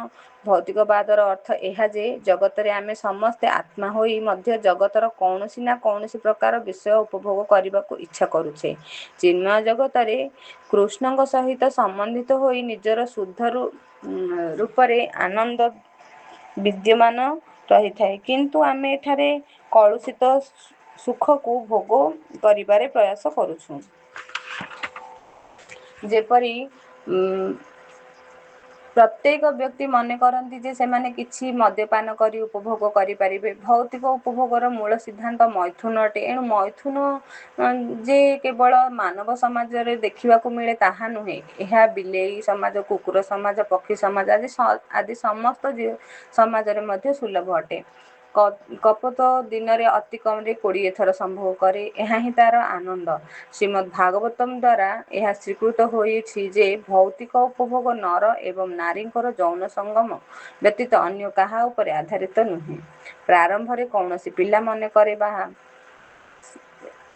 ଭୌତିକବାଦର ଅର୍ଥ ଏହା ଯେ ଜଗତରେ ଆମେ ସମସ୍ତେ ଆତ୍ମା ହୋଇ ମଧ୍ୟ ଜଗତର କୌଣସି ନା କୌଣସି ପ୍ରକାର ବିଷୟ ଉପଭୋଗ କରିବାକୁ ଇଚ୍ଛା କରୁଛେ। ଚିନ୍ମୟ ଜଗତରେ କୃଷ୍ଣଙ୍କ ସହିତ ସମ୍ବନ୍ଧିତ ହୋଇ ନିଜର ଶୁଦ୍ଧ ରୂପରେ ଆନନ୍ଦ ବିଦ୍ୟମାନ ରହିଥାଏ, କିନ୍ତୁ ଆମେ ଏଠାରେ କଳୁଷିତ ସୁଖକୁ ଭୋଗ କରିବାରେ ପ୍ରୟାସ କରୁଛୁ। ଯେପରି ପ୍ରତ୍ୟେକ ବ୍ୟକ୍ତି ମନେ କରନ୍ତି ଯେ ସେମାନେ କିଛି ମଦ୍ୟପାନ କରି ଉପଭୋଗ କରିପାରିବେ। ଭୌତିକ ଉପଭୋଗର ମୂଳ ସିଦ୍ଧାନ୍ତ ମୈଥୁନ ଅଟେ। ଏଣୁ ମୈଥୁନ ଯେ କେବଳ ମାନବ ସମାଜରେ ଦେଖିବାକୁ ମିଳେ ତାହା ନୁହେଁ। ଏହା ବିଲେଇ ସମାଜ, କୁକୁର ସମାଜ, ପକ୍ଷୀ ସମାଜ ଆଦି ସମସ୍ତ ସମାଜରେ ମଧ୍ୟ ସୁଲଭ ଅଟେ। କପୋତ ଦିନରେ ଅତି କମରେ 20 ଥର ସମ୍ଭୋଗ କରେ। ଏହା ହିଁ ତାର ଆନନ୍ଦ। ଶ୍ରୀମଦ୍ ଭାଗବତମ ଦ୍ୱାରା ଏହା ସ୍ୱୀକୃତ ହୋଇଛି ଯେ ଭୌତିକ ଉପଭୋଗ ନର ଏବଂ ନାରୀଙ୍କର ଯୌନ ସଙ୍ଗମ ବ୍ୟତୀତ ଅନ୍ୟ କାହା ଉପରେ ଆଧାରିତ ନୁହେଁ। ପ୍ରାରମ୍ଭରେ କୌଣସି ପିଲା ମନେ କରେ, ବା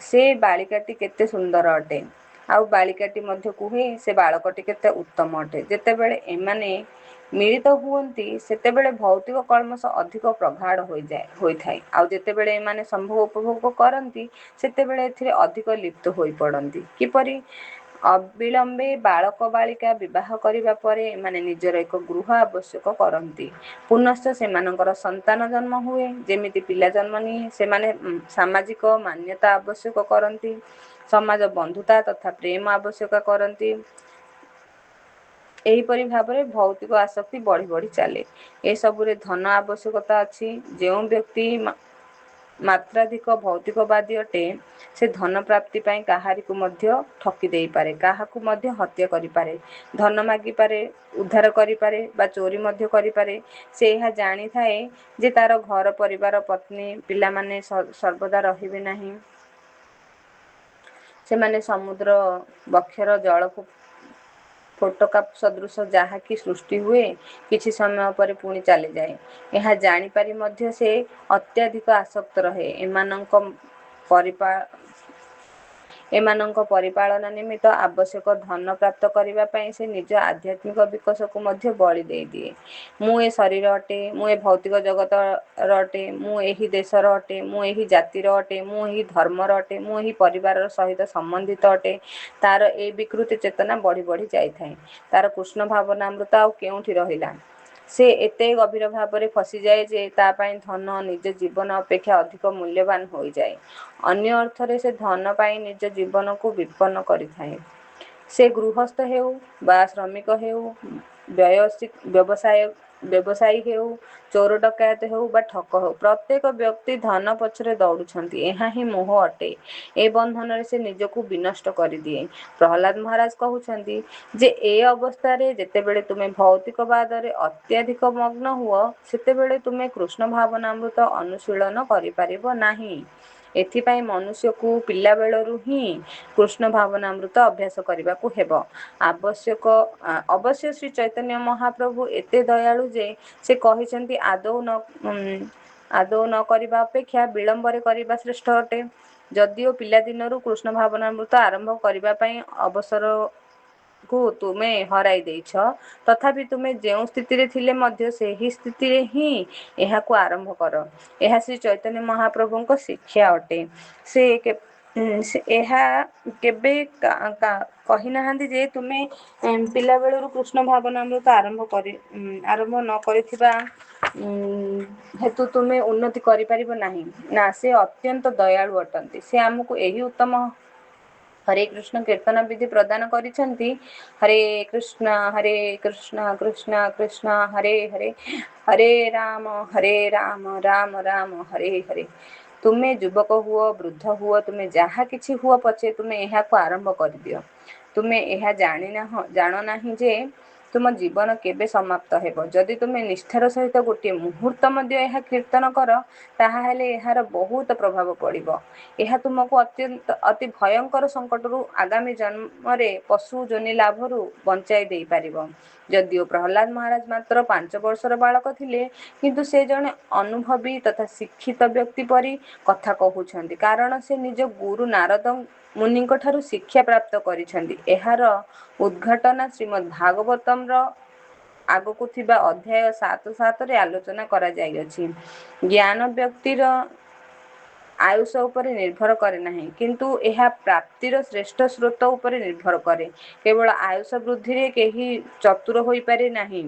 ସେ ବାଳିକାଟି କେତେ ସୁନ୍ଦର ଅଟେ, ଆଉ ବାଳିକାଟି ମଧ୍ୟ କୁହେ ସେ ବାଳକଟି କେତେ ଉତ୍ତମ ଅଟେ। ଯେତେବେଳେ ଏମାନେ ମିଳିତ ହୁଅନ୍ତି, ସେତେବେଳେ ଭୌତିକ କଳ୍ମଷ ଅଧିକ ପ୍ରଗାଢ଼ ହୋଇଥାଏ। ଆଉ ଯେତେବେଳେ ଏମାନେ ସମ୍ଭୋଗ ଉପଭୋଗ କରନ୍ତି, ସେତେବେଳେ ଏଥିରେ ଅଧିକ ଲିପ୍ତ ହୋଇପଡ଼ନ୍ତି। କିପରି ଅବିଳମ୍ବେ ବାଳକ ବାଳିକା ବିବାହ କରିବା ପରେ ଏମାନେ ନିଜର ଏକ ଗୃହ ଆବଶ୍ୟକ କରନ୍ତି। ପୁନଶ୍ଚ ସେମାନଙ୍କର ସନ୍ତାନ ଜନ୍ମ ହୁଏ। ଯେମିତି ପିଲା ଜନ୍ମ ନିଏ, ସେମାନେ ସାମାଜିକ ମାନ୍ୟତା ଆବଶ୍ୟକ କରନ୍ତି, ସମାଜ ବନ୍ଧୁତା ତଥା ପ୍ରେମ ଆବଶ୍ୟକ କରନ୍ତି। ଏହିପରି ଭାବରେ ଭୌତିକ ଆସକ୍ତି ବଢ଼ି ବଢ଼ି ଚାଲେ। ଏସବୁରେ ଧନ ଆବଶ୍ୟକତା ଅଛି। ଯେଉଁ ବ୍ୟକ୍ତି ମାତ୍ରାଧିକ ଭୌତିକବାଦୀ ଅଟେ, ସେ ଧନ ପ୍ରାପ୍ତି ପାଇଁ କାହାରିକୁ ମଧ୍ୟ ଠକି ଦେଇପାରେ, କାହାକୁ ମଧ୍ୟ ହତ୍ୟା କରିପାରେ, ଧନ ମାଗିପାରେ, ଉଧାର କରିପାରେ ବା ଚୋରି ମଧ୍ୟ କରିପାରେ। ସେ ଏହା ଜାଣିଥାଏ ଯେ ତାର ଘର, ପରିବାର, ପତ୍ନୀ, ପିଲାମାନେ ସର୍ବଦା ରହିବେ ନାହିଁ। ସେମାନେ ସମୁଦ୍ର ବକ୍ଷର ଜଳ ଫୋଟକା ସଦୃଶ, ଯାହାକି ସୃଷ୍ଟି ହୁଏ, କିଛି ସମୟ ପରେ ପୁଣି ଚାଲିଯାଏ। ଏହା ଜାଣିପାରି ମଧ୍ୟ ସେ ଅତ୍ୟଧିକ ଆସକ୍ତ ରହେ। ଏମାନଙ୍କ ପରିପାଳନା ନିମିତ୍ତ ଆବଶ୍ୟକ ଧନ ପ୍ରାପ୍ତ କରିବା ପାଇଁ ସେ ନିଜ ଆଧ୍ୟାତ୍ମିକ ବିକାଶକୁ ମଧ୍ୟ ବଳି ଦେଇଦିଏ। ମୁଁ ଏ ଶରୀର ଅଟେ, ମୁଁ ଏ ଭୌତିକ ଜଗତର ଅଟେ, ମୁଁ ଏହି ଦେଶର ଅଟେ, ମୁଁ ଏହି ଜାତିର ଅଟେ, ମୁଁ ଏହି ଧର୍ମର ଅଟେ, ମୁଁ ଏହି ପରିବାରର ସହିତ ସମ୍ବନ୍ଧିତ ଅଟେ। ତାର ଏ ବିକୃତି ଚେତନା ବଢ଼ି ବଢ଼ି ଯାଇଥାଏ। ତାର କୃଷ୍ଣ ଭାବନାମୃତ ଆଉ କେଉଁଠି ରହିଲା? ସେ ଏତେ ଗଭୀର ଭାବରେ ଫସିଯାଏ ଯେ ତା ପାଇଁ ଧନ ନିଜ ଜୀବନ ଅପେକ୍ଷା ଅଧିକ ମୂଲ୍ୟବାନ ହୋଇଯାଏ। ଅନ୍ୟ ଅର୍ଥରେ ସେ ଧନ ପାଇଁ ନିଜ ଜୀବନକୁ ବିପନ୍ନ କରିଥାଏ। ସେ ଗୃହସ୍ଥ ହେଉ ବା ଶ୍ରମିକ ହେଉ, ବ୍ୟବସାୟ ବ୍ୟବସାୟୀ ହେଉ, ଚୋର ଡକାୟତ ହେଉ ବା ଠକ ହେଉ, ପ୍ରତ୍ୟେକ ବ୍ୟକ୍ତି ଧନ ପଛରେ ଦୌଡ଼ୁଛନ୍ତି। ଏହା ହିଁ ମୋହ ଅଟେ। ଏ ବନ୍ଧନରେ ସେ ନିଜକୁ ବିନଷ୍ଟ କରିଦିଏ। ପ୍ରହ୍ଲାଦ ମହାରାଜ କହୁଛନ୍ତି ଯେ ଏ ଅବସ୍ଥାରେ ଯେତେବେଳେ ତୁମେ ଭୌତିକବାଦରେ ଅତ୍ୟଧିକ ମଗ୍ନ ହୁଅ, ସେତେବେଳେ ତୁମେ କୃଷ୍ଣ ଭାବନାମୃତ ଅନୁଶୀଳନ କରିପାରିବ ନାହିଁ। ଏଥିପାଇଁ ମନୁଷ୍ୟକୁ ପିଲାବେଳରୁ ହିଁ କୃଷ୍ଣ ଭାବନାମୃତ ଅଭ୍ୟାସ କରିବାକୁ ହେବ। ଆବଶ୍ୟକ ଅବଶ୍ୟ ଶ୍ରୀ ଚୈତନ୍ୟ ମହାପ୍ରଭୁ ଏତେ ଦୟାଳୁ ଯେ ସେ କହିଛନ୍ତି, ଆଦୌ ନ କରିବା ଅପେକ୍ଷା ବିଳମ୍ବରେ କରିବା ଶ୍ରେଷ୍ଠ ଅଟେ। ଯଦିଓ ପିଲାଦିନରୁ କୃଷ୍ଣ ଭାବନାମୃତ ଆରମ୍ଭ କରିବା ପାଇଁ ଅବସରକୁ ତୁମେ ହରାଇ ଦେଇଛ, ତଥାପି ତୁମେ ଯେଉଁ ସ୍ଥିତିରେ ଥିଲେ ମଧ୍ୟ ସେହି ସ୍ଥିତିରେ ହିଁ ଏହାକୁ ଆରମ୍ଭ କର। ଏହା ଶ୍ରୀ ଚୈତନ୍ୟ ମହାପ୍ରଭୁଙ୍କ ଶିକ୍ଷା ଅଟେ। ସେ ଏହା କେବେ କହିନାହାନ୍ତି ଯେ ତୁମେ ପିଲାବେଳରୁ କୃଷ୍ଣ ଭାବନାମୃତ ଆରମ୍ଭ ନ କରିଥିବା ହେତୁ ତୁମେ ଉନ୍ନତି କରିପାରିବ ନାହିଁ। ନା, ସେ ଅତ୍ୟନ୍ତ ଦୟାଳୁ ଅଟନ୍ତି। ସେ ଆମକୁ ଏହି ଉତ୍ତମ ହରେ କୃଷ୍ଣ କୀର୍ତ୍ତନ ବିଧି ପ୍ରଦାନ କରିଛନ୍ତି। ହରେ କୃଷ୍ଣ ହରେ କୃଷ୍ଣ କୃଷ୍ଣ କୃଷ୍ଣ ହରେ ହରେ, ହରେ ରାମ ହରେ ରାମ ରାମ ରାମ ହରେ ହରେ। ତୁମେ ଯୁବକ ହୁଅ, ବୃଦ୍ଧ ହୁଅ, ତୁମେ ଯାହା କିଛି ହୁଅ ପଛେ, ତୁମେ ଏହାକୁ ଆରମ୍ଭ କରିଦିଅ। ତୁମେ ଏହା ଜାଣ ନାହିଁ ଯେ ତୁମ ଜୀବନ କେବେ ସମାପ୍ତ ହେବ। ଯଦି ତୁମେ ନିଷ୍ଠାର ସହିତ ଗୋଟିଏ ମୁହୂର୍ତ୍ତ ମଧ୍ୟ ଏହା କୀର୍ତ୍ତନ କର, ତାହାହେଲେ ଏହାର ବହୁତ ପ୍ରଭାବ ପଡ଼ିବ। ଏହା ତୁମକୁ ଅତ୍ୟନ୍ତ ଅତି ଭୟଙ୍କର ସଙ୍କଟରୁ, ଆଗାମୀ ଜନ୍ମରେ ପଶୁ ଯୋନି ଲାଭରୁ ବଞ୍ଚାଇ ଦେଇପାରିବ। ଯଦିଓ ପ୍ରହ୍ଲାଦ ମହାରାଜ ମାତ୍ର 5 ବର୍ଷର ବାଳକ ଥିଲେ, କିନ୍ତୁ ସେ ଜଣେ ଅନୁଭବୀ ତଥା ଶିକ୍ଷିତ ବ୍ୟକ୍ତି ପରି କଥା କହୁଛନ୍ତି, କାରଣ ସେ ନିଜ ଗୁରୁ ନାରଦ ମୁନିଙ୍କ ଠାରୁ ଶିକ୍ଷା ପ୍ରାପ୍ତ କରିଛନ୍ତି। ଏହାର ଉଦ୍ଘାଟନା ଶ୍ରୀମଦ୍ ଭାଗବତମର ଆଗକୁ ଥିବା ଅଧ୍ୟାୟ 7:7ରେ ଆଲୋଚନା କରାଯାଇଅଛି। ଜ୍ଞାନ ବ୍ୟକ୍ତିର ଆୟୁଷ ଉପରେ ନିର୍ଭର କରେ ନାହିଁ, କିନ୍ତୁ ଏହା ପ୍ରାପ୍ତିର ଶ୍ରେଷ୍ଠ ସ୍ରୋତ ଉପରେ ନିର୍ଭର କରେ। କେବଳ ଆୟୁଷ ବୃଦ୍ଧିରେ କେହି ଚତୁର ହୋଇପାରେ ନାହିଁ,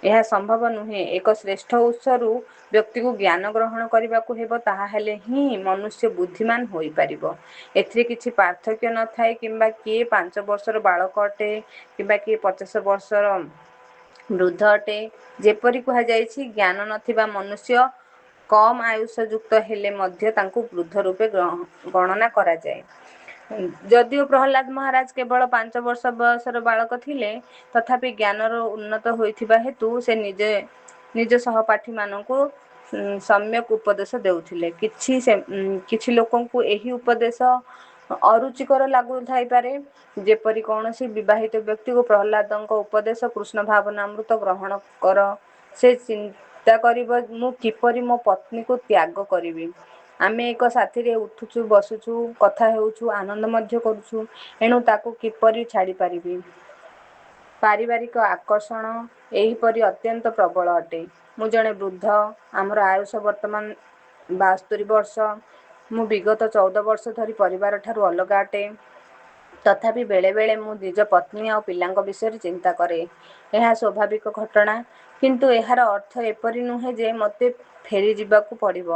ଏହା ସମ୍ଭବ ନୁହେଁ। ଏକ ଶ୍ରେଷ୍ଠ ଉତ୍ସରୁ ବ୍ୟକ୍ତିକୁ ଜ୍ଞାନ ଗ୍ରହଣ କରିବାକୁ ହେବ, ତାହାହେଲେ ହିଁ ମନୁଷ୍ୟ ବୁଦ୍ଧିମାନ ହୋଇପାରିବ। ଏଥିରେ କିଛି ପାର୍ଥକ୍ୟ ନଥାଏ କିମ୍ବା କିଏ 5 ବର୍ଷର ବାଳକ ଅଟେ କିମ୍ବା କିଏ 50 ବର୍ଷର ବୃଦ୍ଧ ଅଟେ। ଯେପରି କୁହାଯାଇଛି, ଜ୍ଞାନ ନଥିବା ମନୁଷ୍ୟ କମ୍ ଆୟୁଷ ଯୁକ୍ତ ହେଲେ ମଧ୍ୟ ତାଙ୍କୁ ବୃଦ୍ଧ ରୂପେ ଗଣନା କରାଯାଏ। ଯଦିଓ ପ୍ରହ୍ଲାଦ ମହାରାଜ କେବଳ 5 ବର୍ଷ ବୟସର ବାଳକ ଥିଲେ, ତଥାପି ଜ୍ଞାନର ଉନ୍ନତ ହୋଇଥିବା ହେତୁ ସେ ନିଜେ ନିଜ ସହପାଠୀମାନଙ୍କୁ ସମ୍ୟକ ଉପଦେଶ ଦେଉଥିଲେ। କିଛି ଲୋକଙ୍କୁ ଏହି ଉପଦେଶ ଅରୁଚିକର ଲାଗୁଥାଇପାରେ, ଯେପରି କୌଣସି ବିବାହିତ ବ୍ୟକ୍ତିକୁ ପ୍ରହ୍ଲାଦଙ୍କ ଉପଦେଶ କୃଷ୍ଣ ଭାବନାମୃତ ଗ୍ରହଣ କର, ସେ ଚିନ୍ତା କରିବ, ମୁଁ କିପରି ମୋ ପତ୍ନୀକୁ ତ୍ୟାଗ କରିବି? ଆମେ ଏକ ସାଥିରେ ଉଠୁଛୁ, ବସୁଛୁ, କଥା ହେଉଛୁ, ଆନନ୍ଦ ମଧ୍ୟ କରୁଛୁ, ଏଣୁ ତାକୁ କିପରି ଛାଡ଼ିପାରିବି? ପାରିବାରିକ ଆକର୍ଷଣ ଏହିପରି ଅତ୍ୟନ୍ତ ପ୍ରବଳ ଅଟେ। ମୁଁ ଜଣେ ବୃଦ୍ଧ, ଆମର ଆୟୁଷ ବର୍ତ୍ତମାନ 72 ବର୍ଷ। ମୁଁ ବିଗତ 14 ବର୍ଷ ଧରି ପରିବାରଠାରୁ ଅଲଗା ଅଟେ। ତଥାପି ବେଳେବେଳେ ମୁଁ ନିଜ ପତ୍ନୀ ଆଉ ପିଲାଙ୍କ ବିଷୟରେ ଚିନ୍ତା କରେ। ଏହା ସ୍ୱାଭାବିକ ଘଟଣା, କିନ୍ତୁ ଏହାର ଅର୍ଥ ଏପରି ନୁହେଁ ଯେ ମୋତେ ଫେରିଯିବାକୁ ପଡ଼ିବ।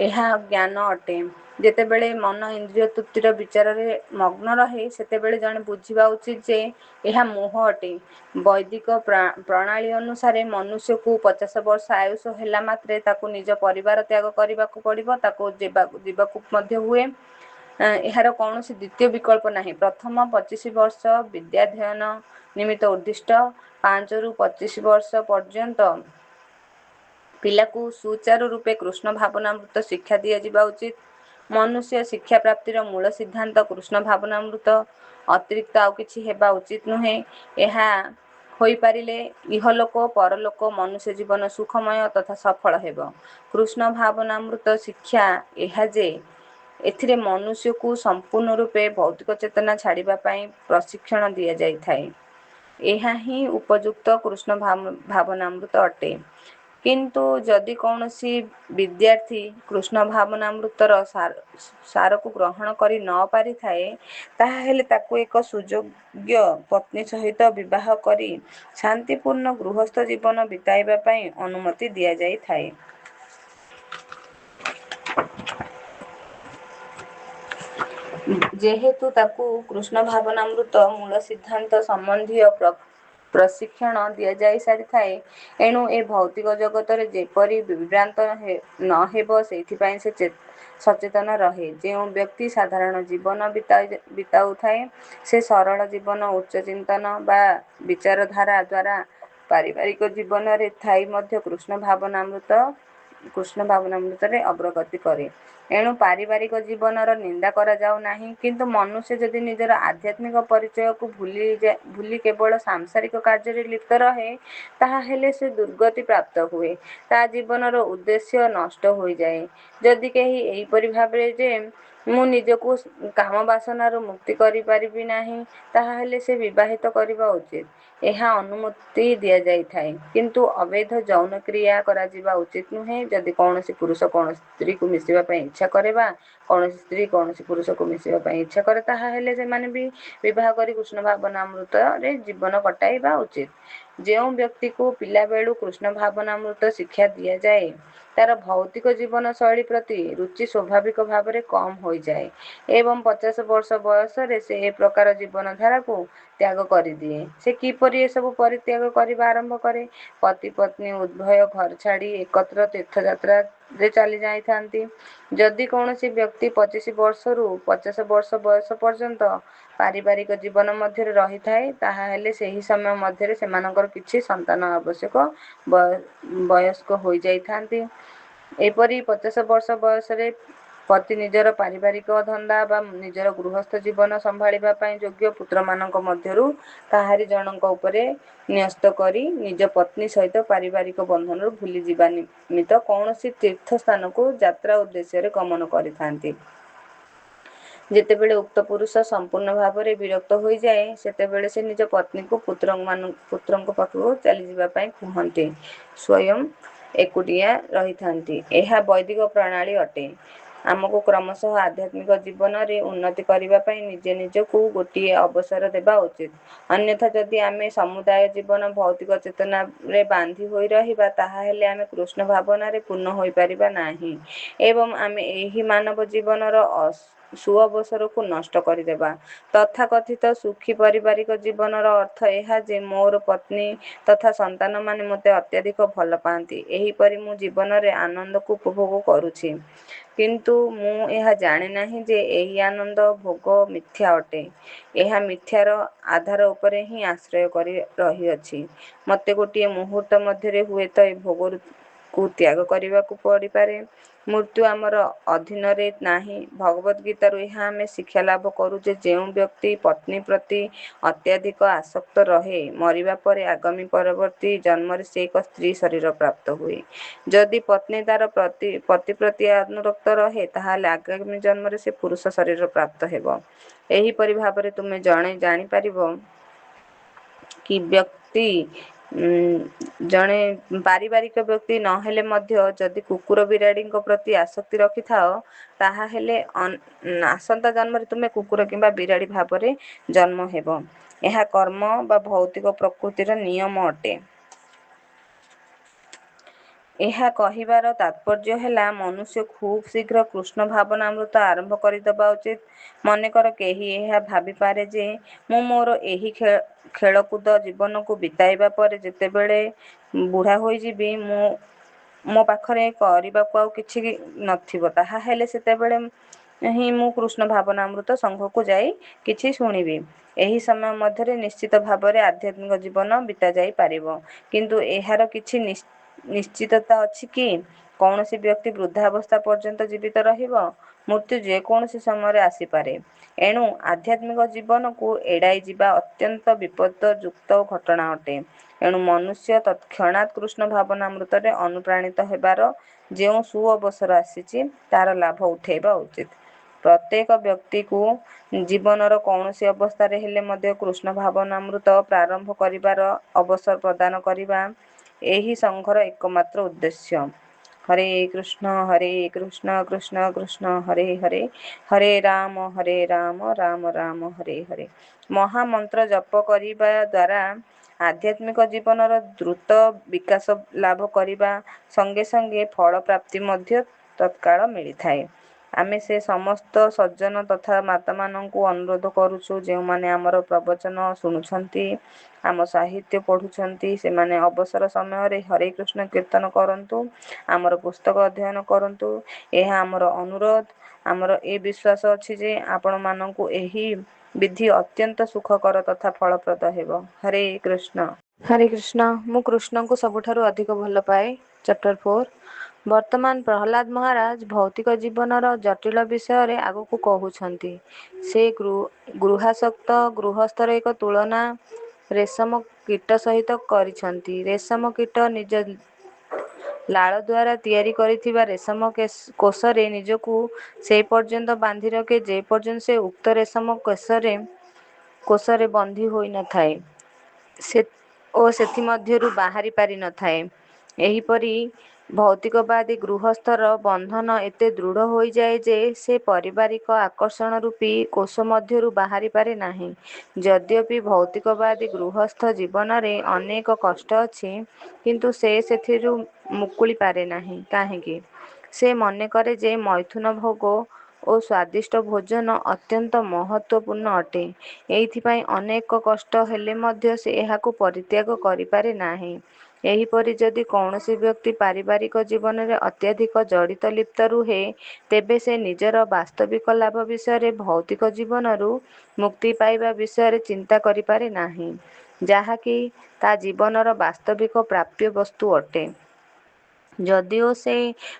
ଏହା ଜ୍ଞାନ ଅଟେ। ଯେତେବେଳେ ମନ ଇନ୍ଦ୍ରିୟ ତୃପ୍ତିର ବିଚାରରେ ମଗ୍ନ ରହେ, ସେତେବେଳେ ଜଣେ ବୁଝିବା ଉଚିତ ଯେ ଏହା ମୋହ ଅଟେ। ବୈଦିକ ପ୍ରଣାଳୀ ଅନୁସାରେ ମନୁଷ୍ୟକୁ 50 ବର୍ଷ ଆୟୁଷ ହେଲା ମାତ୍ରେ ତାକୁ ନିଜ ପରିବାର ତ୍ୟାଗ କରିବାକୁ ପଡ଼ିବ, ତାକୁ ଯିବାକୁ ମଧ୍ୟ ହୁଏ। ଏହାର କୌଣସି ଦ୍ୱିତୀୟ ବିକଳ୍ପ ନାହିଁ। ପ୍ରଥମ 25 ବର୍ଷ ବିଦ୍ୟାଧ୍ୟୟନ ନିମିତ୍ତ ଉଦ୍ଦିଷ୍ଟ। 5ରୁ 25 ବର୍ଷ ପର୍ଯ୍ୟନ୍ତ ପିଲାକୁ ସୁଚାରୁ ରୂପେ କୃଷ୍ଣ ଭାବନାମୃତ ଶିକ୍ଷା ଦିଆଯିବା ଉଚିତ। ମନୁଷ୍ୟ ଶିକ୍ଷା ପ୍ରାପ୍ତିର ମୂଳ ସିଦ୍ଧାନ୍ତ କୃଷ୍ଣ ଭାବନାମୃତ ଅତିରିକ୍ତ ଆଉ କିଛି ହେବା ଉଚିତ ନୁହେଁ। ଏହା ହୋଇପାରିଲେ ଇହଲୋକ ପରଲୋକ ମନୁଷ୍ୟ ଜୀବନ ସୁଖମୟ ତଥା ସଫଳ ହେବ। କୃଷ୍ଣ ଭାବନାମୃତ ଶିକ୍ଷା ଏହା ଯେ ଏଥିରେ ମନୁଷ୍ୟକୁ ସମ୍ପୂର୍ଣ୍ଣ ରୂପେ ଭୌତିକ ଚେତନା ଛାଡ଼ିବା ପାଇଁ ପ୍ରଶିକ୍ଷଣ ଦିଆଯାଇଥାଏ। ଏହା ହିଁ ଉପଯୁକ୍ତ କୃଷ୍ଣ ଭାବନାମୃତ ଅଟେ। କିନ୍ତୁ ଯଦି କୌଣସି ବିଦ୍ୟାର୍ଥୀ କୃଷ୍ଣ ଭାବନାମୃତର ସାରକୁ ଗ୍ରହଣ କରି ନ ପାରିଥାଏ, ତାହାହେଲେ ତାକୁ ଏକ ସୁଯୋଗ୍ୟ ପତ୍ନୀ ସହିତ ବିବାହ କରି ଶାନ୍ତିପୂର୍ଣ୍ଣ ଗୃହସ୍ଥ ଜୀବନ ବିତାଇବା ପାଇଁ ଅନୁମତି ଦିଆଯାଇଥାଏ। ଯେହେତୁ ତାକୁ କୃଷ୍ଣ ଭାବନାମୃତ ମୂଳ ସିଦ୍ଧାନ୍ତ ସମ୍ବନ୍ଧୀୟ ପ୍ରଶିକ୍ଷଣ ଦିଆଯାଇସାରିଥାଏ, ଏଣୁ ଏ ଭୌତିକ ଜଗତରେ ଯେପରି ବିଭ୍ରାନ୍ତ ନ ହେବ, ସେଥିପାଇଁ ସେ ସଚେତନ ରହେ। ଯେଉଁ ବ୍ୟକ୍ତି ସାଧାରଣ ଜୀବନ ବିତାଉଥାଏ, ସେ ସରଳ ଜୀବନ, ଉଚ୍ଚ ଚିନ୍ତନ ବା ବିଚାରଧାରା ଦ୍ୱାରା ପାରିବାରିକ ଜୀବନରେ ଥାଇ ମଧ୍ୟ କୃଷ୍ଣ ଭାବନାମୃତରେ ଅଗ୍ରଗତି କରେ। ଏଣୁ ପାରିବାରିକ ଜୀବନର ନିନ୍ଦା କରାଯାଉ ନାହିଁ। କିନ୍ତୁ ମନୁଷ୍ୟ ଯଦି ନିଜର ଆଧ୍ୟାତ୍ମିକ ପରିଚୟକୁ ଭୁଲି କେବଳ ସାଂସାରିକ କାର୍ଯ୍ୟରେ ଲିପ୍ତ ରହେ, ତାହାହେଲେ ସେ ଦୁର୍ଗତି ପ୍ରାପ୍ତ ହୁଏ। ତା' ଜୀବନର ଉଦ୍ଦେଶ୍ୟ ନଷ୍ଟ ହୋଇଯାଏ। ଯଦି କେହି ଏହିପରି ଭାବେ ଯେ ମୁଁ ନିଜକୁ କାମବାସନାରୁ ମୁକ୍ତ କରିପାରିବି ନାହିଁ, ତାହାହେଲେ ସେ ବିବାହ କରିବା ଉଚିତ। ଏହା ଅନୁମତି ଦିଆଯାଇଥାଏ। କିନ୍ତୁ ଅବୈଧ ଯୌନକ୍ରିୟା କରାଯିବା ଉଚିତ ନୁହେଁ। ଯଦି କୌଣସି ପୁରୁଷ କୌଣସି ସ୍ତ୍ରୀକୁ ମିଶିବା ପାଇଁ ଇଚ୍ଛା କରେ ବା କୌଣସି ସ୍ତ୍ରୀ କୌଣସି ପୁରୁଷକୁ ମିଶିବା ପାଇଁ ଇଚ୍ଛା କରେ, ତାହାହେଲେ ସେମାନେ ବି ବିବାହ କରି କୃଷ୍ଣ ଭାବନାମୃତରେ ଜୀବନ କଟାଇବା ଉଚିତ। ଯେଉଁ ବ୍ୟକ୍ତିକୁ ପିଲାବେଳୁ କୃଷ୍ଣ ଭାବନାମୃତ ଶିକ୍ଷା ଦିଆଯାଏ, ତା'ର ଭୌତିକ ଜୀବନଶୈଳୀ ପ୍ରତି ରୁଚି ସ୍ୱାଭାବିକ ଭାବରେ କମ୍ ହୋଇଯାଏ ଏବଂ 50 ବର୍ଷ ବୟସରେ ସେ ଏ ପ୍ରକାର ଜୀବନଧାରାକୁ ତ୍ୟାଗ କରିଦିଏ। ସେ କିପରି ଏସବୁ ପରିତ୍ୟାଗ କରିବା ଆରମ୍ଭ କରେ? ପତି-ପତ୍ନୀ ଉଭୟ ଘର ଛାଡ଼ି ଏକତ୍ର ତୀର୍ଥଯାତ୍ରାରେ ଚାଲିଯାଇଥାନ୍ତି। ଯଦି କୌଣସି ବ୍ୟକ୍ତି 25 ବର୍ଷରୁ 50 ବର୍ଷ ବୟସ ପର୍ଯ୍ୟନ୍ତ ପାରିବାରିକ ଜୀବନ ମଧ୍ୟରେ ରହିଥାଏ, ତାହାହେଲେ ସେହି ସମୟ ମଧ୍ୟରେ ସେମାନଙ୍କର କିଛି ସନ୍ତାନ ଆବଶ୍ୟକ ବୟସ୍କ ହୋଇଯାଇଥାନ୍ତି। ଏପରି 50 ବର୍ଷ ବୟସରେ ପତି ନିଜର ପାରିବାରିକ ଧନ୍ଦା ବା ନିଜର ଗୃହସ୍ଥ ଜୀବନ ସମ୍ଭାଳିବା ପାଇଁ ଯୋଗ୍ୟ ପୁତ୍ରମାନଙ୍କ ମଧ୍ୟରୁ କାହାରି ଜଣଙ୍କ ଉପରେ ନ୍ୟସ୍ତ କରି ନିଜ ପତ୍ନୀ ସହିତ ପାରିବାରିକ ବନ୍ଧନରୁ ଭୁଲିଯିବା ନିମିତ୍ତ କୌଣସି ତୀର୍ଥ ସ୍ଥାନକୁ ଯାତ୍ରା ଉଦ୍ଦେଶ୍ୟରେ ଗମନ କରିଥାନ୍ତି। ଯେତେବେଳେ ଉକ୍ତ ପୁରୁଷ ସମ୍ପୂର୍ଣ୍ଣ ଭାବରେ ବିରକ୍ତ ହୋଇଯାଏ, ସେତେବେଳେ ସେ ନିଜ ପତ୍ନୀକୁ ପୁତ୍ରଙ୍କ ପାଖକୁ ଚାଲିଯିବା ପାଇଁ କୁହନ୍ତି, ସ୍ୱୟଂ ଏକୁଟିଆ ରହିଥାନ୍ତି। ଏହା ବୈଦିକ ପ୍ରଣାଳୀ ଅଟେ। ଆମକୁ କ୍ରମଶଃ ଆଧ୍ୟାତ୍ମିକ ଜୀବନରେ ଉନ୍ନତି କରିବା ପାଇଁ ନିଜେ ନିଜକୁ ଗୋଟିଏ ଅବସର ଦେବା ଉଚିତ। ଅନ୍ୟଥା ଯଦି ଆମେ ସମୁଦାୟ ଜୀବନ ଭୌତିକ ଚେତନାରେ ବାନ୍ଧି ହୋଇ ରହିବା, ତାହାହେଲେ ଆମେ କୃଷ୍ଣ ଭାବନାରେ ପୂର୍ଣ୍ଣ ହୋଇପାରିବା ନାହିଁ ଏବଂ ଆମେ ଏହି ମାନବ ଜୀବନର ସୁଅବସରକୁ ନଷ୍ଟ କରିଦେବା। ତଥାକଥିତ ସୁଖୀ ପାରିବାରିକ ଜୀବନର ଅର୍ଥ ଏହା ଯେ ମୋର ପତ୍ନୀ ତଥା ସନ୍ତାନମାନେ ମୋତେ ଅତ୍ୟଧିକ ଭଲ ପାଆନ୍ତି, ଏହିପରି ମୁଁ ଜୀବନରେ ଆନନ୍ଦକୁ ଉପଭୋଗ କରୁଛି। କିନ୍ତୁ ମୁଁ ଏହା ଜାଣେ ନାହିଁ ଯେ ଏହି ଆନନ୍ଦ ଭୋଗ ମିଥ୍ୟା ଅଟେ। ଏହା ମିଥ୍ୟାର ଆଧାର ଉପରେ ହିଁ ଆଶ୍ରୟ କରି ରହିଅଛି। ମୋତେ ଗୋଟିଏ ମୁହୂର୍ତ୍ତ ମଧ୍ୟରେ ହୁଏତ ଏ ଭୋଗକୁ ତ୍ୟାଗ କରିବାକୁ ପଡ଼ିପାରେ। ମୃତ୍ୟୁ ଆମର ଅଧୀନରେ ନାହିଁ। ଭଗବଦ୍ଗୀତାରୁ ଏହା ଆମେ ଶିକ୍ଷାଲାଭ କରୁ ଯେ ଯେଉଁ ବ୍ୟକ୍ତି ପତ୍ନୀ ପ୍ରତି ଅତ୍ୟଧିକ ଆସକ୍ତ ରହେ, ମରିବା ପରେ ଆଗାମୀ ପରବର୍ତ୍ତୀ ଜନ୍ମରେ ସେ ଏକ ସ୍ତ୍ରୀ ଶରୀର ପ୍ରାପ୍ତ ହୁଏ। ଯଦି ପତ୍ନୀ ତା'ର ପତି ପ୍ରତି ଅନୁରକ୍ତ ରହେ, ତାହାହେଲେ ଆଗାମୀ ଜନ୍ମରେ ସେ ପୁରୁଷ ଶରୀର ପ୍ରାପ୍ତ ହେବ। ଏହିପରି ଭାବରେ ତୁମେ ଜଣେ ଜାଣିପାରିବ କି ବ୍ୟକ୍ତି ଜଣେ ପାରିବାରିକ ବ୍ୟକ୍ତି ନହେଲେ ମଧ୍ୟ ଯଦି କୁକୁର ବିରାଡ଼ିଙ୍କ ପ୍ରତି ଆସକ୍ତି ରଖିଥାଅ, ତାହାହେଲେ ଆସନ୍ତା ଜନ୍ମରେ ତୁମେ କୁକୁର କିମ୍ବା ବିରାଡ଼ି ଭାବରେ ଜନ୍ମ ହେବ। ଏହା କର୍ମ ବା ଭୌତିକ ପ୍ରକୃତିର ନିୟମ ଅଟେ। ଏହା କହିବାର ତାତ୍ପର୍ଯ୍ୟ ହେଲା, ମନୁଷ୍ୟ ଖୁବ୍ ଶୀଘ୍ର କୃଷ୍ଣ ଭାବନାମୃତ ଆରମ୍ଭ କରିଦେବା ଉଚିତ। ମନେକର କେହି ଏହା ଭାବିପାରେ ଯେ ମୁଁ ମୋର ଏହି ଖେଳକୁଦ ଜୀବନକୁ ବିତାଇବା ପରେ ଯେତେବେଳେ ବୁଢ଼ା ହୋଇଯିବି, ମୋ ପାଖରେ କରିବାକୁ ଆଉ କିଛି ନଥିବ, ତାହାହେଲେ ସେତେବେଳେ ହିଁ ମୁଁ କୃଷ୍ଣ ଭାବନାମୃତ ସଂଘକୁ ଯାଇ କିଛି ଶୁଣିବି। ଏହି ସମୟ ମଧ୍ୟରେ ନିଶ୍ଚିତ ଭାବରେ ଆଧ୍ୟାତ୍ମିକ ଜୀବନ ବିତାଯାଇପାରିବ। କିନ୍ତୁ ଏହାର କିଛି ନିଶ୍ଚିତତା ଅଛି କି କୌଣସି ବ୍ୟକ୍ତି ବୃଦ୍ଧାବସ୍ଥା ପର୍ଯ୍ୟନ୍ତ ଜୀବିତ ରହିବ? ମୃତ୍ୟୁ ଯେକୌଣସି ସମୟରେ ଆସିପାରେ। ଏଣୁ ଆଧ୍ୟାତ୍ମିକ ଜୀବନକୁ ଏଡ଼ାଇଯିବା ଅତ୍ୟନ୍ତ ବିପଦଯୁକ୍ତ ଘଟଣା ଅଟେ। ଏଣୁ ମନୁଷ୍ୟ ତତ୍କ୍ଷଣାତ୍ କୃଷ୍ଣ ଭାବନାମୃତରେ ଅନୁପ୍ରାଣିତ ହେବାର ଯେଉଁ ସୁଅବସର ଆସିଛି, ତାହାର ଲାଭ ଉଠାଇବା ଉଚିତ। ପ୍ରତ୍ୟେକ ବ୍ୟକ୍ତିକୁ ଜୀବନର କୌଣସି ଅବସ୍ଥାରେ ହେଲେ ମଧ୍ୟ କୃଷ୍ଣ ଭାବନାମୃତ ପ୍ରାରମ୍ଭ କରିବାର ଅବସର ପ୍ରଦାନ କରିବା ଏହି ସଂଘର ଏକମାତ୍ର ଉଦ୍ଦେଶ୍ୟ। ହରେ କୃଷ୍ଣ ହରେ କୃଷ୍ଣ କୃଷ୍ଣ କୃଷ୍ଣ ହରେ ହରେ, ହରେ ରାମ ହରେ ରାମ ରାମ ରାମ ହରେ ହରେ। ମହାମନ୍ତ୍ର ଜପ କରିବା ଦ୍ୱାରା ଆଧ୍ୟାତ୍ମିକ ଜୀବନର ଦ୍ରୁତ ବିକାଶ ଲାଭ କରିବା ସଙ୍ଗେ ସଙ୍ଗେ ଫଳ ପ୍ରାପ୍ତି ମଧ୍ୟ ତତ୍କାଳ ମିଳିଥାଏ। ଆମେ ସେ ସମସ୍ତ ସଜ୍ଜନ ତଥା ମାତାମାନଙ୍କୁ ଅନୁରୋଧ କରୁଛୁ, ଯେଉଁମାନେ ଆମର ପ୍ରବଚନ ଶୁଣୁଛନ୍ତି, ଆମ ସାହିତ୍ୟ ପଢ଼ୁଛନ୍ତି, ସେମାନେ ଅବସର ସମୟରେ ହରେ କୃଷ୍ଣ କୀର୍ତ୍ତନ କରନ୍ତୁ, ଆମର ପୁସ୍ତକ ଅଧ୍ୟୟନ କରନ୍ତୁ। ଏହା ଆମର ଅନୁରୋଧ। ଆମର ଏ ବିଶ୍ୱାସ ଅଛି ଯେ ଆପଣମାନଙ୍କୁ ଏହି ବିଧି ଅତ୍ୟନ୍ତ ସୁଖକର ତଥା ଫଳପ୍ରଦ ହେବ। ହରେ କୃଷ୍ଣ ହରେ କୃଷ୍ଣ। ମୁଁ କୃଷ୍ଣଙ୍କୁ ସବୁଠାରୁ ଅଧିକ ଭଲ ପାଏ, ଚାପ୍ଟର 4। ବର୍ତ୍ତମାନ ପ୍ରହ୍ଲାଦ ମହାରାଜ ଭୌତିକ ଜୀବନର ଜଟିଳ ବିଷୟରେ ଆଗକୁ କହୁଛନ୍ତି। ସେ ଗୃହାସକ୍ତ ଗୃହସ୍ଥର ଏକ ତୁଳନା ରେଶମ କୀଟ ସହିତ କରିଛନ୍ତି। ରେଶମ କୀଟ ନିଜ ଲାଳ ଦ୍ୱାରା ତିଆରି କରିଥିବା ରେଶମ କୋଷରେ ନିଜକୁ ସେ ପର୍ଯ୍ୟନ୍ତ ବାନ୍ଧି ରଖେ, ଯେ ପର୍ଯ୍ୟନ୍ତ ସେ ଉକ୍ତ ରେଶମ କୋଷରେ ବନ୍ଦୀ ହୋଇନଥାଏ ଓ ସେଥିମଧ୍ୟରୁ ବାହାରି ପାରିନଥାଏ। ଏହିପରି ଭୌତିକବାଦୀ ଗୃହସ୍ଥର ବନ୍ଧନ ଏତେ ଦୃଢ଼ ହୋଇଯାଏ ଯେ ସେ ପାରିବାରିକ ଆକର୍ଷଣ ରୂପୀ କୋଷ ମଧ୍ୟରୁ ବାହାରିପାରେ ନାହିଁ। ଯଦ୍ୟପି ଭୌତିକବାଦୀ ଗୃହସ୍ଥ ଜୀବନରେ ଅନେକ କଷ୍ଟ ଅଛି, କିନ୍ତୁ ସେ ସେଥିରୁ ମୁକୁଳି ପାରେ ନାହିଁ। କାହିଁକି? ସେ ମନେକରେ ଯେ ମୈଥୁନ ଭୋଗ ଓ ସ୍ୱାଦିଷ୍ଟ ଭୋଜନ ଅତ୍ୟନ୍ତ ମହତ୍ତ୍ୱପୂର୍ଣ୍ଣ ଅଟେ। ଏଇଥିପାଇଁ ଅନେକ କଷ୍ଟ ହେଲେ ମଧ୍ୟ ସେ ଏହାକୁ ପରିତ୍ୟାଗ କରିପାରେ ନାହିଁ। ଏହିପରି ଯଦି କୌଣସି ବ୍ୟକ୍ତି ପାରିବାରିକ ଜୀବନରେ ଅତ୍ୟଧିକ ଜଡ଼ିତ ଲିପ୍ତ ରୁହେ, ତେବେ ସେ ନିଜର ବାସ୍ତବିକ ଲାଭ ବିଷୟରେ, ଭୌତିକ ଜୀବନରୁ ମୁକ୍ତି ପାଇବା ବିଷୟରେ ଚିନ୍ତା କରିପାରେ ନାହିଁ, ଯାହାକି ତା ଜୀବନର ବାସ୍ତବିକ ପ୍ରାପ୍ୟ ବସ୍ତୁ ଅଟେ। ଯଦିଓ ସେ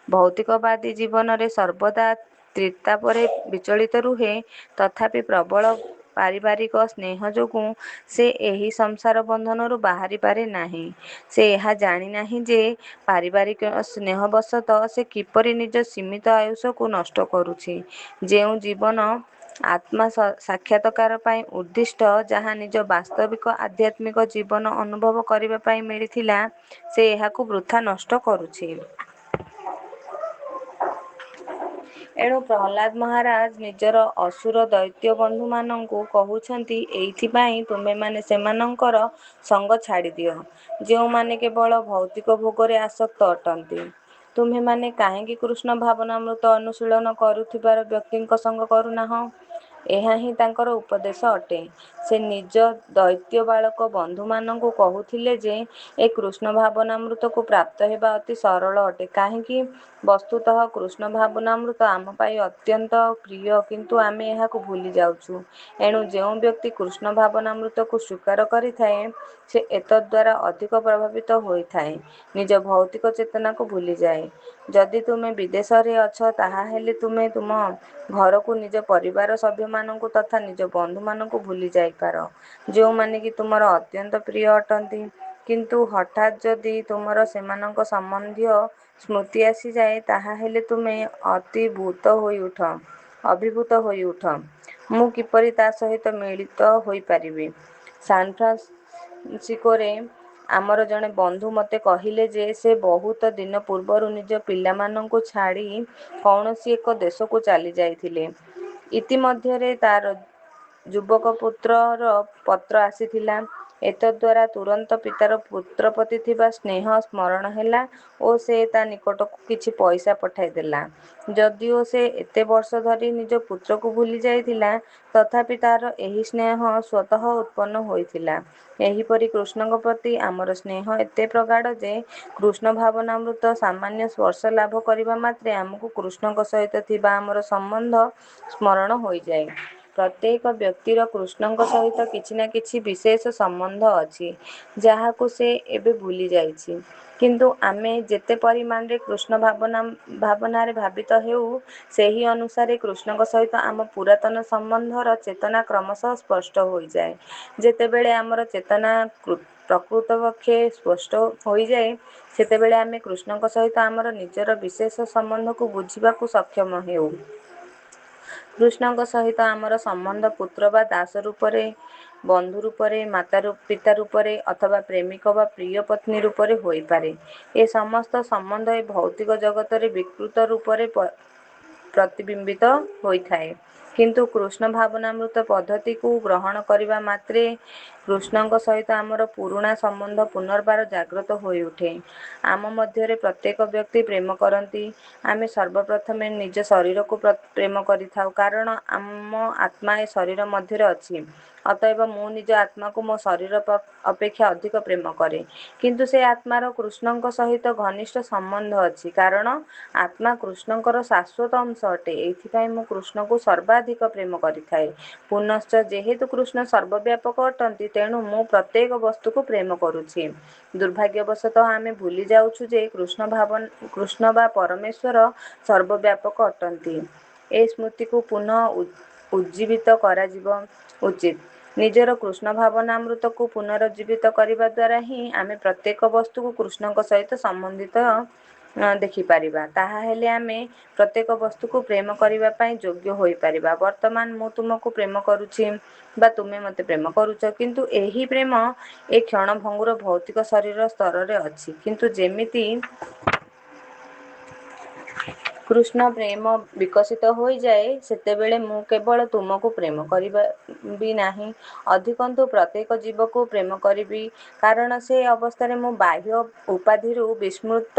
ଭୌତିକବାଦୀ ଜୀବନରେ ସର୍ବଦା ତ୍ରିତାପରେ ବିଚଳିତ ରୁହେ, ତଥାପି ପ୍ରବଳ ପାରିବାରିକ ସ୍ନେହ ଯୋଗୁଁ ସେ ଏହି ସଂସାର ବନ୍ଧନରୁ ବାହାରିପାରେ ନାହିଁ। ସେ ଏହା ଜାଣେନାହିଁ ଯେ ପାରିବାରିକ ସ୍ନେହବଶତଃ ସେ କିପରି ନିଜ ସୀମିତ ଆୟୁଷକୁ ନଷ୍ଟ କରୁଛି। ଯେଉଁ ଜୀବନ ଆତ୍ମ ସାକ୍ଷାତକାର ପାଇଁ ଉଦ୍ଦିଷ୍ଟ, ଯାହା ନିଜ ବାସ୍ତବିକ ଆଧ୍ୟାତ୍ମିକ ଜୀବନ ଅନୁଭବ କରିବା ପାଇଁ ମିଳିଥିଲା, ସେ ଏହାକୁ ବୃଥା ନଷ୍ଟ କରୁଛି। ଏଣୁ ପ୍ରହ୍ଲାଦ ମହାରାଜ ନିଜର ଅସୁର ଦୈତ୍ୟ ବନ୍ଧୁମାନଙ୍କୁ କହୁଛନ୍ତି, ଏଇଥିପାଇଁ ତୁମେମାନେ ସେମାନଙ୍କର ସଙ୍ଗ ଛାଡ଼ିଦିଅ, ଯେଉଁମାନେ କେବଳ ଭୌତିକ ଭୋଗରେ ଆସକ୍ତ ଅଟନ୍ତି। ତୁମ୍ଭେମାନେ କାହିଁକି କୃଷ୍ଣ ଭାବନାମୃତ ଅନୁଶୀଳନ କରୁଥିବା ବ୍ୟକ୍ତିଙ୍କ ସଙ୍ଗ କରୁନାହଁ? ଏହା ହିଁ ତାଙ୍କର ଉପଦେଶ ଅଟେ। ସେ ନିଜ ଦୈତ୍ୟ ବାଳକ ବନ୍ଧୁମାନଙ୍କୁ କହୁଥିଲେ ଯେ ଏ କୃଷ୍ଣ ଭାବନାମୃତକୁ ପ୍ରାପ୍ତ ହେବା ଅତି ସରଳ ଅଟେ। କାହିଁକି? ବସ୍ତୁତଃ କୃଷ୍ଣ ଭାବନାମୃତ ଆମ ପାଇଁ ଅତ୍ୟନ୍ତ ପ୍ରିୟ, କିନ୍ତୁ ଆମେ ଏହାକୁ ଭୁଲି ଯାଉଛୁ। ଏଣୁ ଯେଉଁ ବ୍ୟକ୍ତି କୃଷ୍ଣ ଭାବନାମୃତକୁ ସ୍ୱୀକାର କରିଥାଏ, ସେ ଏତଦ୍ଦ୍ୱାରା ଅଧିକ ପ୍ରଭାବିତ ହୋଇଥାଏ, ନିଜ ଭୌତିକ ଚେତନାକୁ ଭୁଲିଯାଏ। ଯଦି ତୁମେ ବିଦେଶରେ ଅଛ, ତାହାହେଲେ ତୁମେ ତୁମ ଘରକୁ, ନିଜ ପରିବାର ସଭ୍ୟମାନଙ୍କୁ ତଥା ନିଜ ବନ୍ଧୁମାନଙ୍କୁ ଭୁଲି ଯାଇପାର, ଯେଉଁମାନେ କି ତୁମର ଅତ୍ୟନ୍ତ ପ୍ରିୟ ଅଟନ୍ତି। କିନ୍ତୁ ହଠାତ୍ ଯଦି ତୁମର ସେମାନଙ୍କ ସମ୍ବନ୍ଧୀୟ ସ୍ମୃତି ଆସିଯାଏ, ତାହାହେଲେ ତୁମେ ଅଭିଭୂତ ହୋଇଉଠ, ମୁଁ କିପରି ତା ସହିତ ମିଳିତ ହୋଇପାରିବି? ସାନଫ୍ରାନ୍ସିସ୍କୋରେ ଆମର ଜଣେ ବନ୍ଧୁ ମୋତେ କହିଲେ ଯେ ସେ ବହୁତ ଦିନ ପୂର୍ବରୁ ନିଜ ପିଲାମାନଙ୍କୁ ଛାଡ଼ି କୌଣସି ଏକ ଦେଶକୁ ଚାଲିଯାଇଥିଲେ। ଇତିମଧ୍ୟରେ ତାର ଯୁବକ ପୁତ୍ରର ପତ୍ର ଆସିଥିଲା। ଏତଦ୍ଦ୍ୱାରା ତୁରନ୍ତ ପିତାର ପୁତ୍ର ପ୍ରତି ଥିବା ସ୍ନେହ ସ୍ମରଣ ହେଲା ଓ ସେ ତା ନିକଟକୁ କିଛି ପଇସା ପଠାଇଦେଲା। ଯଦିଓ ସେ ଏତେ ବର୍ଷ ଧରି ନିଜ ପୁତ୍ରକୁ ଭୁଲିଯାଇଥିଲା, ତଥାପି ତାର ଏହି ସ୍ନେହ ସ୍ୱତଃ ଉତ୍ପନ୍ନ ହୋଇଥିଲା। ଏହିପରି କୃଷ୍ଣଙ୍କ ପ୍ରତି ଆମର ସ୍ନେହ ଏତେ ପ୍ରଗାଢ଼ ଯେ କୃଷ୍ଣ ଭାବନାମୃତର ସାମାନ୍ୟ ସ୍ପର୍ଶ ଲାଭ କରିବା ମାତ୍ରେ ଆମକୁ କୃଷ୍ଣଙ୍କ ସହିତ ଥିବା ଆମର ସମ୍ବନ୍ଧ ସ୍ମରଣ ହୋଇଯାଏ। ପ୍ରତ୍ୟେକ ବ୍ୟକ୍ତିର କୃଷ୍ଣଙ୍କ ସହିତ କିଛି ନା କିଛି ବିଶେଷ ସମ୍ବନ୍ଧ ଅଛି, ଯାହାକୁ ସେ ଏବେ ଭୁଲିଯାଇଛି। କିନ୍ତୁ ଆମେ ଯେତେ ପରିମାଣରେ କୃଷ୍ଣ ଭାବନାରେ ଭାବିତ ହେଉ, ସେହି ଅନୁସାରେ କୃଷ୍ଣଙ୍କ ସହିତ ଆମ ପୁରାତନ ସମ୍ବନ୍ଧର ଚେତନା କ୍ରମଶଃ ସ୍ପଷ୍ଟ ହୋଇଯାଏ। ଯେତେବେଳେ ଆମର ଚେତନା ପ୍ରକୃତପକ୍ଷେ ସ୍ପଷ୍ଟ ହୋଇଯାଏ, ସେତେବେଳେ ଆମେ କୃଷ୍ଣଙ୍କ ସହିତ ଆମର ନିଜର ବିଶେଷ ସମ୍ବନ୍ଧକୁ ବୁଝିବାକୁ ସକ୍ଷମ ହେଉ। କୃଷ୍ଣଙ୍କ ସହିତ ଆମର ସମ୍ବନ୍ଧ ପୁତ୍ର ବା ଦାସ ରୂପରେ, ବନ୍ଧୁ ରୂପରେ, ମାତା ପିତା ରୂପରେ ଅଥବା ପ୍ରେମିକ ବା ପ୍ରିୟ ପତ୍ନୀ ରୂପରେ ହୋଇପାରେ। ଏ ସମସ୍ତ ସମ୍ବନ୍ଧ ଏ ଭୌତିକ ଜଗତରେ ବିକୃତ ରୂପରେ ପ୍ରତିବିମ୍ବିତ ହୋଇଥାଏ। କିନ୍ତୁ କୃଷ୍ଣ-ଭାବନାମୃତ ପଦ୍ଧତିକୁ ଗ୍ରହଣ କରିବା ମାତ୍ରେ କୃଷ୍ଣଙ୍କ ସହିତ ଆମର ପୁରୁଣା ସମ୍ବନ୍ଧ ପୁନର୍ବାର ଜାଗ୍ରତ ହୋଇଉଠେ। ଆମ ମଧ୍ୟରେ ପ୍ରତ୍ୟେକ ବ୍ୟକ୍ତି ପ୍ରେମ କରନ୍ତି। ଆମେ ସର୍ବପ୍ରଥମେ ନିଜ ଶରୀରକୁ ପ୍ରେମ କରିଥାଉ, କାରଣ ଆମ ଆତ୍ମା ଏ ଶରୀର ମଧ୍ୟରେ ଅଛି। ଅତଏବ ମୁଁ ନିଜ ଆତ୍ମାକୁ ମୋ ଶରୀର ଅପେକ୍ଷା ଅଧିକ ପ୍ରେମ କରେ। କିନ୍ତୁ ସେ ଆତ୍ମାର କୃଷ୍ଣଙ୍କ ସହିତ ଘନିଷ୍ଠ ସମ୍ବନ୍ଧ ଅଛି, କାରଣ ଆତ୍ମା କୃଷ୍ଣଙ୍କର ଶାଶ୍ୱତ ଅଂଶ ଅଟେ। ଏଥିପାଇଁ ମୁଁ କୃଷ୍ଣଙ୍କୁ ସର୍ବାଧିକ ପ୍ରେମ କରିଥାଏ। ପୁନଶ୍ଚ ଯେହେତୁ କୃଷ୍ଣ ସର୍ବବ୍ୟାପକ ଅଟନ୍ତି, ତେଣୁ ମୁଁ ପ୍ରତ୍ୟେକ ବସ୍ତୁକୁ ପ୍ରେମ କରୁଛି। ଦୁର୍ଭାଗ୍ୟବଶତଃ ଆମେ ଭୁଲିଯାଉଛୁ ଯେ କୃଷ୍ଣ ବା ପରମେଶ୍ୱର ସର୍ବବ୍ୟାପକ ଅଟନ୍ତି। ଏ ସ୍ମୃତିକୁ ପୁନଃ ଉଜ୍ଜୀବିତ କରାଯିବା ଉଚିତ। ନିଜର କୃଷ୍ଣ-ଭାବନାମୃତକୁ ପୁନରୁଜ୍ଜୀବିତ କରିବା ଦ୍ୱାରା ହିଁ ଆମେ ପ୍ରତ୍ୟେକ ବସ୍ତୁକୁ କୃଷ୍ଣଙ୍କ ସହିତ ସମ୍ବନ୍ଧିତ ଦେଖିପାରିବା। ତାହାହେଲେ ଆମେ ପ୍ରତ୍ୟେକ ବସ୍ତୁକୁ ପ୍ରେମ କରିବା ପାଇଁ ଯୋଗ୍ୟ ହୋଇପାରିବା। ବର୍ତ୍ତମାନ ମୁଁ ତୁମକୁ ପ୍ରେମ କରୁଛି ବା ତୁମେ ମୋତେ ପ୍ରେମ କରୁଛ, କିନ୍ତୁ ଏହି ପ୍ରେମ ଏ କ୍ଷଣଭଙ୍ଗୁର ଭୌତିକ ଶରୀରର ସ୍ତରରେ ଅଛି। କିନ୍ତୁ ଯେମିତି କୃଷ୍ଣ-ପ୍ରେମ ବିକଶିତ ହୋଇଯାଏ, ସେତେବେଳେ ମୁଁ କେବଳ ତୁମକୁ ପ୍ରେମ କରିବି ନାହିଁ, ଅଧିକନ୍ତୁ ପ୍ରତ୍ୟେକ ଜୀବକୁ ପ୍ରେମ କରିବି, କାରଣ ସେ ଅବସ୍ଥାରେ ମୁଁ ବାହ୍ୟ ଉପାଧିରୁ ବିସ୍ମୃତ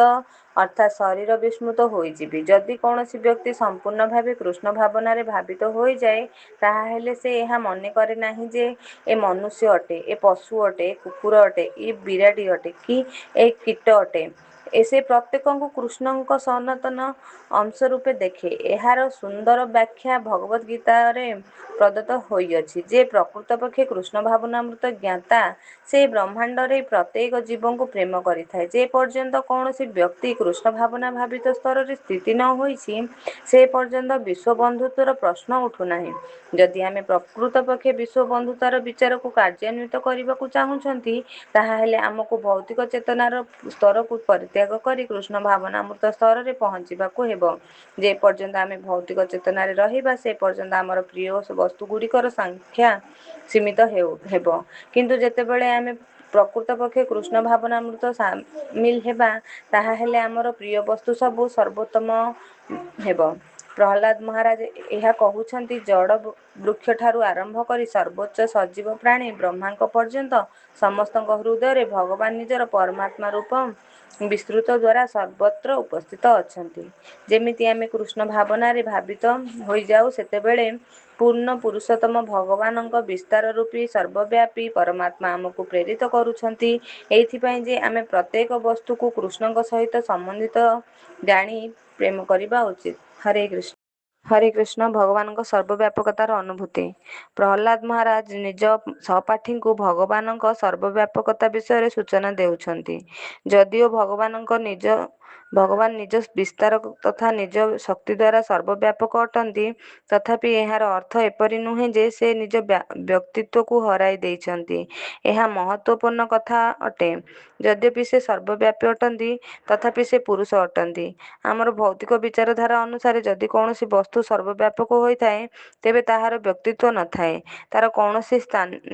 ଅର୍ଥାତ୍ ଶରୀର ବିସ୍ମୃତ ହୋଇଯିବି। ଯଦି କୌଣସି ବ୍ୟକ୍ତି ସମ୍ପୂର୍ଣ୍ଣ ଭାବେ କୃଷ୍ଣ-ଭାବନାରେ ଭାବିତ ହୋଇଯାଏ, ତାହାହେଲେ ସେ ଏହା ମନେ କରେ ନାହିଁ ଯେ ଏ ମନୁଷ୍ୟ ଅଟେ, ଏ ପଶୁ ଅଟେ, ଏ କୁକୁର ଅଟେ, ଏ ବିରାଡ଼ି ଅଟେ କି ଏ କୀଟ ଅଟେ। ସେ ପ୍ରତ୍ୟେକଙ୍କୁ କୃଷ୍ଣଙ୍କ ସନାତନ ଅଂଶ ରୂପେ ଦେଖେ। ଏହାର ସୁନ୍ଦର ବ୍ୟାଖ୍ୟା ଭଗବଦ୍ଗୀତାରେ ପ୍ରଦତ୍ତ ହୋଇଅଛି। ଯେ ପ୍ରକୃତପକ୍ଷେ କୃଷ୍ଣ-ଭାବନାମୃତ ଜ୍ଞାତା, ସେ ବ୍ରହ୍ମାଣ୍ଡରେ ପ୍ରତ୍ୟେକ ଜୀବଙ୍କୁ ପ୍ରେମ କରିଥାଏ। ଯେ ପର୍ଯ୍ୟନ୍ତ କୌଣସି ବ୍ୟକ୍ତି କୃଷ୍ଣ-ଭାବନାଭାବିତ ସ୍ତରରେ ସ୍ଥିତ ନ ହୋଇଛି, ସେ ପର୍ଯ୍ୟନ୍ତ ବିଶ୍ୱ-ବନ୍ଧୁତ୍ୱର ପ୍ରଶ୍ନ ଉଠୁନାହିଁ। ଯଦି ଆମେ ପ୍ରକୃତପକ୍ଷେ ବିଶ୍ୱ-ବନ୍ଧୁତାର ବିଚାରକୁ କାର୍ଯ୍ୟାନ୍ୱିତ କରିବାକୁ ଚାହୁଁଛନ୍ତି, ତାହାହେଲେ ଆମକୁ ଭୌତିକ ଚେତନାର ସ୍ତରକୁ ପରିତ୍ୟାଗ କରି କୃଷ୍ଣ-ଭାବନାମୃତ ସ୍ତରରେ ପହଞ୍ଚିବାକୁ ହେବ। ଯେ ପର୍ଯ୍ୟନ୍ତ ଆମେ ଭୌତିକ ଚେତନାରେ ରହିବା, ସେ ପର୍ଯ୍ୟନ୍ତ ଆମର ପ୍ରିୟ ବସ୍ତୁଗୁଡ଼ିକର ସଂଖ୍ୟା ସୀମିତ ହେବ। କିନ୍ତୁ ଯେତେବେଳେ ଆମେ ପ୍ରକୃତପକ୍ଷେ କୃଷ୍ଣ-ଭାବନାମୃତରେ ସାମିଲ ହେବା, ତାହାହେଲେ ଆମର ପ୍ରିୟ ବସ୍ତୁ ସବୁ ସର୍ବୋତ୍ତମ ହେବ। ପ୍ରହ୍ଲାଦ ମହାରାଜ ଏହା କହୁଛନ୍ତି, ଜଡ଼ ବୃକ୍ଷଠାରୁ ଆରମ୍ଭ କରି ସର୍ବୋଚ୍ଚ ସଜୀବ ପ୍ରାଣୀ ବ୍ରହ୍ମାଙ୍କ ପର୍ଯ୍ୟନ୍ତ ସମସ୍ତଙ୍କ ହୃଦୟରେ ଭଗବାନ ନିଜର ପରମାତ୍ମା ରୂପ ବିସ୍ତୃତି ଦ୍ୱାରା ସର୍ବତ୍ର ଉପସ୍ଥିତ ଅଛନ୍ତି। ଯେମିତି ଆମେ କୃଷ୍ଣ-ଭାବନାରେ ଭାବିତ ହୋଇଯାଉ, ସେତେବେଳେ ପୂର୍ଣ୍ଣ ପୁରୁଷୋତ୍ତମ ଭଗବାନଙ୍କ ବିସ୍ତାର-ରୂପୀ ସର୍ବବ୍ୟାପୀ ପରମାତ୍ମା ଆମକୁ ପ୍ରେରିତ କରୁଛନ୍ତି ଏଇଥିପାଇଁ ଯେ ଆମେ ପ୍ରତ୍ୟେକ ବସ୍ତୁକୁ କୃଷ୍ଣଙ୍କ ସହିତ ସମ୍ବନ୍ଧିତ ଜାଣି ପ୍ରେମ କରିବା ଉଚିତ। ହରେ କୃଷ୍ଣ। ହରେ କୃଷ୍ଣ। ଭଗବାନଙ୍କ ସର୍ବବ୍ୟାପକତାର ଅନୁଭୂତି। ପ୍ରହ୍ଲାଦ ମହାରାଜ ନିଜ ସହପାଠୀଙ୍କୁ ଭଗବାନଙ୍କ ସର୍ବବ୍ୟାପକତା ବିଷୟରେ ସୂଚନା ଦେଉଛନ୍ତି। ଯଦିଓ ଭଗବାନ ନିଜ ବିସ୍ତାର ତଥା ନିଜ ଶକ୍ତିଦ୍ୱାରା ସର୍ବବ୍ୟାପକ ଅଟନ୍ତି, ତଥାପି ଏହାର ଅର୍ଥ ଏପରି ନୁହେଁ ଯେ ସେ ନିଜ ବ୍ୟକ୍ତିତ୍ୱକୁ ହରାଇ ଦେଇଛନ୍ତି। ଏହା ମହତ୍ତ୍ୱପୂର୍ଣ୍ଣ କଥା ଅଟେ। ଯଦ୍ୟପି ସେ ସର୍ବବ୍ୟାପୀ ଅଟନ୍ତି, ତଥାପି ସେ ପୁରୁଷ ଅଟନ୍ତି। ଆମର ଭୌତିକ ବିଚାରଧାରା ଅନୁସାରେ ଯଦି କୌଣସି ବସ୍ତୁ ସର୍ବବ୍ୟାପକ ହୋଇଥାଏ, ତେବେ ତାହାର ବ୍ୟକ୍ତିତ୍ୱ ନଥାଏ, ତା'ର କୌଣସି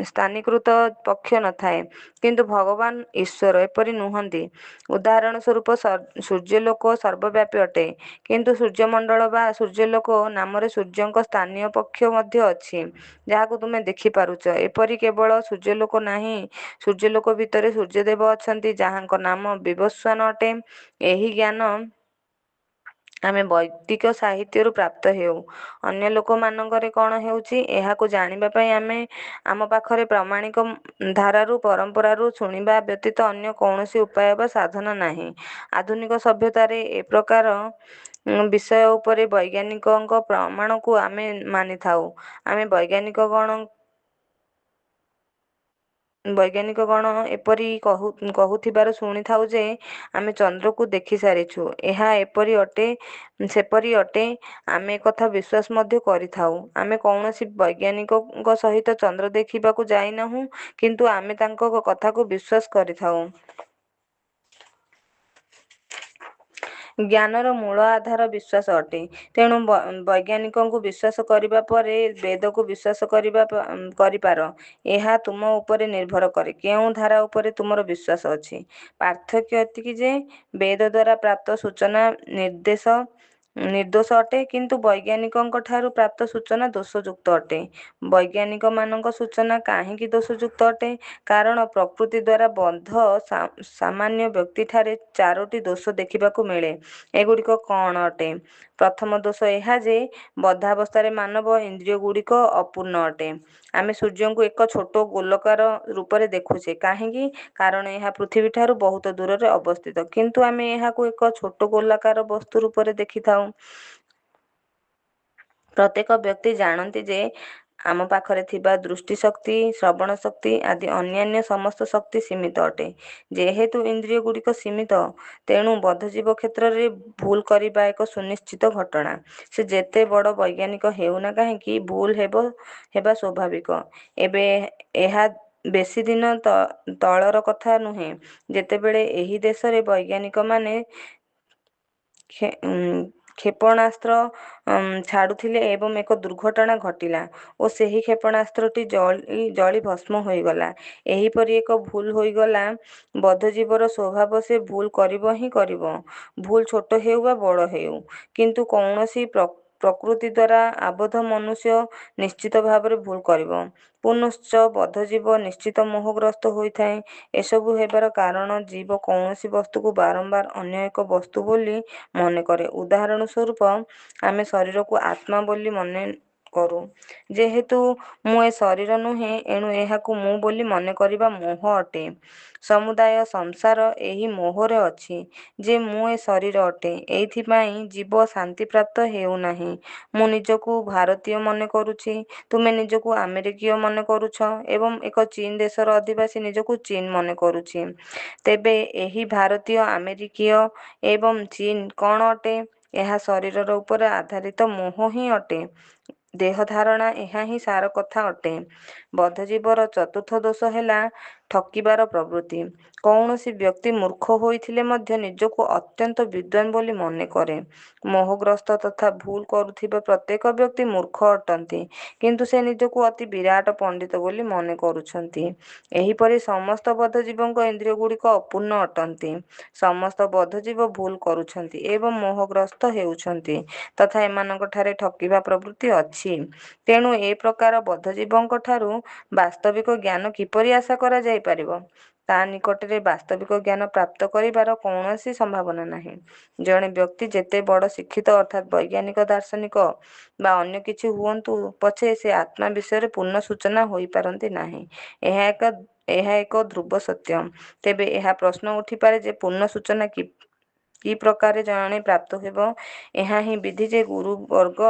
ସ୍ଥାନୀକୃତ ପକ୍ଷ ନଥାଏ। କିନ୍ତୁ ଭଗବାନ ଈଶ୍ୱର ଏପରି ନୁହଁନ୍ତି। ଉଦାହରଣ ସ୍ୱରୂପ ସୂର୍ଯ୍ୟାଲୋକ ସର୍ବବ୍ୟାପୀ ଅଟେ, କିନ୍ତୁ ସୂର୍ଯ୍ୟମଣ୍ଡଳ ବା ସୂର୍ଯ୍ୟାଲୋକ ନାମରେ ସୂର୍ଯ୍ୟଙ୍କ ସ୍ଥାନୀୟ ପକ୍ଷ ମଧ୍ୟ ଅଛି, ଯାହାକୁ ତୁମେ ଦେଖିପାରୁଛ। ଏପରି କେବଳ ସୂର୍ଯ୍ୟାଲୋକ ନାହିଁ, ସୂର୍ଯ୍ୟାଲୋକ ଭିତରେ ସୂର୍ଯ୍ୟଦେବ ଅଛନ୍ତି, ଯାହାଙ୍କ ନାମ ବିବସ୍ୱାନ ଅଟେ। ଏହି ଜ୍ଞାନ ଆମେ ବୈଦିକ ସାହିତ୍ୟରୁ ପ୍ରାପ୍ତ ହେଉ। ଅନ୍ୟ ଲୋକମାନଙ୍କରେ କ'ଣ ହେଉଛି, ଏହାକୁ ଜାଣିବା ପାଇଁ ଆମ ପାଖରେ ପ୍ରାମାଣିକ ଧାରାରୁ, ପରମ୍ପରାରୁ ଶୁଣିବା ବ୍ୟତୀତ ଅନ୍ୟ କୌଣସି ଉପାୟ ବା ସାଧନ ନାହିଁ। ଆଧୁନିକ ସଭ୍ୟତାରେ ଏପ୍ରକାର ବିଷୟ ଉପରେ ବୈଜ୍ଞାନିକଙ୍କ ପ୍ରମାଣକୁ ଆମେ ମାନିଥାଉ। ଆମେ ବୈଜ୍ଞାନିକଗଣ ଏପରି କହୁଥିବାର ଶୁଣିଥାଉ ଯେ, ଆମେ ଚନ୍ଦ୍ରକୁ ଦେଖିସାରିଛୁ, ଏହା ଏପରି ଅଟେ, ସେପରି ଅଟେ। ଆମେ ଏକଥା ବିଶ୍ୱାସ ମଧ୍ୟ କରିଥାଉ। ଆମେ କୌଣସି ବୈଜ୍ଞାନିକଙ୍କ ସହିତ ଚନ୍ଦ୍ର ଦେଖିବାକୁ ଯାଇନାହୁଁ, କିନ୍ତୁ ଆମେ ତାଙ୍କ କଥାକୁ ବିଶ୍ୱାସ କରିଥାଉ। ଜ୍ଞାନର ମୂଳ ଆଧାର ବିଶ୍ୱାସ ଅଟେ। ତେଣୁ ବୈଜ୍ଞାନିକଙ୍କୁ ବିଶ୍ୱାସ କରିବା ପରେ ବେଦକୁ ବିଶ୍ୱାସ କରିପାର। ଏହା ତୁମ ଉପରେ ନିର୍ଭର କରେ, କେଉଁ ଧାରା ଉପରେ ତୁମର ବିଶ୍ୱାସ ଅଛି। ପାର୍ଥକ୍ୟ ଏତିକି ଯେ ବେଦଦ୍ୱାରା ପ୍ରାପ୍ତ ସୂଚନା ନିର୍ଦ୍ଦୋଷ ଅଟେ, କିନ୍ତୁ ବୈଜ୍ଞାନିକଙ୍କଠାରୁ ପ୍ରାପ୍ତ ସୂଚନା ଦୋଷଯୁକ୍ତ ଅଟେ। ବୈଜ୍ଞାନିକମାନଙ୍କ ସୂଚନା କାହିଁକି ଦୋଷଯୁକ୍ତ ଅଟେ? କାରଣ ପ୍ରକୃତିଦ୍ୱାରା ବଦ୍ଧ ସାମାନ୍ୟ ବ୍ୟକ୍ତିଠାରେ ଚାରୋଟି ଦୋଷ ଦେଖିବାକୁ ମିଳେ। ଏଗୁଡ଼ିକ କ'ଣ ଅଟେ? ପ୍ରଥମ ଦୋଷ ଏହା ଯେ ବଦ୍ଧାବସ୍ଥାରେ ମାନବ-ଇନ୍ଦ୍ରିୟଗୁଡ଼ିକ ଅପୂର୍ଣ୍ଣ ଅଟେ। ଆମେ ସୂର୍ଯ୍ୟଙ୍କୁ ଏକ ଛୋଟ ଗୋଲାକାର ରୂପରେ ଦେଖୁଛେ। କାହିଁକି? କାରଣ ଏହା ପୃଥିବୀଠାରୁ ବହୁତ ଦୂରରେ ଅବସ୍ଥିତ। କିନ୍ତୁ ଆମେ ଏହାକୁ ଏକ ଛୋଟ ଗୋଲାକାର ବସ୍ତୁ ରୂପରେ ଦେଖିଥାଉଁ। ପ୍ରତ୍ୟେକ ବ୍ୟକ୍ତି ଜାଣନ୍ତି ଯେ ଆମ ପାଖରେ ଥିବା ଦୃଷ୍ଟିଶକ୍ତି, ଶ୍ରବଣଶକ୍ତି ଆଦି ଅନ୍ୟାନ୍ୟ ସମସ୍ତ ଶକ୍ତି ସୀମିତ ଅଟେ। ଯେହେତୁ ଇନ୍ଦ୍ରିୟଗୁଡ଼ିକ ସୀମିତ, ତେଣୁ ବଦ୍ଧଜୀବ କ୍ଷେତ୍ରରେ ଭୁଲ କରିବା ଏକ ସୁନିଶ୍ଚିତ ଘଟଣା। ସେ ଯେତେ ବଡ଼ ବୈଜ୍ଞାନିକ ହେଉନା କାହିଁକି, ଭୁଲ ହେବା ସ୍ୱାଭାବିକ। ଏବେ ଏହା ବେଶୀ ଦିନ ତଳର କଥା ନୁହେଁ, ଯେତେବେଳେ ଏହି ଦେଶରେ ବୈଜ୍ଞାନିକମାନେ କ୍ଷେପଣାସ୍ତ୍ର ଛାଡ଼ୁଥିଲେ ଏବଂ ଏକ ଦୁର୍ଘଟଣା ଘଟିଲା ଓ ସେହି କ୍ଷେପଣାସ୍ତ୍ରଟି ଜଳି ଭସ୍ମ ହୋଇଗଲା। ଏହିପରି ଏକ ଭୁଲ ହୋଇଗଲା। ବଦ୍ଧଜୀବର ସ୍ୱଭାବ ସେ ଭୁଲ କରିବ ହିଁ କରିବ, ଭୁଲ ଛୋଟ ହେଉ ବା ବଡ଼ ହେଉ। କିନ୍ତୁ କୌଣସି ପ୍ରକୃତିଦ୍ୱାରା ଆବଦ୍ଧ ମନୁଷ୍ୟ ନିଶ୍ଚିତ ଭାବରେ ଭୁଲ କରିବ। ପୁନଶ୍ଚ ବଦ୍ଧଜୀବ ନିଶ୍ଚିତ ମୋହଗ୍ରସ୍ତ ହୋଇଥାଏ। ଏସବୁ ହେବାର କାରଣ ଜୀବ କୌଣସି ବସ୍ତୁକୁ ବାରମ୍ବାର ଅନ୍ୟ ଏକ ବସ୍ତୁ ବୋଲି ମନେକରେ। ଉଦାହରଣ ସ୍ୱରୂପ ଆମେ ଶରୀରକୁ ଆତ୍ମା ବୋଲି ମନେ କରୁ। ଯେହେତୁ ମୁଁ ଏ ଶରୀର ନୁହେଁ, ଏଣୁ ଏହାକୁ ମୁଁ ବୋଲି ମନେ କରିବା ମୋହ ଅଟେ। ସମୁଦାୟ ସଂସାର ଏହି ମୋହରେ ଅଛି ଯେ ମୁଁ ଏ ଶରୀର ଅଟେ। ଏଇଥିପାଇଁ ଜୀବ ଶାନ୍ତିପ୍ରାପ୍ତ ହେଉନାହିଁ। ମୁଁ ନିଜକୁ ଭାରତୀୟ ମନେ କରୁଛି, ତୁମେ ନିଜକୁ ଆମେରିକୀୟ ମନେ କରୁଛ ଏବଂ ଏକ ଚୀନ ଦେଶର ଅଧିବାସୀ ନିଜକୁ ଚୀନ ମନେ କରୁଛି। ତେବେ ଏହି ଭାରତୀୟ, ଆମେରିକୀୟ ଏବଂ ଚୀନ କ'ଣ ଅଟେ? ଏହା ଶରୀର ଉପରେ ଆଧାରିତ ମୋହ ହିଁ ଅଟେ। ଦେହଧାରଣା ଏହା ହିଁ ସାରକଥା ଅଟେ। ବଦ୍ଧଜୀବର ଚତୁର୍ଥ ଦୋଷ ହେଲା ଠକିବାର ପ୍ରବୃତ୍ତି। କୌଣସି ବ୍ୟକ୍ତି ମୂର୍ଖ ହୋଇଥିଲେ ମଧ୍ୟ ନିଜକୁ ଅତ୍ୟନ୍ତ ବିଦ୍ୱାନ ବୋଲି ମନେ କରେ। ମୋହଗ୍ରସ୍ତ ତଥା ଭୁଲ କରୁଥିବା ପ୍ରତ୍ୟେକ ବ୍ୟକ୍ତି ମୂର୍ଖ ଅଟନ୍ତି, କିନ୍ତୁ ସେ ନିଜକୁ ଅତି ବିରାଟ ପଣ୍ଡିତ ବୋଲି ମନେ କରୁଛନ୍ତି। ଏହିପରି ସମସ୍ତ ବଦ୍ଧଜୀବଙ୍କ ଇନ୍ଦ୍ରିୟଗୁଡ଼ିକ ଅପୂର୍ଣ୍ଣ ଅଟନ୍ତି। ସମସ୍ତ ବଦ୍ଧଜୀବ ଭୁଲ କରୁଛନ୍ତି ଏବଂ ମୋହଗ୍ରସ୍ତ ହେଉଛନ୍ତି ତଥା ଏମାନଙ୍କଠାରେ ଠକିବା ପ୍ରବୃତ୍ତି ଅଛି। ତେଣୁ ଏ ପ୍ରକାର ବଦ୍ଧଜୀବଙ୍କଠାରୁ ବାସ୍ତବିକ ଜ୍ଞାନ କିପରି ଆଶା କରାଯାଇପାରିବ? ତା' ନିକଟରେ ବାସ୍ତବିକ ଜ୍ଞାନ ପ୍ରାପ୍ତ କରିବାର କୌଣସି ସମ୍ଭାବନା ନାହିଁ। ଜଣେ ବ୍ୟକ୍ତି ଯେତେ ବଡ଼ ଶିକ୍ଷିତ ଅର୍ଥାତ୍ ବୈଜ୍ଞାନିକ, ଦାର୍ଶନିକ ବା ଅନ୍ୟ କିଛି ହୁଅନ୍ତୁ ପଛେ, ସେ ଆତ୍ମା ବିଷୟରେ ପୂର୍ଣ୍ଣ ସୂଚନା ହୋଇପାରନ୍ତି ନାହିଁ। ଏହା ଏକ ଧ୍ରୁବ ସତ୍ୟ। ତେବେ ଏହା ପ୍ରଶ୍ନ ଉଠିପାରେ ଯେ ପୂର୍ଣ୍ଣ ସୂଚନା କି ପ୍ରକାରେ ଜଣେ ପ୍ରାପ୍ତ ହେବ? ଏହା ହିଁ ବିଧି ଯେ ଗୁରୁବର୍ଗ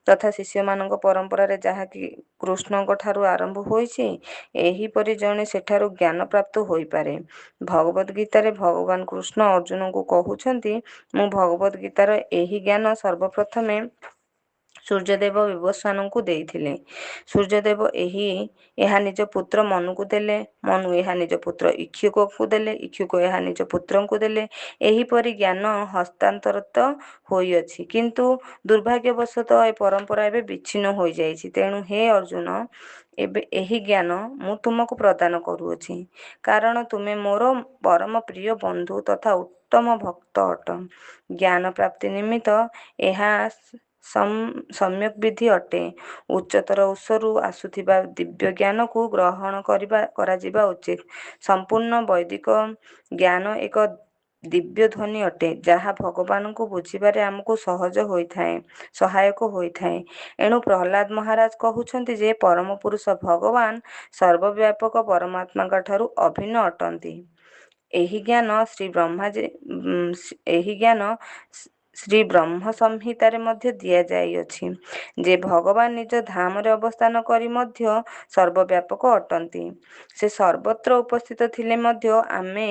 ତଥା ଶିଷ୍ୟମାନଙ୍କ ପରମ୍ପରାରେ ଯାହାକି କୃଷ୍ଣଙ୍କଠାରୁ ଆରମ୍ଭ ହୋଇଛି, ଏହିପରି ଜଣେ ସେଠାରୁ ଜ୍ଞାନ ପ୍ରାପ୍ତ ହୋଇପାରେ। ଭଗବଦ୍ଗୀତାରେ ଭଗବାନ କୃଷ୍ଣ ଅର୍ଜୁନଙ୍କୁ କହୁଛନ୍ତି, ମୁଁ ଭଗବଦ୍ଗୀତାର ଏହି ଜ୍ଞାନ ସର୍ବପ୍ରଥମେ ସୂର୍ଯ୍ୟଦେବ ବିବସ୍ୱାନଙ୍କୁ ଦେଇଥିଲେ। ସୂର୍ଯ୍ୟଦେବ ଏହା ନିଜ ପୁତ୍ର ମନୁଙ୍କୁ ଦେଲେ। ମନୁ ଏହା ନିଜ ପୁତ୍ର ଇକ୍ଷ୍ୱାକୁଙ୍କୁ ଦେଲେ। ଇକ୍ଷ୍ୱାକୁ ଏହା ନିଜ ପୁତ୍ରଙ୍କୁ ଦେଲେ। ଏହିପରି ଜ୍ଞାନ ହସ୍ତାନ୍ତରିତ ହୋଇଅଛି। କିନ୍ତୁ ଦୁର୍ଭାଗ୍ୟବଶତଃ ଏ ପରମ୍ପରା ଏବେ ବିଚ୍ଛିନ୍ନ ହୋଇଯାଇଛି। ତେଣୁ ହେ ଅର୍ଜୁନ, ଏବେ ଏହି ଜ୍ଞାନ ମୁଁ ତୁମକୁ ପ୍ରଦାନ କରୁଅଛି, କାରଣ ତୁମେ ମୋର ପରମ ପ୍ରିୟ ବନ୍ଧୁ ତଥା ଉତ୍ତମ ଭକ୍ତ ଅଟ। ଜ୍ଞାନ ପ୍ରାପ୍ତି ନିମିତ୍ତ ଏହା ସମ୍ୟକ୍ ବିଧି ଅଟେ। ଉଚ୍ଚତର ଉତ୍ସରୁ ଆସୁଥିବା ଦିବ୍ୟଜ୍ଞାନକୁ ଗ୍ରହଣ କରାଯିବା ଉଚିତ। ସମ୍ପୂର୍ଣ୍ଣ ବୈଦିକ ଜ୍ଞାନ ଏକ ଦିବ୍ୟ ଧ୍ୱନି ଅଟେ, ଯାହା ଭଗବାନଙ୍କୁ ବୁଝିବାରେ ଆମକୁ ସହାୟକ ହୋଇଥାଏ। ଏଣୁ ପ୍ରହ୍ଲାଦ ମହାରାଜ କହୁଛନ୍ତି ଯେ ପରମପୁରୁଷ ଭଗବାନ ସର୍ବବ୍ୟାପକ ପରମାତ୍ମାଙ୍କଠାରୁ ଅଭିନ୍ନ ଅଟନ୍ତି। ଏହି ଜ୍ଞାନ ଶ୍ରୀବ୍ରହ୍ମସଂହିତାରେ ମଧ୍ୟ ଦିଆଯାଇଅଛି ଯେ ଭଗବାନ ନିଜ ଧାମରେ ଅବସ୍ଥାନ କରି ମଧ୍ୟ ସର୍ବବ୍ୟାପକ ଅଟନ୍ତି। ସେ ସର୍ବତ୍ର ଉପସ୍ଥିତ ଥିଲେ ମଧ୍ୟ ଆମେ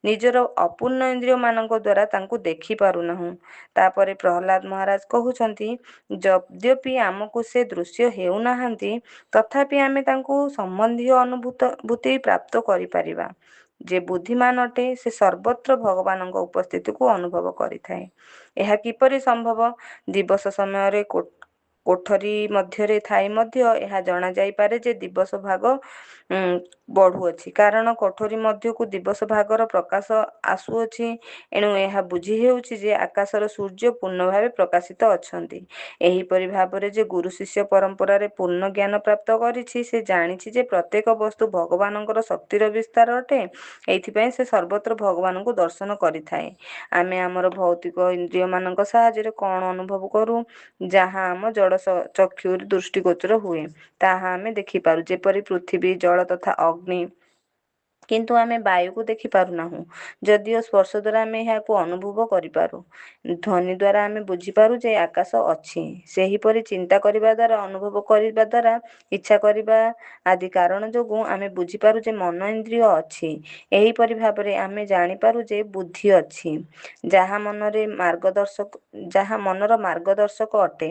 ନିଜର ଅପୂର୍ଣ୍ଣ ଇନ୍ଦ୍ରିୟମାନଙ୍କ ଦ୍ୱାରା ତାଙ୍କୁ ଦେଖିପାରୁନାହୁଁ। ତା'ପରେ ପ୍ରହ୍ଲାଦ ମହାରାଜ କହୁଛନ୍ତି, ଯଦ୍ୟପି ଆମକୁ ସେ ଦୃଶ୍ୟ ହେଉନାହାନ୍ତି, ତଥାପି ଆମେ ତାଙ୍କ ସମ୍ବନ୍ଧୀୟ ଅନୁଭୂତି ପ୍ରାପ୍ତ କରିପାରିବା। ଯେ ବୁଦ୍ଧିମାନ ଅଟେ, ସେ ସର୍ବତ୍ର ଭଗବାନଙ୍କ ଉପସ୍ଥିତିକୁ ଅନୁଭବ କରିଥାଏ। ଏହା କିପରି ସମ୍ଭବ? ଦିବସ ସମୟରେ କୋଠରୀ ମଧ୍ୟରେ ଥାଇ ମଧ୍ୟ ଏହା ଜଣାଯାଇପାରେ ଯେ ଦିବସ ଭାଗ ବଢ଼ୁଅଛି, କାରଣ କୋଠରୀ ମଧ୍ୟକୁ ଦିବସ ଭାଗର ପ୍ରକାଶ ଆସୁଅଛି। ଏଣୁ ଏହା ବୁଝି ହେଉଛି ଯେ ଆକାଶର ସୂର୍ଯ୍ୟ ପୂର୍ଣ୍ଣ ଭାବେ ପ୍ରକାଶିତ ଅଛନ୍ତି। ଏହିପରି ଭାବରେ ଯେ ଗୁରୁ ଶିଷ୍ୟ ପରମ୍ପରାରେ ପୂର୍ଣ୍ଣ ଜ୍ଞାନ ପ୍ରାପ୍ତ କରିଛି, ସେ ଜାଣିଛି ଯେ ପ୍ରତ୍ୟେକ ବସ୍ତୁ ଭଗବାନଙ୍କର ଶକ୍ତିର ବିସ୍ତାର ଅଟେ। ଏଇଥିପାଇଁ ସେ ସର୍ବତ୍ର ଭଗବାନଙ୍କୁ ଦର୍ଶନ କରିଥାଏ। ଆମେ ଆମର ଭୌତିକ ଇନ୍ଦ୍ରିୟମାନଙ୍କ ସାହାଯ୍ୟରେ କ'ଣ ଅନୁଭବ କରୁ? ଯାହା ଆମ ଜଡ଼ ଚକ୍ଷୁ ଦୃଷ୍ଟିଗୋଚର ହୁଏ, ତାହା ଆମେ ଦେଖିପାରୁ, ଯେପରି ପୃଥିବୀ, ଜଳ ତଥା ଅଗ୍ନି। କିନ୍ତୁ ଆମେ ବାୟୁକୁ ଦେଖିପାରୁନାହୁଁ, ଯଦିଓ ସ୍ପର୍ଶ ଦ୍ୱାରା ଆମେ ଏହାକୁ ଅନୁଭବ କରିପାରୁ। ଧ୍ୱନି ଦ୍ୱାରା ଆମେ ବୁଝିପାରୁ ଯେ ଆକାଶ ଅଛି। ସେହିପରି ଚିନ୍ତା କରିବା ଦ୍ୱାରା, ଅନୁଭବ କରିବା ଦ୍ୱାରା, ଇଚ୍ଛା କରିବା ଆଦି କାରଣ ଯୋଗୁଁ ଆମେ ବୁଝିପାରୁ ଯେ ମନ ଇନ୍ଦ୍ରିୟ ଅଛି। ଏହିପରି ଭାବରେ ଆମେ ଜାଣିପାରୁ ଯେ ବୁଦ୍ଧି ଅଛି, ଯାହା ମନର ମାର୍ଗଦର୍ଶକ ଅଟେ।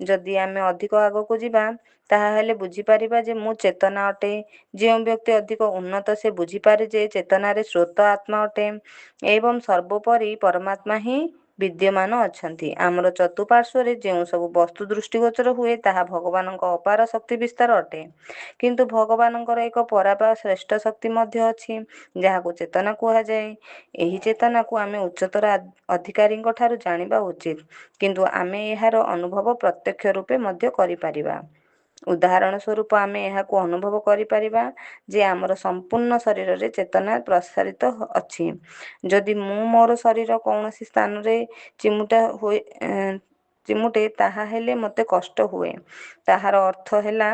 ଯଦି ଆମେ ଅଧିକ ଆଗକୁ ଯିବା, ତାହାହେଲେ ବୁଝିପାରିବା ଯେ ମୁଁ ଚେତନା ଅଟେ। ଯେଉଁ ବ୍ୟକ୍ତି ଅଧିକ ଉନ୍ନତ, ସେ ବୁଝିପାରେ ଯେ ଚେତନାରେ ସ୍ରୋତ ଆତ୍ମା ଅଟେ ଏବଂ ସର୍ବୋପରି ପରମାତ୍ମା ହିଁ ବିଦ୍ୟମାନ ଅଛନ୍ତି। ଆମର ଚତୁଃପାର୍ଶ୍ୱରେ ଯେଉଁ ସବୁ ବସ୍ତୁ ଦୃଷ୍ଟିଗୋଚର ହୁଏ, ତାହା ଭଗବାନଙ୍କ ଅପାର ଶକ୍ତି ବିସ୍ତାର ଅଟେ। କିନ୍ତୁ ଭଗବାନଙ୍କର ଏକ ପରା ବା ଶ୍ରେଷ୍ଠ ଶକ୍ତି ମଧ୍ୟ ଅଛି, ଯାହାକୁ ଚେତନା କୁହାଯାଏ। ଏହି ଚେତନାକୁ ଆମେ ଉଚ୍ଚତର ଅଧିକାରୀଙ୍କ ଠାରୁ ଜାଣିବା ଉଚିତ, କିନ୍ତୁ ଆମେ ଏହାର ଅନୁଭବ ପ୍ରତ୍ୟକ୍ଷ ରୂପେ ମଧ୍ୟ କରିପାରିବା। ଉଦାହରଣ ସ୍ୱରୂପ, ଆମେ ଏହାକୁ ଅନୁଭବ କରିପାରିବା ଯେ ଆମର ସମ୍ପୂର୍ଣ୍ଣ ଶରୀରରେ ଚେତନା ପ୍ରସାରିତ ଅଛି। ଯଦି ମୁଁ ମୋର ଶରୀର କୌଣସି ସ୍ଥାନରେ ଚିମୁଟେ, ତାହାହେଲେ ମୋତେ କଷ୍ଟ ହୁଏ। ତାହାର ଅର୍ଥ ହେଲା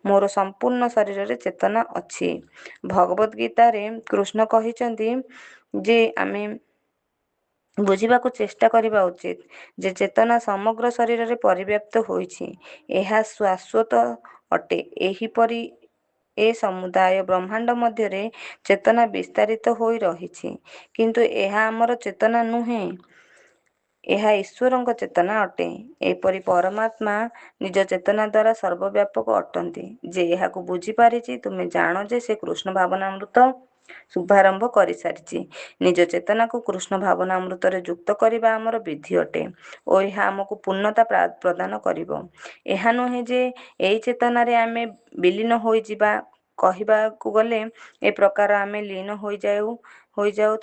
ମୋର ସମ୍ପୂର୍ଣ୍ଣ ଶରୀରରେ ଚେତନା ଅଛି। ଭଗବଦ ଗୀତାରେ କୃଷ୍ଣ କହିଛନ୍ତି ଯେ ଆମେ ବୁଝିବାକୁ ଚେଷ୍ଟା କରିବା ଉଚିତ ଯେ ଚେତନା ସମଗ୍ର ଶରୀରରେ ପରିବ୍ୟାପ୍ତ ହୋଇଛି। ଏହା ଶାଶ୍ୱତ ଅଟେ। ଏହିପରି ଏ ସମୁଦାୟ ବ୍ରହ୍ମାଣ୍ଡ ମଧ୍ୟରେ ଚେତନା ବିସ୍ତାରିତ ହୋଇ ରହିଛି। କିନ୍ତୁ ଏହା ଆମର ଚେତନା ନୁହେଁ, ଏହା ଈଶ୍ୱରଙ୍କ ଚେତନା ଅଟେ। ଏପରି ପରମାତ୍ମା ନିଜ ଚେତନା ଦ୍ୱାରା ସର୍ବବ୍ୟାପକ ଅଟନ୍ତି। ଯେ ଏହାକୁ ବୁଝିପାରିଛି, ତୁମେ ଜାଣ ଯେ ସେ କୃଷ୍ଣ ଭାବନାମୃତ ଶୁଭାରମ୍ଭ କରିସାରିଛି। ନିଜ ଚେତନାକୁ କୃଷ୍ଣ ଭାବନାମୃତରେ ଯୁକ୍ତ କରିବା ଆମର ବିଧି ଅଟେ ଓ ଏହା ଆମକୁ ପୂର୍ଣ୍ଣତା ପ୍ରଦାନ କରିବ। ଏହା ନୁହେଁ ଯେ ଏହି ଚେତନାରେ ଆମେ ବିଲୀନ ହୋଇଯିବା। କହିବାକୁ ଗଲେ ଏ ପ୍ରକାର ଆମେ ଲୀନ ହୋଇଯାଉ,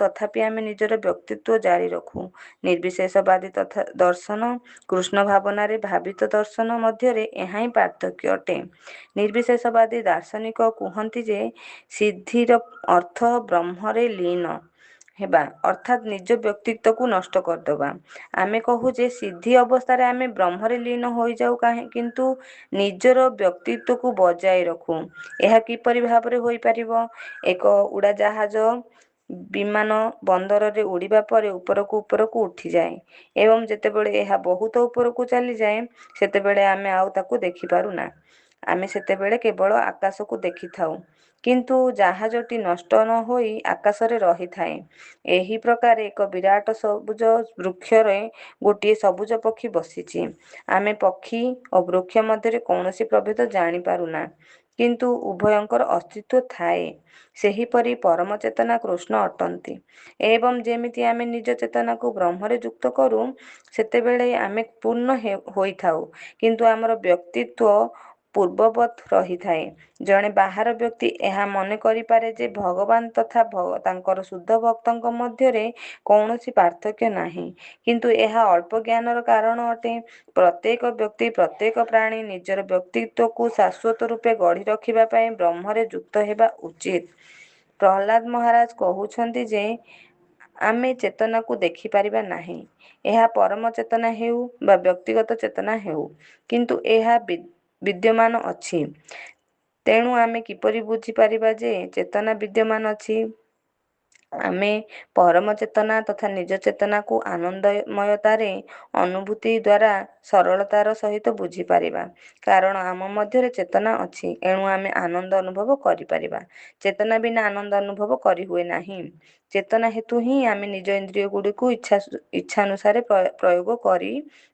ତଥାପି ଆମେ ନିଜର ବ୍ୟକ୍ତିତ୍ୱ ଜାରି ରଖୁ। ନିର୍ବିଶେଷବାଦୀ ତଥା ଦର୍ଶନ, କୃଷ୍ଣ ଭାବନାରେ ଭାବିତ ଦର୍ଶନ ମଧ୍ୟରେ ଏହା ହିଁ ପାର୍ଥକ୍ୟ ଅଟେ। ନିର୍ବିଶେଷବାଦୀ ଦାର୍ଶନିକ କୁହନ୍ତି ଯେ ସିଦ୍ଧିର ଅର୍ଥ ବ୍ରହ୍ମରେ ଲୀନ ହେବା, ଅର୍ଥାତ୍ ନିଜ ବ୍ୟକ୍ତିତ୍ୱକୁ ନଷ୍ଟ କରିଦେବା। ଆମେ କହୁ ଯେ ସିଦ୍ଧି ଅବସ୍ଥାରେ ଆମେ ବ୍ରହ୍ମରେ ଲୀନ ହୋଇଯାଉ, କିନ୍ତୁ ନିଜର ବ୍ୟକ୍ତିତ୍ୱକୁ ବଜାୟ ରଖୁ। ଏହା କିପରି ଭାବରେ ହୋଇପାରିବ? ଏକ ଉଡ଼ାଜାହାଜ ବିମାନ ବନ୍ଦରରେ ଉଡ଼ିବା ପରେ ଉପରକୁ ଉପରକୁ ଉଠିଯାଏ ଏବଂ ଯେତେବେଳେ ଏହା ବହୁତ ଉପରକୁ ଚାଲିଯାଏ, ସେତେବେଳେ ଆମେ ଆଉ ତାକୁ ଦେଖିପାରୁନା। ଆମେ ସେତେବେଳେ କେବଳ ଆକାଶକୁ ଦେଖିଥାଉ, କିନ୍ତୁ ଜାହାଜଟି ନଷ୍ଟ ନ ହୋଇ ଆକାଶରେ ରହିଥାଏ। ଏହି ପ୍ରକାର ଏକ ବିରାଟ ସବୁଜ ବୃକ୍ଷରେ ଗୋଟିଏ ସବୁଜ ପକ୍ଷୀ ବସିଛି। ଆମେ ପକ୍ଷୀ ଓ ବୃକ୍ଷ ମଧ୍ୟରେ କୌଣସି ପ୍ରଭେଦ ଜାଣିପାରୁନା, କିନ୍ତୁ ଉଭୟଙ୍କର ଅସ୍ତିତ୍ୱ ଥାଏ। ସେହିପରି ପରମ ଚେତନା କୃଷ୍ଣ ଅଟନ୍ତି ଏବଂ ଯେମିତି ଆମେ ନିଜ ଚେତନାକୁ ବ୍ରହ୍ମରେ ଯୁକ୍ତ କରୁ, ସେତେବେଳେ ଆମେ ପୂର୍ଣ୍ଣ ହୋଇଥାଉ, କିନ୍ତୁ ଆମର ବ୍ୟକ୍ତିତ୍ୱ ପୂର୍ବବତ୍ ରହିଥାଏ। ଜଣେ ବାହାର ବ୍ୟକ୍ତି ଏହା ମନେ କରିପାରେ ଯେ ଭଗବାନ ତଥା ତାଙ୍କର ଶୁଦ୍ଧ ଭକ୍ତଙ୍କ ମଧ୍ୟରେ କୌଣସି ପାର୍ଥକ୍ୟ ନାହିଁ, କିନ୍ତୁ ଏହା ଅଳ୍ପ ଜ୍ଞାନର କାରଣ ଅଟେ। ପ୍ରତ୍ୟେକ ବ୍ୟକ୍ତି, ପ୍ରତ୍ୟେକ ପ୍ରାଣୀ ନିଜର ବ୍ୟକ୍ତିତ୍ୱକୁ ଶାଶ୍ୱତ ରୂପେ ଗଢ଼ି ରଖିବା ପାଇଁ ବ୍ରହ୍ମରେ ଯୁକ୍ତ ହେବା ଉଚିତ। ପ୍ରହ୍ଲାଦ ମହାରାଜ କହୁଛନ୍ତି ଯେ ଆମେ ଚେତନାକୁ ଦେଖିପାରିବା ନାହିଁ, ଏହା ପରମ ଚେତନା ହେଉ ବା ବ୍ୟକ୍ତିଗତ ଚେତନା ହେଉ, କିନ୍ତୁ ଏହା ବିଦ୍ୟମାନ ଅଛି। ତେଣୁ ଆମେ କିପରି ବୁଝିପାରିବା ଯେ ଚେତନା ବିଦ୍ୟମାନ ଅଛି? ଆମେ ପରମ ଚେତନା ତଥା ନିଜ ଚେତନାକୁ ଆନନ୍ଦମୟତାରେ ଅନୁଭୂତି ଦ୍ୱାରା ସରଳତାର ସହିତ ବୁଝିପାରିବା। କାରଣ ଆମ ମଧ୍ୟରେ ଚେତନା ଅଛି, ଏଣୁ ଆମେ ଆନନ୍ଦ ଅନୁଭବ କରିପାରିବା। ଚେତନା ବିନା ଆନନ୍ଦ ଅନୁଭବ କରିହୁଏ ନାହିଁ। ଚେତନା ହେତୁ ହିଁ ଆମେ ନିଜ ଇନ୍ଦ୍ରିୟଗୁଡ଼ିକୁ ଇଚ୍ଛାନୁସାରେ ପ୍ରୟୋଗ କରି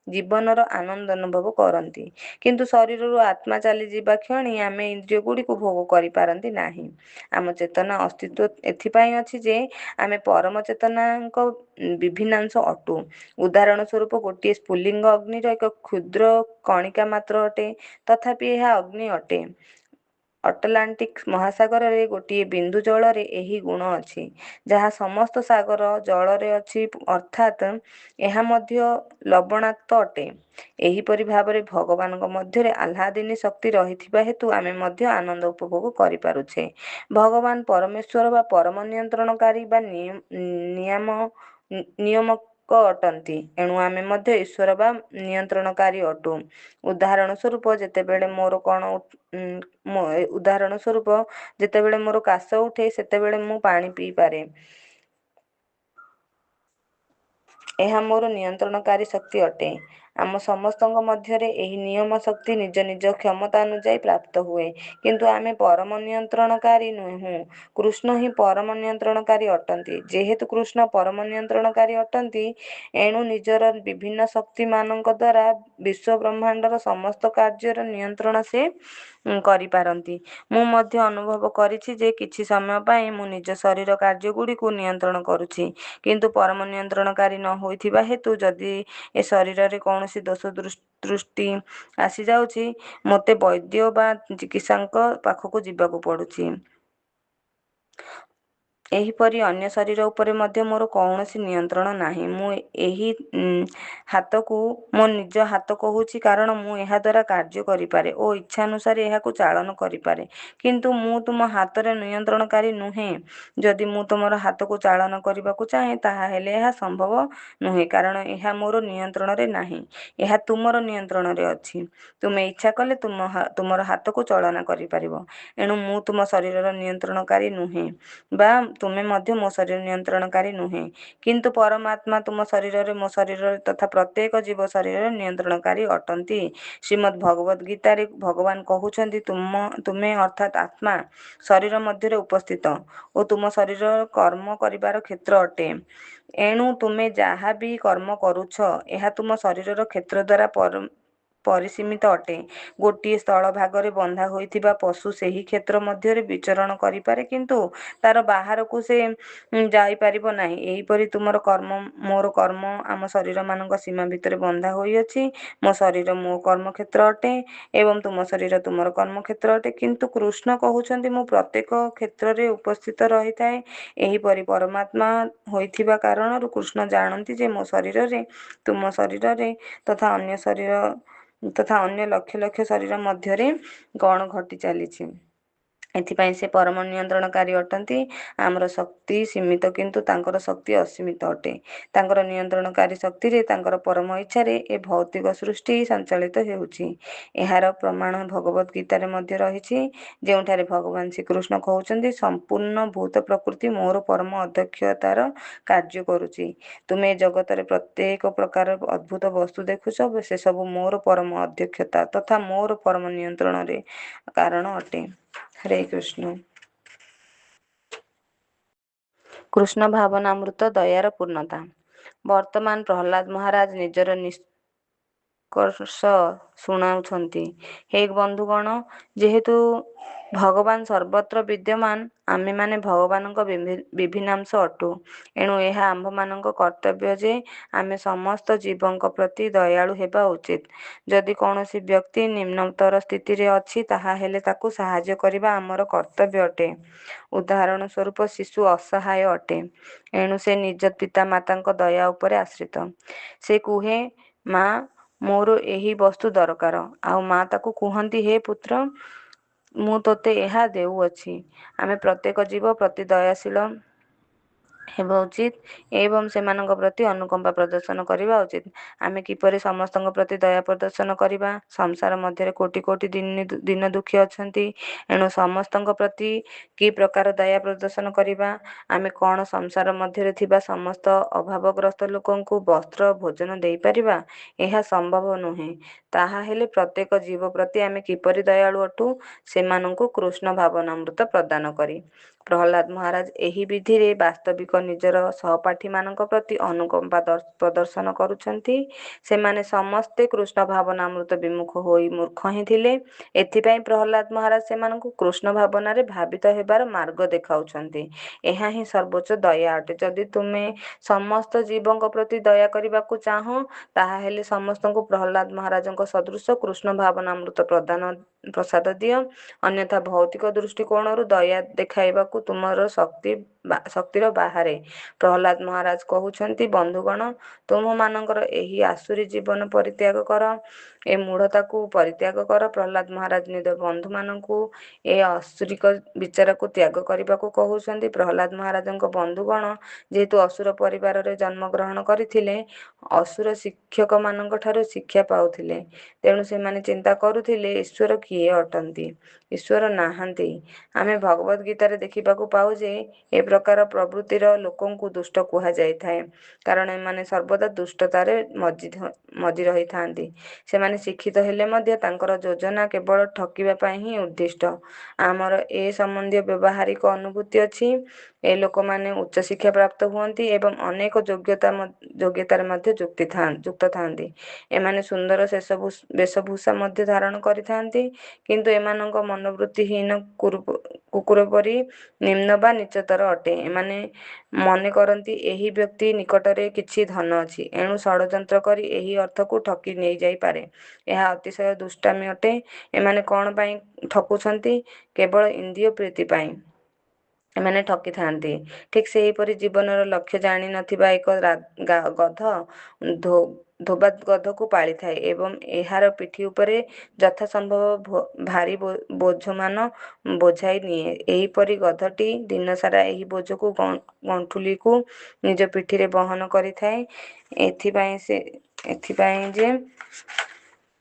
ଜୀବନର ଆନନ୍ଦ ଅନୁଭବ କରନ୍ତି। କିନ୍ତୁ ଶରୀରରୁ ଆତ୍ମା ଚାଲିଯିବା କ୍ଷଣି ଆମେ ଇନ୍ଦ୍ରିୟଗୁଡ଼ିକୁ ଭୋଗ କରିପାରନ୍ତି ନାହିଁ। ଆମ ଚେତନା ଅସ୍ତିତ୍ୱ ଏଥିପାଇଁ ଅଛି ଯେ ଆମେ ପରମ ଚେତନାଙ୍କ ବିଭିନ୍ନାଂଶ ଅଟୁ। ଉଦାହରଣ ସ୍ୱରୂପ, ଗୋଟିଏ ସ୍ଫୁଲିଙ୍ଗ ଅଗ୍ନିର ଏକ କ୍ଷୁଦ୍ର କଣିକା ମାତ୍ର ଅଟେ, ତଥାପି ଏହା ଅଗ୍ନି ଅଟେ। ଅଟଲାଣ୍ଟିକ ମହାସାଗରରେ ଗୋଟିଏ ବିନ୍ଦୁ ଜଳରେ ଏହି ଗୁଣ ଅଛି, ଯାହା ସମସ୍ତ ସାଗର ଜଳରେ ଅଛି, ଅର୍ଥାତ୍ ଏହା ମଧ୍ୟ ଲବଣାକ୍ତ ଅଟେ। ଏହିପରି ଭାବରେ ଭଗବାନଙ୍କ ମଧ୍ୟରେ ଆହ୍ଲାଦିନୀ ଶକ୍ତି ରହିଥିବା ହେତୁ ଆମେ ମଧ୍ୟ ଆନନ୍ଦ ଉପଭୋଗ କରିପାରୁଛେ। ଭଗବାନ ପରମେଶ୍ୱର ବା ପରମ ନିୟନ୍ତ୍ରଣକାରୀ ବା ନିୟମକ ଅଟନ୍ତି, ଏଣୁ ଆମେ ମଧ୍ୟ ଈଶ୍ୱର ବା ନିୟନ୍ତ୍ରଣକାରୀ ଅଟୁ। ଉଦାହରଣ ସ୍ୱରୂପ, ଯେତେବେଳେ ମୋର କାଶ ଉଠେ, ସେତେବେଳେ ମୁଁ ପାଣି ପିଇପାରେ। ଏହା ମୋର ନିୟନ୍ତ୍ରଣକାରୀ ଶକ୍ତି ଅଟେ। ଆମ ସମସ୍ତଙ୍କ ମଧ୍ୟରେ ଏହି ନିୟମ ଶକ୍ତି ନିଜ ନିଜ କ୍ଷମତା ଅନୁଯାୟୀ ପ୍ରାପ୍ତ ହୁଏ। କିନ୍ତୁ ଆମେ ପରମ ନିୟନ୍ତ୍ରଣକାରୀ ନୁହେଁ। କୃଷ୍ଣ ହିଁ ପରମ ନିୟନ୍ତ୍ରଣକାରୀ ଅଟନ୍ତି। ଯେହେତୁ କୃଷ୍ଣ ପରମ ନିୟନ୍ତ୍ରଣକାରୀ ଅଟନ୍ତି, ଏଣୁ ନିଜର ବିଭିନ୍ନ ଶକ୍ତିମାନଙ୍କ ଦ୍ୱାରା ବିଶ୍ୱବ୍ରହ୍ମାଣ୍ଡର ସମସ୍ତ କାର୍ଯ୍ୟର ନିୟନ୍ତ୍ରଣ ସେ କରିପାରନ୍ତି। ମୁଁ ମଧ୍ୟ ଅନୁଭବ କରିଛି ଯେ କିଛି ସମୟ ପାଇଁ ମୁଁ ନିଜ ଶରୀର କାର୍ଯ୍ୟଗୁଡ଼ିକୁ ନିୟନ୍ତ୍ରଣ କରୁଛି, କିନ୍ତୁ ପରମ ନିୟନ୍ତ୍ରଣକାରୀ ନ ହୋଇଥିବା ହେତୁ ଯଦି ଏ ଶରୀରରେ କୌଣସି ଦୋଷ ତ୍ରୁଟି ଆସିଯାଉଛି, ମୋତେ ବୈଦ୍ୟ ବା ଚିକିତ୍ସକଙ୍କ ପାଖକୁ ଯିବାକୁ ପଡ଼ୁଛି। ଏହିପରି ଅନ୍ୟ ଶରୀର ଉପରେ ମଧ୍ୟ ମୋର କୌଣସି ନିୟନ୍ତ୍ରଣ ନାହିଁ। ମୁଁ ଏହି ହାତକୁ ମୋ ନିଜ ହାତ କହୁଛି, କାରଣ ମୁଁ ଏହା ଦ୍ୱାରା କାର୍ଯ୍ୟ କରିପାରେ ଓ ଇଚ୍ଛାନୁସାରେ ଏହାକୁ ଚାଳନ କରିପାରେ। କିନ୍ତୁ ମୁଁ ତୁମ ହାତର ନିୟନ୍ତ୍ରଣକାରୀ ନୁହେଁ। ଯଦି ମୁଁ ତୁମର ହାତକୁ ଚାଳନ କରିବାକୁ ଚାହେଁ, ତାହାହେଲେ ଏହା ସମ୍ଭବ ନୁହେଁ, କାରଣ ଏହା ମୋର ନିୟନ୍ତ୍ରଣରେ ନାହିଁ। ଏହା ତୁମର ନିୟନ୍ତ୍ରଣରେ ଅଛି। ତୁମେ ଇଚ୍ଛା କଲେ ତୁମର ହାତକୁ ଚାଳନା କରିପାରିବ। ଏଣୁ ମୁଁ ତୁମ ଶରୀରର ନିୟନ୍ତ୍ରଣକାରୀ ନୁହେଁ ବା ତୁମେ ମଧ୍ୟ ମୋ ଶରୀର ନିୟନ୍ତ୍ରଣକାରୀ ନୁହେଁ। କିନ୍ତୁ ପରମାତ୍ମା ତୁମ ଶରୀରରେ, ମୋ ଶରୀରରେ ତଥା ପ୍ରତ୍ୟେକ ଜୀବ ଶରୀରରେ ନିୟନ୍ତ୍ରଣକାରୀ ଅଟନ୍ତି। ଶ୍ରୀମଦ୍ ଭଗବଦ୍‌ଗୀତାରେ ଭଗବାନ କହୁଛନ୍ତି, ତୁମେ ଅର୍ଥାତ୍ ଆତ୍ମା ଶରୀର ମଧ୍ୟରେ ଉପସ୍ଥିତ ଓ ତୁମ ଶରୀର କର୍ମ କରିବାର କ୍ଷେତ୍ର ଅଟେ। ଏଣୁ ତୁମେ ଯାହା ବି କର୍ମ କରୁଛ, ଏହା ତୁମ ଶରୀରର କ୍ଷେତ୍ର ଦ୍ୱାରା ପରିସୀମିତ ଅଟେ। ଗୋଟିଏ ସ୍ଥଳଭାଗରେ ବନ୍ଧା ହୋଇଥିବା ପଶୁ ସେହି କ୍ଷେତ୍ର ମଧ୍ୟରେ ବିଚରଣ କରିପାରେ, କିନ୍ତୁ ତାର ବାହାରକୁ ସେ ଯାଇପାରିବ ନାହିଁ। ଏହିପରି ତୁମର କର୍ମ, ମୋର କର୍ମ ଆମ ଶରୀରମାନଙ୍କ ସୀମା ଭିତରେ ବନ୍ଧା ହୋଇଅଛି। ମୋ ଶରୀର ମୋ କର୍ମକ୍ଷେତ୍ର ଅଟେ ଏବଂ ତୁମ ଶରୀର ତୁମର କର୍ମକ୍ଷେତ୍ର ଅଟେ। କିନ୍ତୁ କୃଷ୍ଣ କହୁଛନ୍ତି, ମୁଁ ପ୍ରତ୍ୟେକ କ୍ଷେତ୍ରରେ ଉପସ୍ଥିତ ରହିଥାଏ। ଏହିପରି ପରମାତ୍ମା ହୋଇଥିବା କାରଣରୁ କୃଷ୍ଣ ଜାଣନ୍ତି ଯେ ମୋ ଶରୀରରେ, ତୁମ ଶରୀରରେ ତଥା ଅନ୍ୟ ଶରୀର ତଥା ଅନ୍ୟ ଲକ୍ଷ ଲକ୍ଷ ଶରୀର ମଧ୍ୟରେ କ'ଣ ଘଟି ଚାଲିଛି। ଏଥିପାଇଁ ସେ ପରମ ନିୟନ୍ତ୍ରଣକାରୀ ଅଟନ୍ତି। ଆମର ଶକ୍ତି ସୀମିତ, କିନ୍ତୁ ତାଙ୍କର ଶକ୍ତି ଅସୀମିତ ଅଟେ। ତାଙ୍କର ନିୟନ୍ତ୍ରଣକାରୀ ଶକ୍ତିରେ, ତାଙ୍କର ପରମ ଇଚ୍ଛାରେ ଏ ଭୌତିକ ସୃଷ୍ଟି ସଞ୍ଚାଳିତ ହେଉଛି। ଏହାର ପ୍ରମାଣ ଭଗବଦ୍‌ଗୀତାରେ ଗୀତାରେ ମଧ୍ୟ ରହିଛି, ଯେଉଁଠାରେ ଭଗବାନ ଶ୍ରୀକୃଷ୍ଣ କହୁଛନ୍ତି, ସମ୍ପୂର୍ଣ୍ଣ ଭୂତ ପ୍ରକୃତି ମୋର ପରମ ଅଧ୍ୟକ୍ଷତାର କାର୍ଯ୍ୟ କରୁଛି। ତୁମେ ଜଗତରେ ପ୍ରତ୍ୟେକ ପ୍ରକାର ଅଦ୍ଭୁତ ବସ୍ତୁ ଦେଖୁଛ, ସେସବୁ ମୋର ପରମ ଅଧ୍ୟକ୍ଷତା ତଥା ମୋର ପରମ ନିୟନ୍ତ୍ରଣରେ କାରଣ ଅଟେ। ହରେ କୃଷ୍ଣ। କୃଷ୍ଣ ଭାବନାମୃତ ଦୟାର ପୂର୍ଣ୍ଣତା। ବର୍ତ୍ତମାନ ପ୍ରହ୍ଲାଦ ମହାରାଜ ନିଜର ନିଷ୍କର୍ଷ ଶୁଣାଉଛନ୍ତି। ହେ ବନ୍ଧୁଗଣ, ଯେହେତୁ ଭଗବାନ ସର୍ବତ୍ର ବିଦ୍ୟମାନ, ଆମେମାନେ ଭଗବାନଙ୍କ ବିଭିନ୍ନାଂଶ ଅଟୁ। ଏଣୁ ଏହା ଆମ୍ଭମାନଙ୍କ କର୍ତ୍ତବ୍ୟ ଯେ ଆମେ ସମସ୍ତ ଜୀବଙ୍କ ପ୍ରତି ଦୟାଳୁ ହେବା ଉଚିତ। ଯଦି କୌଣସି ବ୍ୟକ୍ତି ନିମ୍ନତର ସ୍ଥିତିରେ ଅଛି, ତାହାହେଲେ ତାକୁ ସାହାଯ୍ୟ କରିବା ଆମର କର୍ତ୍ତବ୍ୟ ଅଟେ। ଉଦାହରଣ ସ୍ୱରୂପ, ଶିଶୁ ଅସହାୟ ଅଟେ, ଏଣୁ ସେ ନିଜ ପିତାମାତାଙ୍କ ଦୟା ଉପରେ ଆଶ୍ରିତ। ସେ କୁହେ, ମା, ମୋର ଏହି ବସ୍ତୁ ଦରକାର। ଆଉ ମା ତାକୁ କୁହନ୍ତି, ହେ ପୁତ୍ର, ମୁଁ ତୋତେ ଏହା ଦେଉଅଛି। ଆମେ ପ୍ରତ୍ୟେକ ଜୀବ ପ୍ରତି ଦୟାଶୀଳ ହେବା ଉଚିତ ଏବଂ ସେମାନଙ୍କ ପ୍ରତି ଅନୁକମ୍ପା ପ୍ରଦର୍ଶନ କରିବା ଉଚିତ। ଆମେ କିପରି ସମସ୍ତଙ୍କ ପ୍ରତି ଦୟା ପ୍ରଦର୍ଶନ କରିବା? ସଂସାର ମଧ୍ୟରେ କୋଟି କୋଟି ଦୀନଦୁଃଖୀ ଅଛନ୍ତି। ଏଣୁ ସମସ୍ତଙ୍କ ପ୍ରତି କି ପ୍ରକାର ଦୟା ପ୍ରଦର୍ଶନ କରିବା? ଆମେ କ'ଣ ସଂସାର ମଧ୍ୟରେ ଥିବା ସମସ୍ତ ଅଭାବଗ୍ରସ୍ତ ଲୋକଙ୍କୁ ବସ୍ତ୍ର, ଭୋଜନ ଦେଇପାରିବା? ଏହା ସମ୍ଭବ ନୁହେଁ। ତାହାହେଲେ ପ୍ରତ୍ୟେକ ଜୀବ ପ୍ରତି ଆମେ କିପରି ଦୟାଳୁ ଅଟୁ? ସେମାନଙ୍କୁ କୃଷ୍ଣ ଭାବନାମୃତ ପ୍ରଦାନ କରି। ପ୍ରହ୍ଲାଦ ମହାରାଜ ଏହି ବିଧିରେ ବାସ୍ତବିକ ନିଜର ସହପାଠୀମାନଙ୍କ ପ୍ରତି ଅନୁକମ୍ପା ପ୍ରଦର୍ଶନ କରୁଛନ୍ତି। ସେମାନେ ସମସ୍ତେ କୃଷ୍ଣ ଭାବନାମୃତ ବିମୁଖ ହୋଇ ମୂର୍ଖ ହିଁ ଥିଲେ। ଏଥିପାଇଁ ପ୍ରହ୍ଲାଦ ମହାରାଜ ସେମାନଙ୍କୁ କୃଷ୍ଣ ଭାବନାରେ ଭାବିତ ହେବାର ମାର୍ଗ ଦେଖାଉଛନ୍ତି। ଏହା ହିଁ ସର୍ବୋଚ୍ଚ ଦୟା ଅଟେ। ଯଦି ତୁମେ ସମସ୍ତ ଜୀବଙ୍କ ପ୍ରତି ଦୟା କରିବାକୁ ଚାହଁ, ତାହାହେଲେ ସମସ୍ତଙ୍କୁ ପ୍ରହ୍ଲାଦ ମହାରାଜଙ୍କ ସଦୃଶ କୃଷ୍ଣ ଭାବନାମୃତ ପ୍ରଦାନ ପ୍ରସାଦ ଦିଅ। ଅନ୍ୟଥା ଭୌତିକ ଦୃଷ୍ଟିକୋଣରୁ ଦୟା ଦେଖାଇବାକୁ ତୁମର ଶକ୍ତିର ବାହାରେ। ପ୍ରହ୍ଲାଦ ମହାରାଜ କହୁଛନ୍ତି, ବନ୍ଧୁଗଣ, ତୁମ୍ଭମାନଙ୍କର ଏହି ଆସୁରୀ ଜୀବନ ପରିତ୍ୟାଗ କର, ଏ ମୂଢ଼ତାକୁ ପରିତ୍ୟାଗ କର। ପ୍ରହ୍ଲାଦ ମହାରାଜ ନିଜ ବନ୍ଧୁମାନଙ୍କୁ ଏ ଆସୁରିକ ବିଚାରକୁ ତ୍ୟାଗ କରିବାକୁ କହୁଛନ୍ତି। ପ୍ରହ୍ଲାଦ ମହାରାଜଙ୍କ ବନ୍ଧୁଗଣ ଯେହେତୁ ଅସୁର ପରିବାରରେ ଜନ୍ମଗ୍ରହଣ କରିଥିଲେ, ଅସୁର ଶିକ୍ଷକମାନଙ୍କଠାରୁ ଶିକ୍ଷା ପାଉଥିଲେ, ତେଣୁ ସେମାନେ ଚିନ୍ତା କରୁଥିଲେ, ଈଶ୍ୱର କିଏ ଅଟନ୍ତି? ଈଶ୍ୱର ନାହାନ୍ତି। ଆମେ ଭଗବଦ ଗୀତାରେ ଦେଖିବାକୁ ପାଉ ଯେ ଏ ପ୍ରକାର ପ୍ରବୃତ୍ତିର ଲୋକଙ୍କୁ ଦୁଷ୍ଟ କୁହାଯାଇଥାଏ, କାରଣ ଏମାନେ ସର୍ବଦା ଦୁଷ୍ଟତାରେ ମଜି ରହିଥାନ୍ତି। ସେମାନେ ଶିକ୍ଷିତ ହେଲେ ମଧ୍ୟ ତାଙ୍କର ଯୋଜନା କେବଳ ଠକିବା ପାଇଁ ହିଁ ଉଦ୍ଦିଷ୍ଟ। ଆମର ଏ ସମ୍ବନ୍ଧୀୟ ବ୍ୟବହାରିକ ଅନୁଭୂତି ଅଛି। ଏ ଲୋକମାନେ ଉଚ୍ଚ ଶିକ୍ଷା ପ୍ରାପ୍ତ ହୁଅନ୍ତି ଏବଂ ଅନେକ ଯୋଗ୍ୟତାରେ ମଧ୍ୟ ଯୁକ୍ତ ଥାନ୍ତି। ଏମାନେ ସୁନ୍ଦର ବେଶଭୂଷା ମଧ୍ୟ ଧାରଣ କରିଥାନ୍ତି, କିନ୍ତୁ ଏମାନଙ୍କ ମନୋବୃତ୍ତି ହୀନ କୁକୁର ପରି ନିମ୍ନ ବା ନୀଚତର ଅଟେ। ଏମାନେ ମନେ କରନ୍ତି, ଏହି ବ୍ୟକ୍ତି ନିକଟରେ କିଛି ଧନ ଅଛି, ଏଣୁ ଷଡ଼ଯନ୍ତ୍ର କରି ଏହି ଅର୍ଥକୁ ଠକି ନେଇଯାଇପାରେ। ଏହା ଅତିଶୟ ଦୁଷ୍ଟାମି ଅଟେ। ଏମାନେ କ'ଣ ପାଇଁ ଠକୁଛନ୍ତି? କେବଳ ଇନ୍ଦ୍ରିୟ ପ୍ରୀତି ପାଇଁ ଏମାନେ ଠକିଥାନ୍ତି। ଠିକ୍ ସେହିପରି ଜୀବନର ଲକ୍ଷ୍ୟ ଜାଣିନଥିବା ଏକ ଗଧ ଧୋବା ଗଧକୁ ପାଳିଥାଏ ଏବଂ ଏହାର ପିଠି ଉପରେ ଯଥାସମ୍ଭବ ଭାରୀ ବୋଝମାନ ବୋଝାଇ ନିଏ। ଏହିପରି ଗଧଟି ଦିନସାରା ଏହି ବୋଝକୁ, ଗଣ୍ଠୁଲିକୁ ନିଜ ପିଠିରେ ବହନ କରିଥାଏ, ଏଥିପାଇଁ ଯେ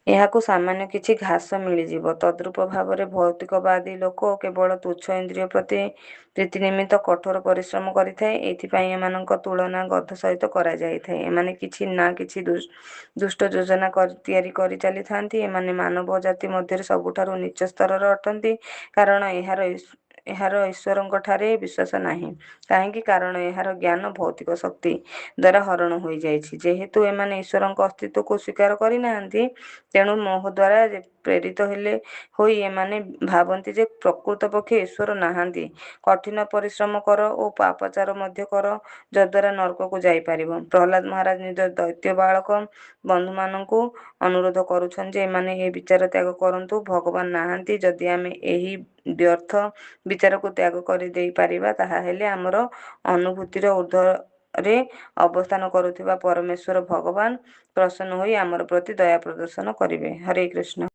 ଏହାକୁ ସାମାନ୍ୟ କିଛି ଘାସ ମିଳିଯିବ। ତଦ୍ରୂପ ଭାବରେ ଭୌତିକବାଦୀ ଲୋକ କେବଳ ତୁଚ୍ଛ ଇନ୍ଦ୍ରିୟ ପ୍ରତି ପ୍ରୀତି ନିମିତ୍ତ କଠୋର ପରିଶ୍ରମ କରିଥାଏ। ଏଥିପାଇଁ ଏମାନଙ୍କ ତୁଳନା ଗଧ ସହିତ କରାଯାଇଥାଏ। ଏମାନେ କିଛି ନା କିଛି ଦୁଷ୍ଟ ଯୋଜନା ତିଆରି କରି ଚାଲିଥାନ୍ତି। ଏମାନେ ମାନବ ଜାତି ମଧ୍ୟରେ ସବୁଠାରୁ ନୀଚ ସ୍ତରର ଅଟନ୍ତି, କାରଣ ଏହାର ଈଶ୍ୱରଙ୍କଠାରେ ବିଶ୍ୱାସ ନାହିଁ। କାହିଁକି? କାରଣ ଏହାର ଜ୍ଞାନ ଭୌତିକ ଶକ୍ତି ଦ୍ୱାରା ହରଣ ହୋଇଯାଇଛି। ଯେହେତୁ ଏମାନେ ଈଶ୍ୱରଙ୍କ ଅସ୍ତିତ୍ୱକୁ ସ୍ୱୀକାର କରିନାହାନ୍ତି, ତେଣୁ ମୋହ ଦ୍ୱାରା ପ୍ରେରିତ ହେଲେ ହୋଇ ଏମାନେ ଭାବନ୍ତି ଯେ ପ୍ରକୃତ ପକ୍ଷେ ଈଶ୍ୱର ନାହାନ୍ତି। କଠିନ ପରିଶ୍ରମ କର ଓ ପାପାଚାର ମଧ୍ୟ କର, ଯଦ୍ୱାରା ନର୍କକୁ ଯାଇପାରିବ। ପ୍ରହ୍ଲାଦ ମହାରାଜ ନିଜ ଦୈତ୍ୟ ବାଳକ ବନ୍ଧୁମାନଙ୍କୁ ଅନୁରୋଧ କରୁଛନ୍ତି ଯେ ଏମାନେ ଏ ବିଚାର ତ୍ୟାଗ କରନ୍ତୁ, ଭଗବାନ ନାହାନ୍ତି। ଯଦି ଆମେ ଏହି ବ୍ୟର୍ଥ ବିଚାରକୁ ତ୍ୟାଗ କରିଦେଇପାରିବା, ତାହାହେଲେ ଆମର ଅନୁଭୂତିର ଊର୍ଦ୍ଧ୍ୱରେ ଅବସ୍ଥାନ କରୁଥିବା ପରମେଶ୍ୱର ଭଗବାନ ପ୍ରସନ୍ନ ହୋଇ ଆମର ପ୍ରତି ଦୟା ପ୍ରଦର୍ଶନ କରିବେ। ହରେ କୃଷ୍ଣ।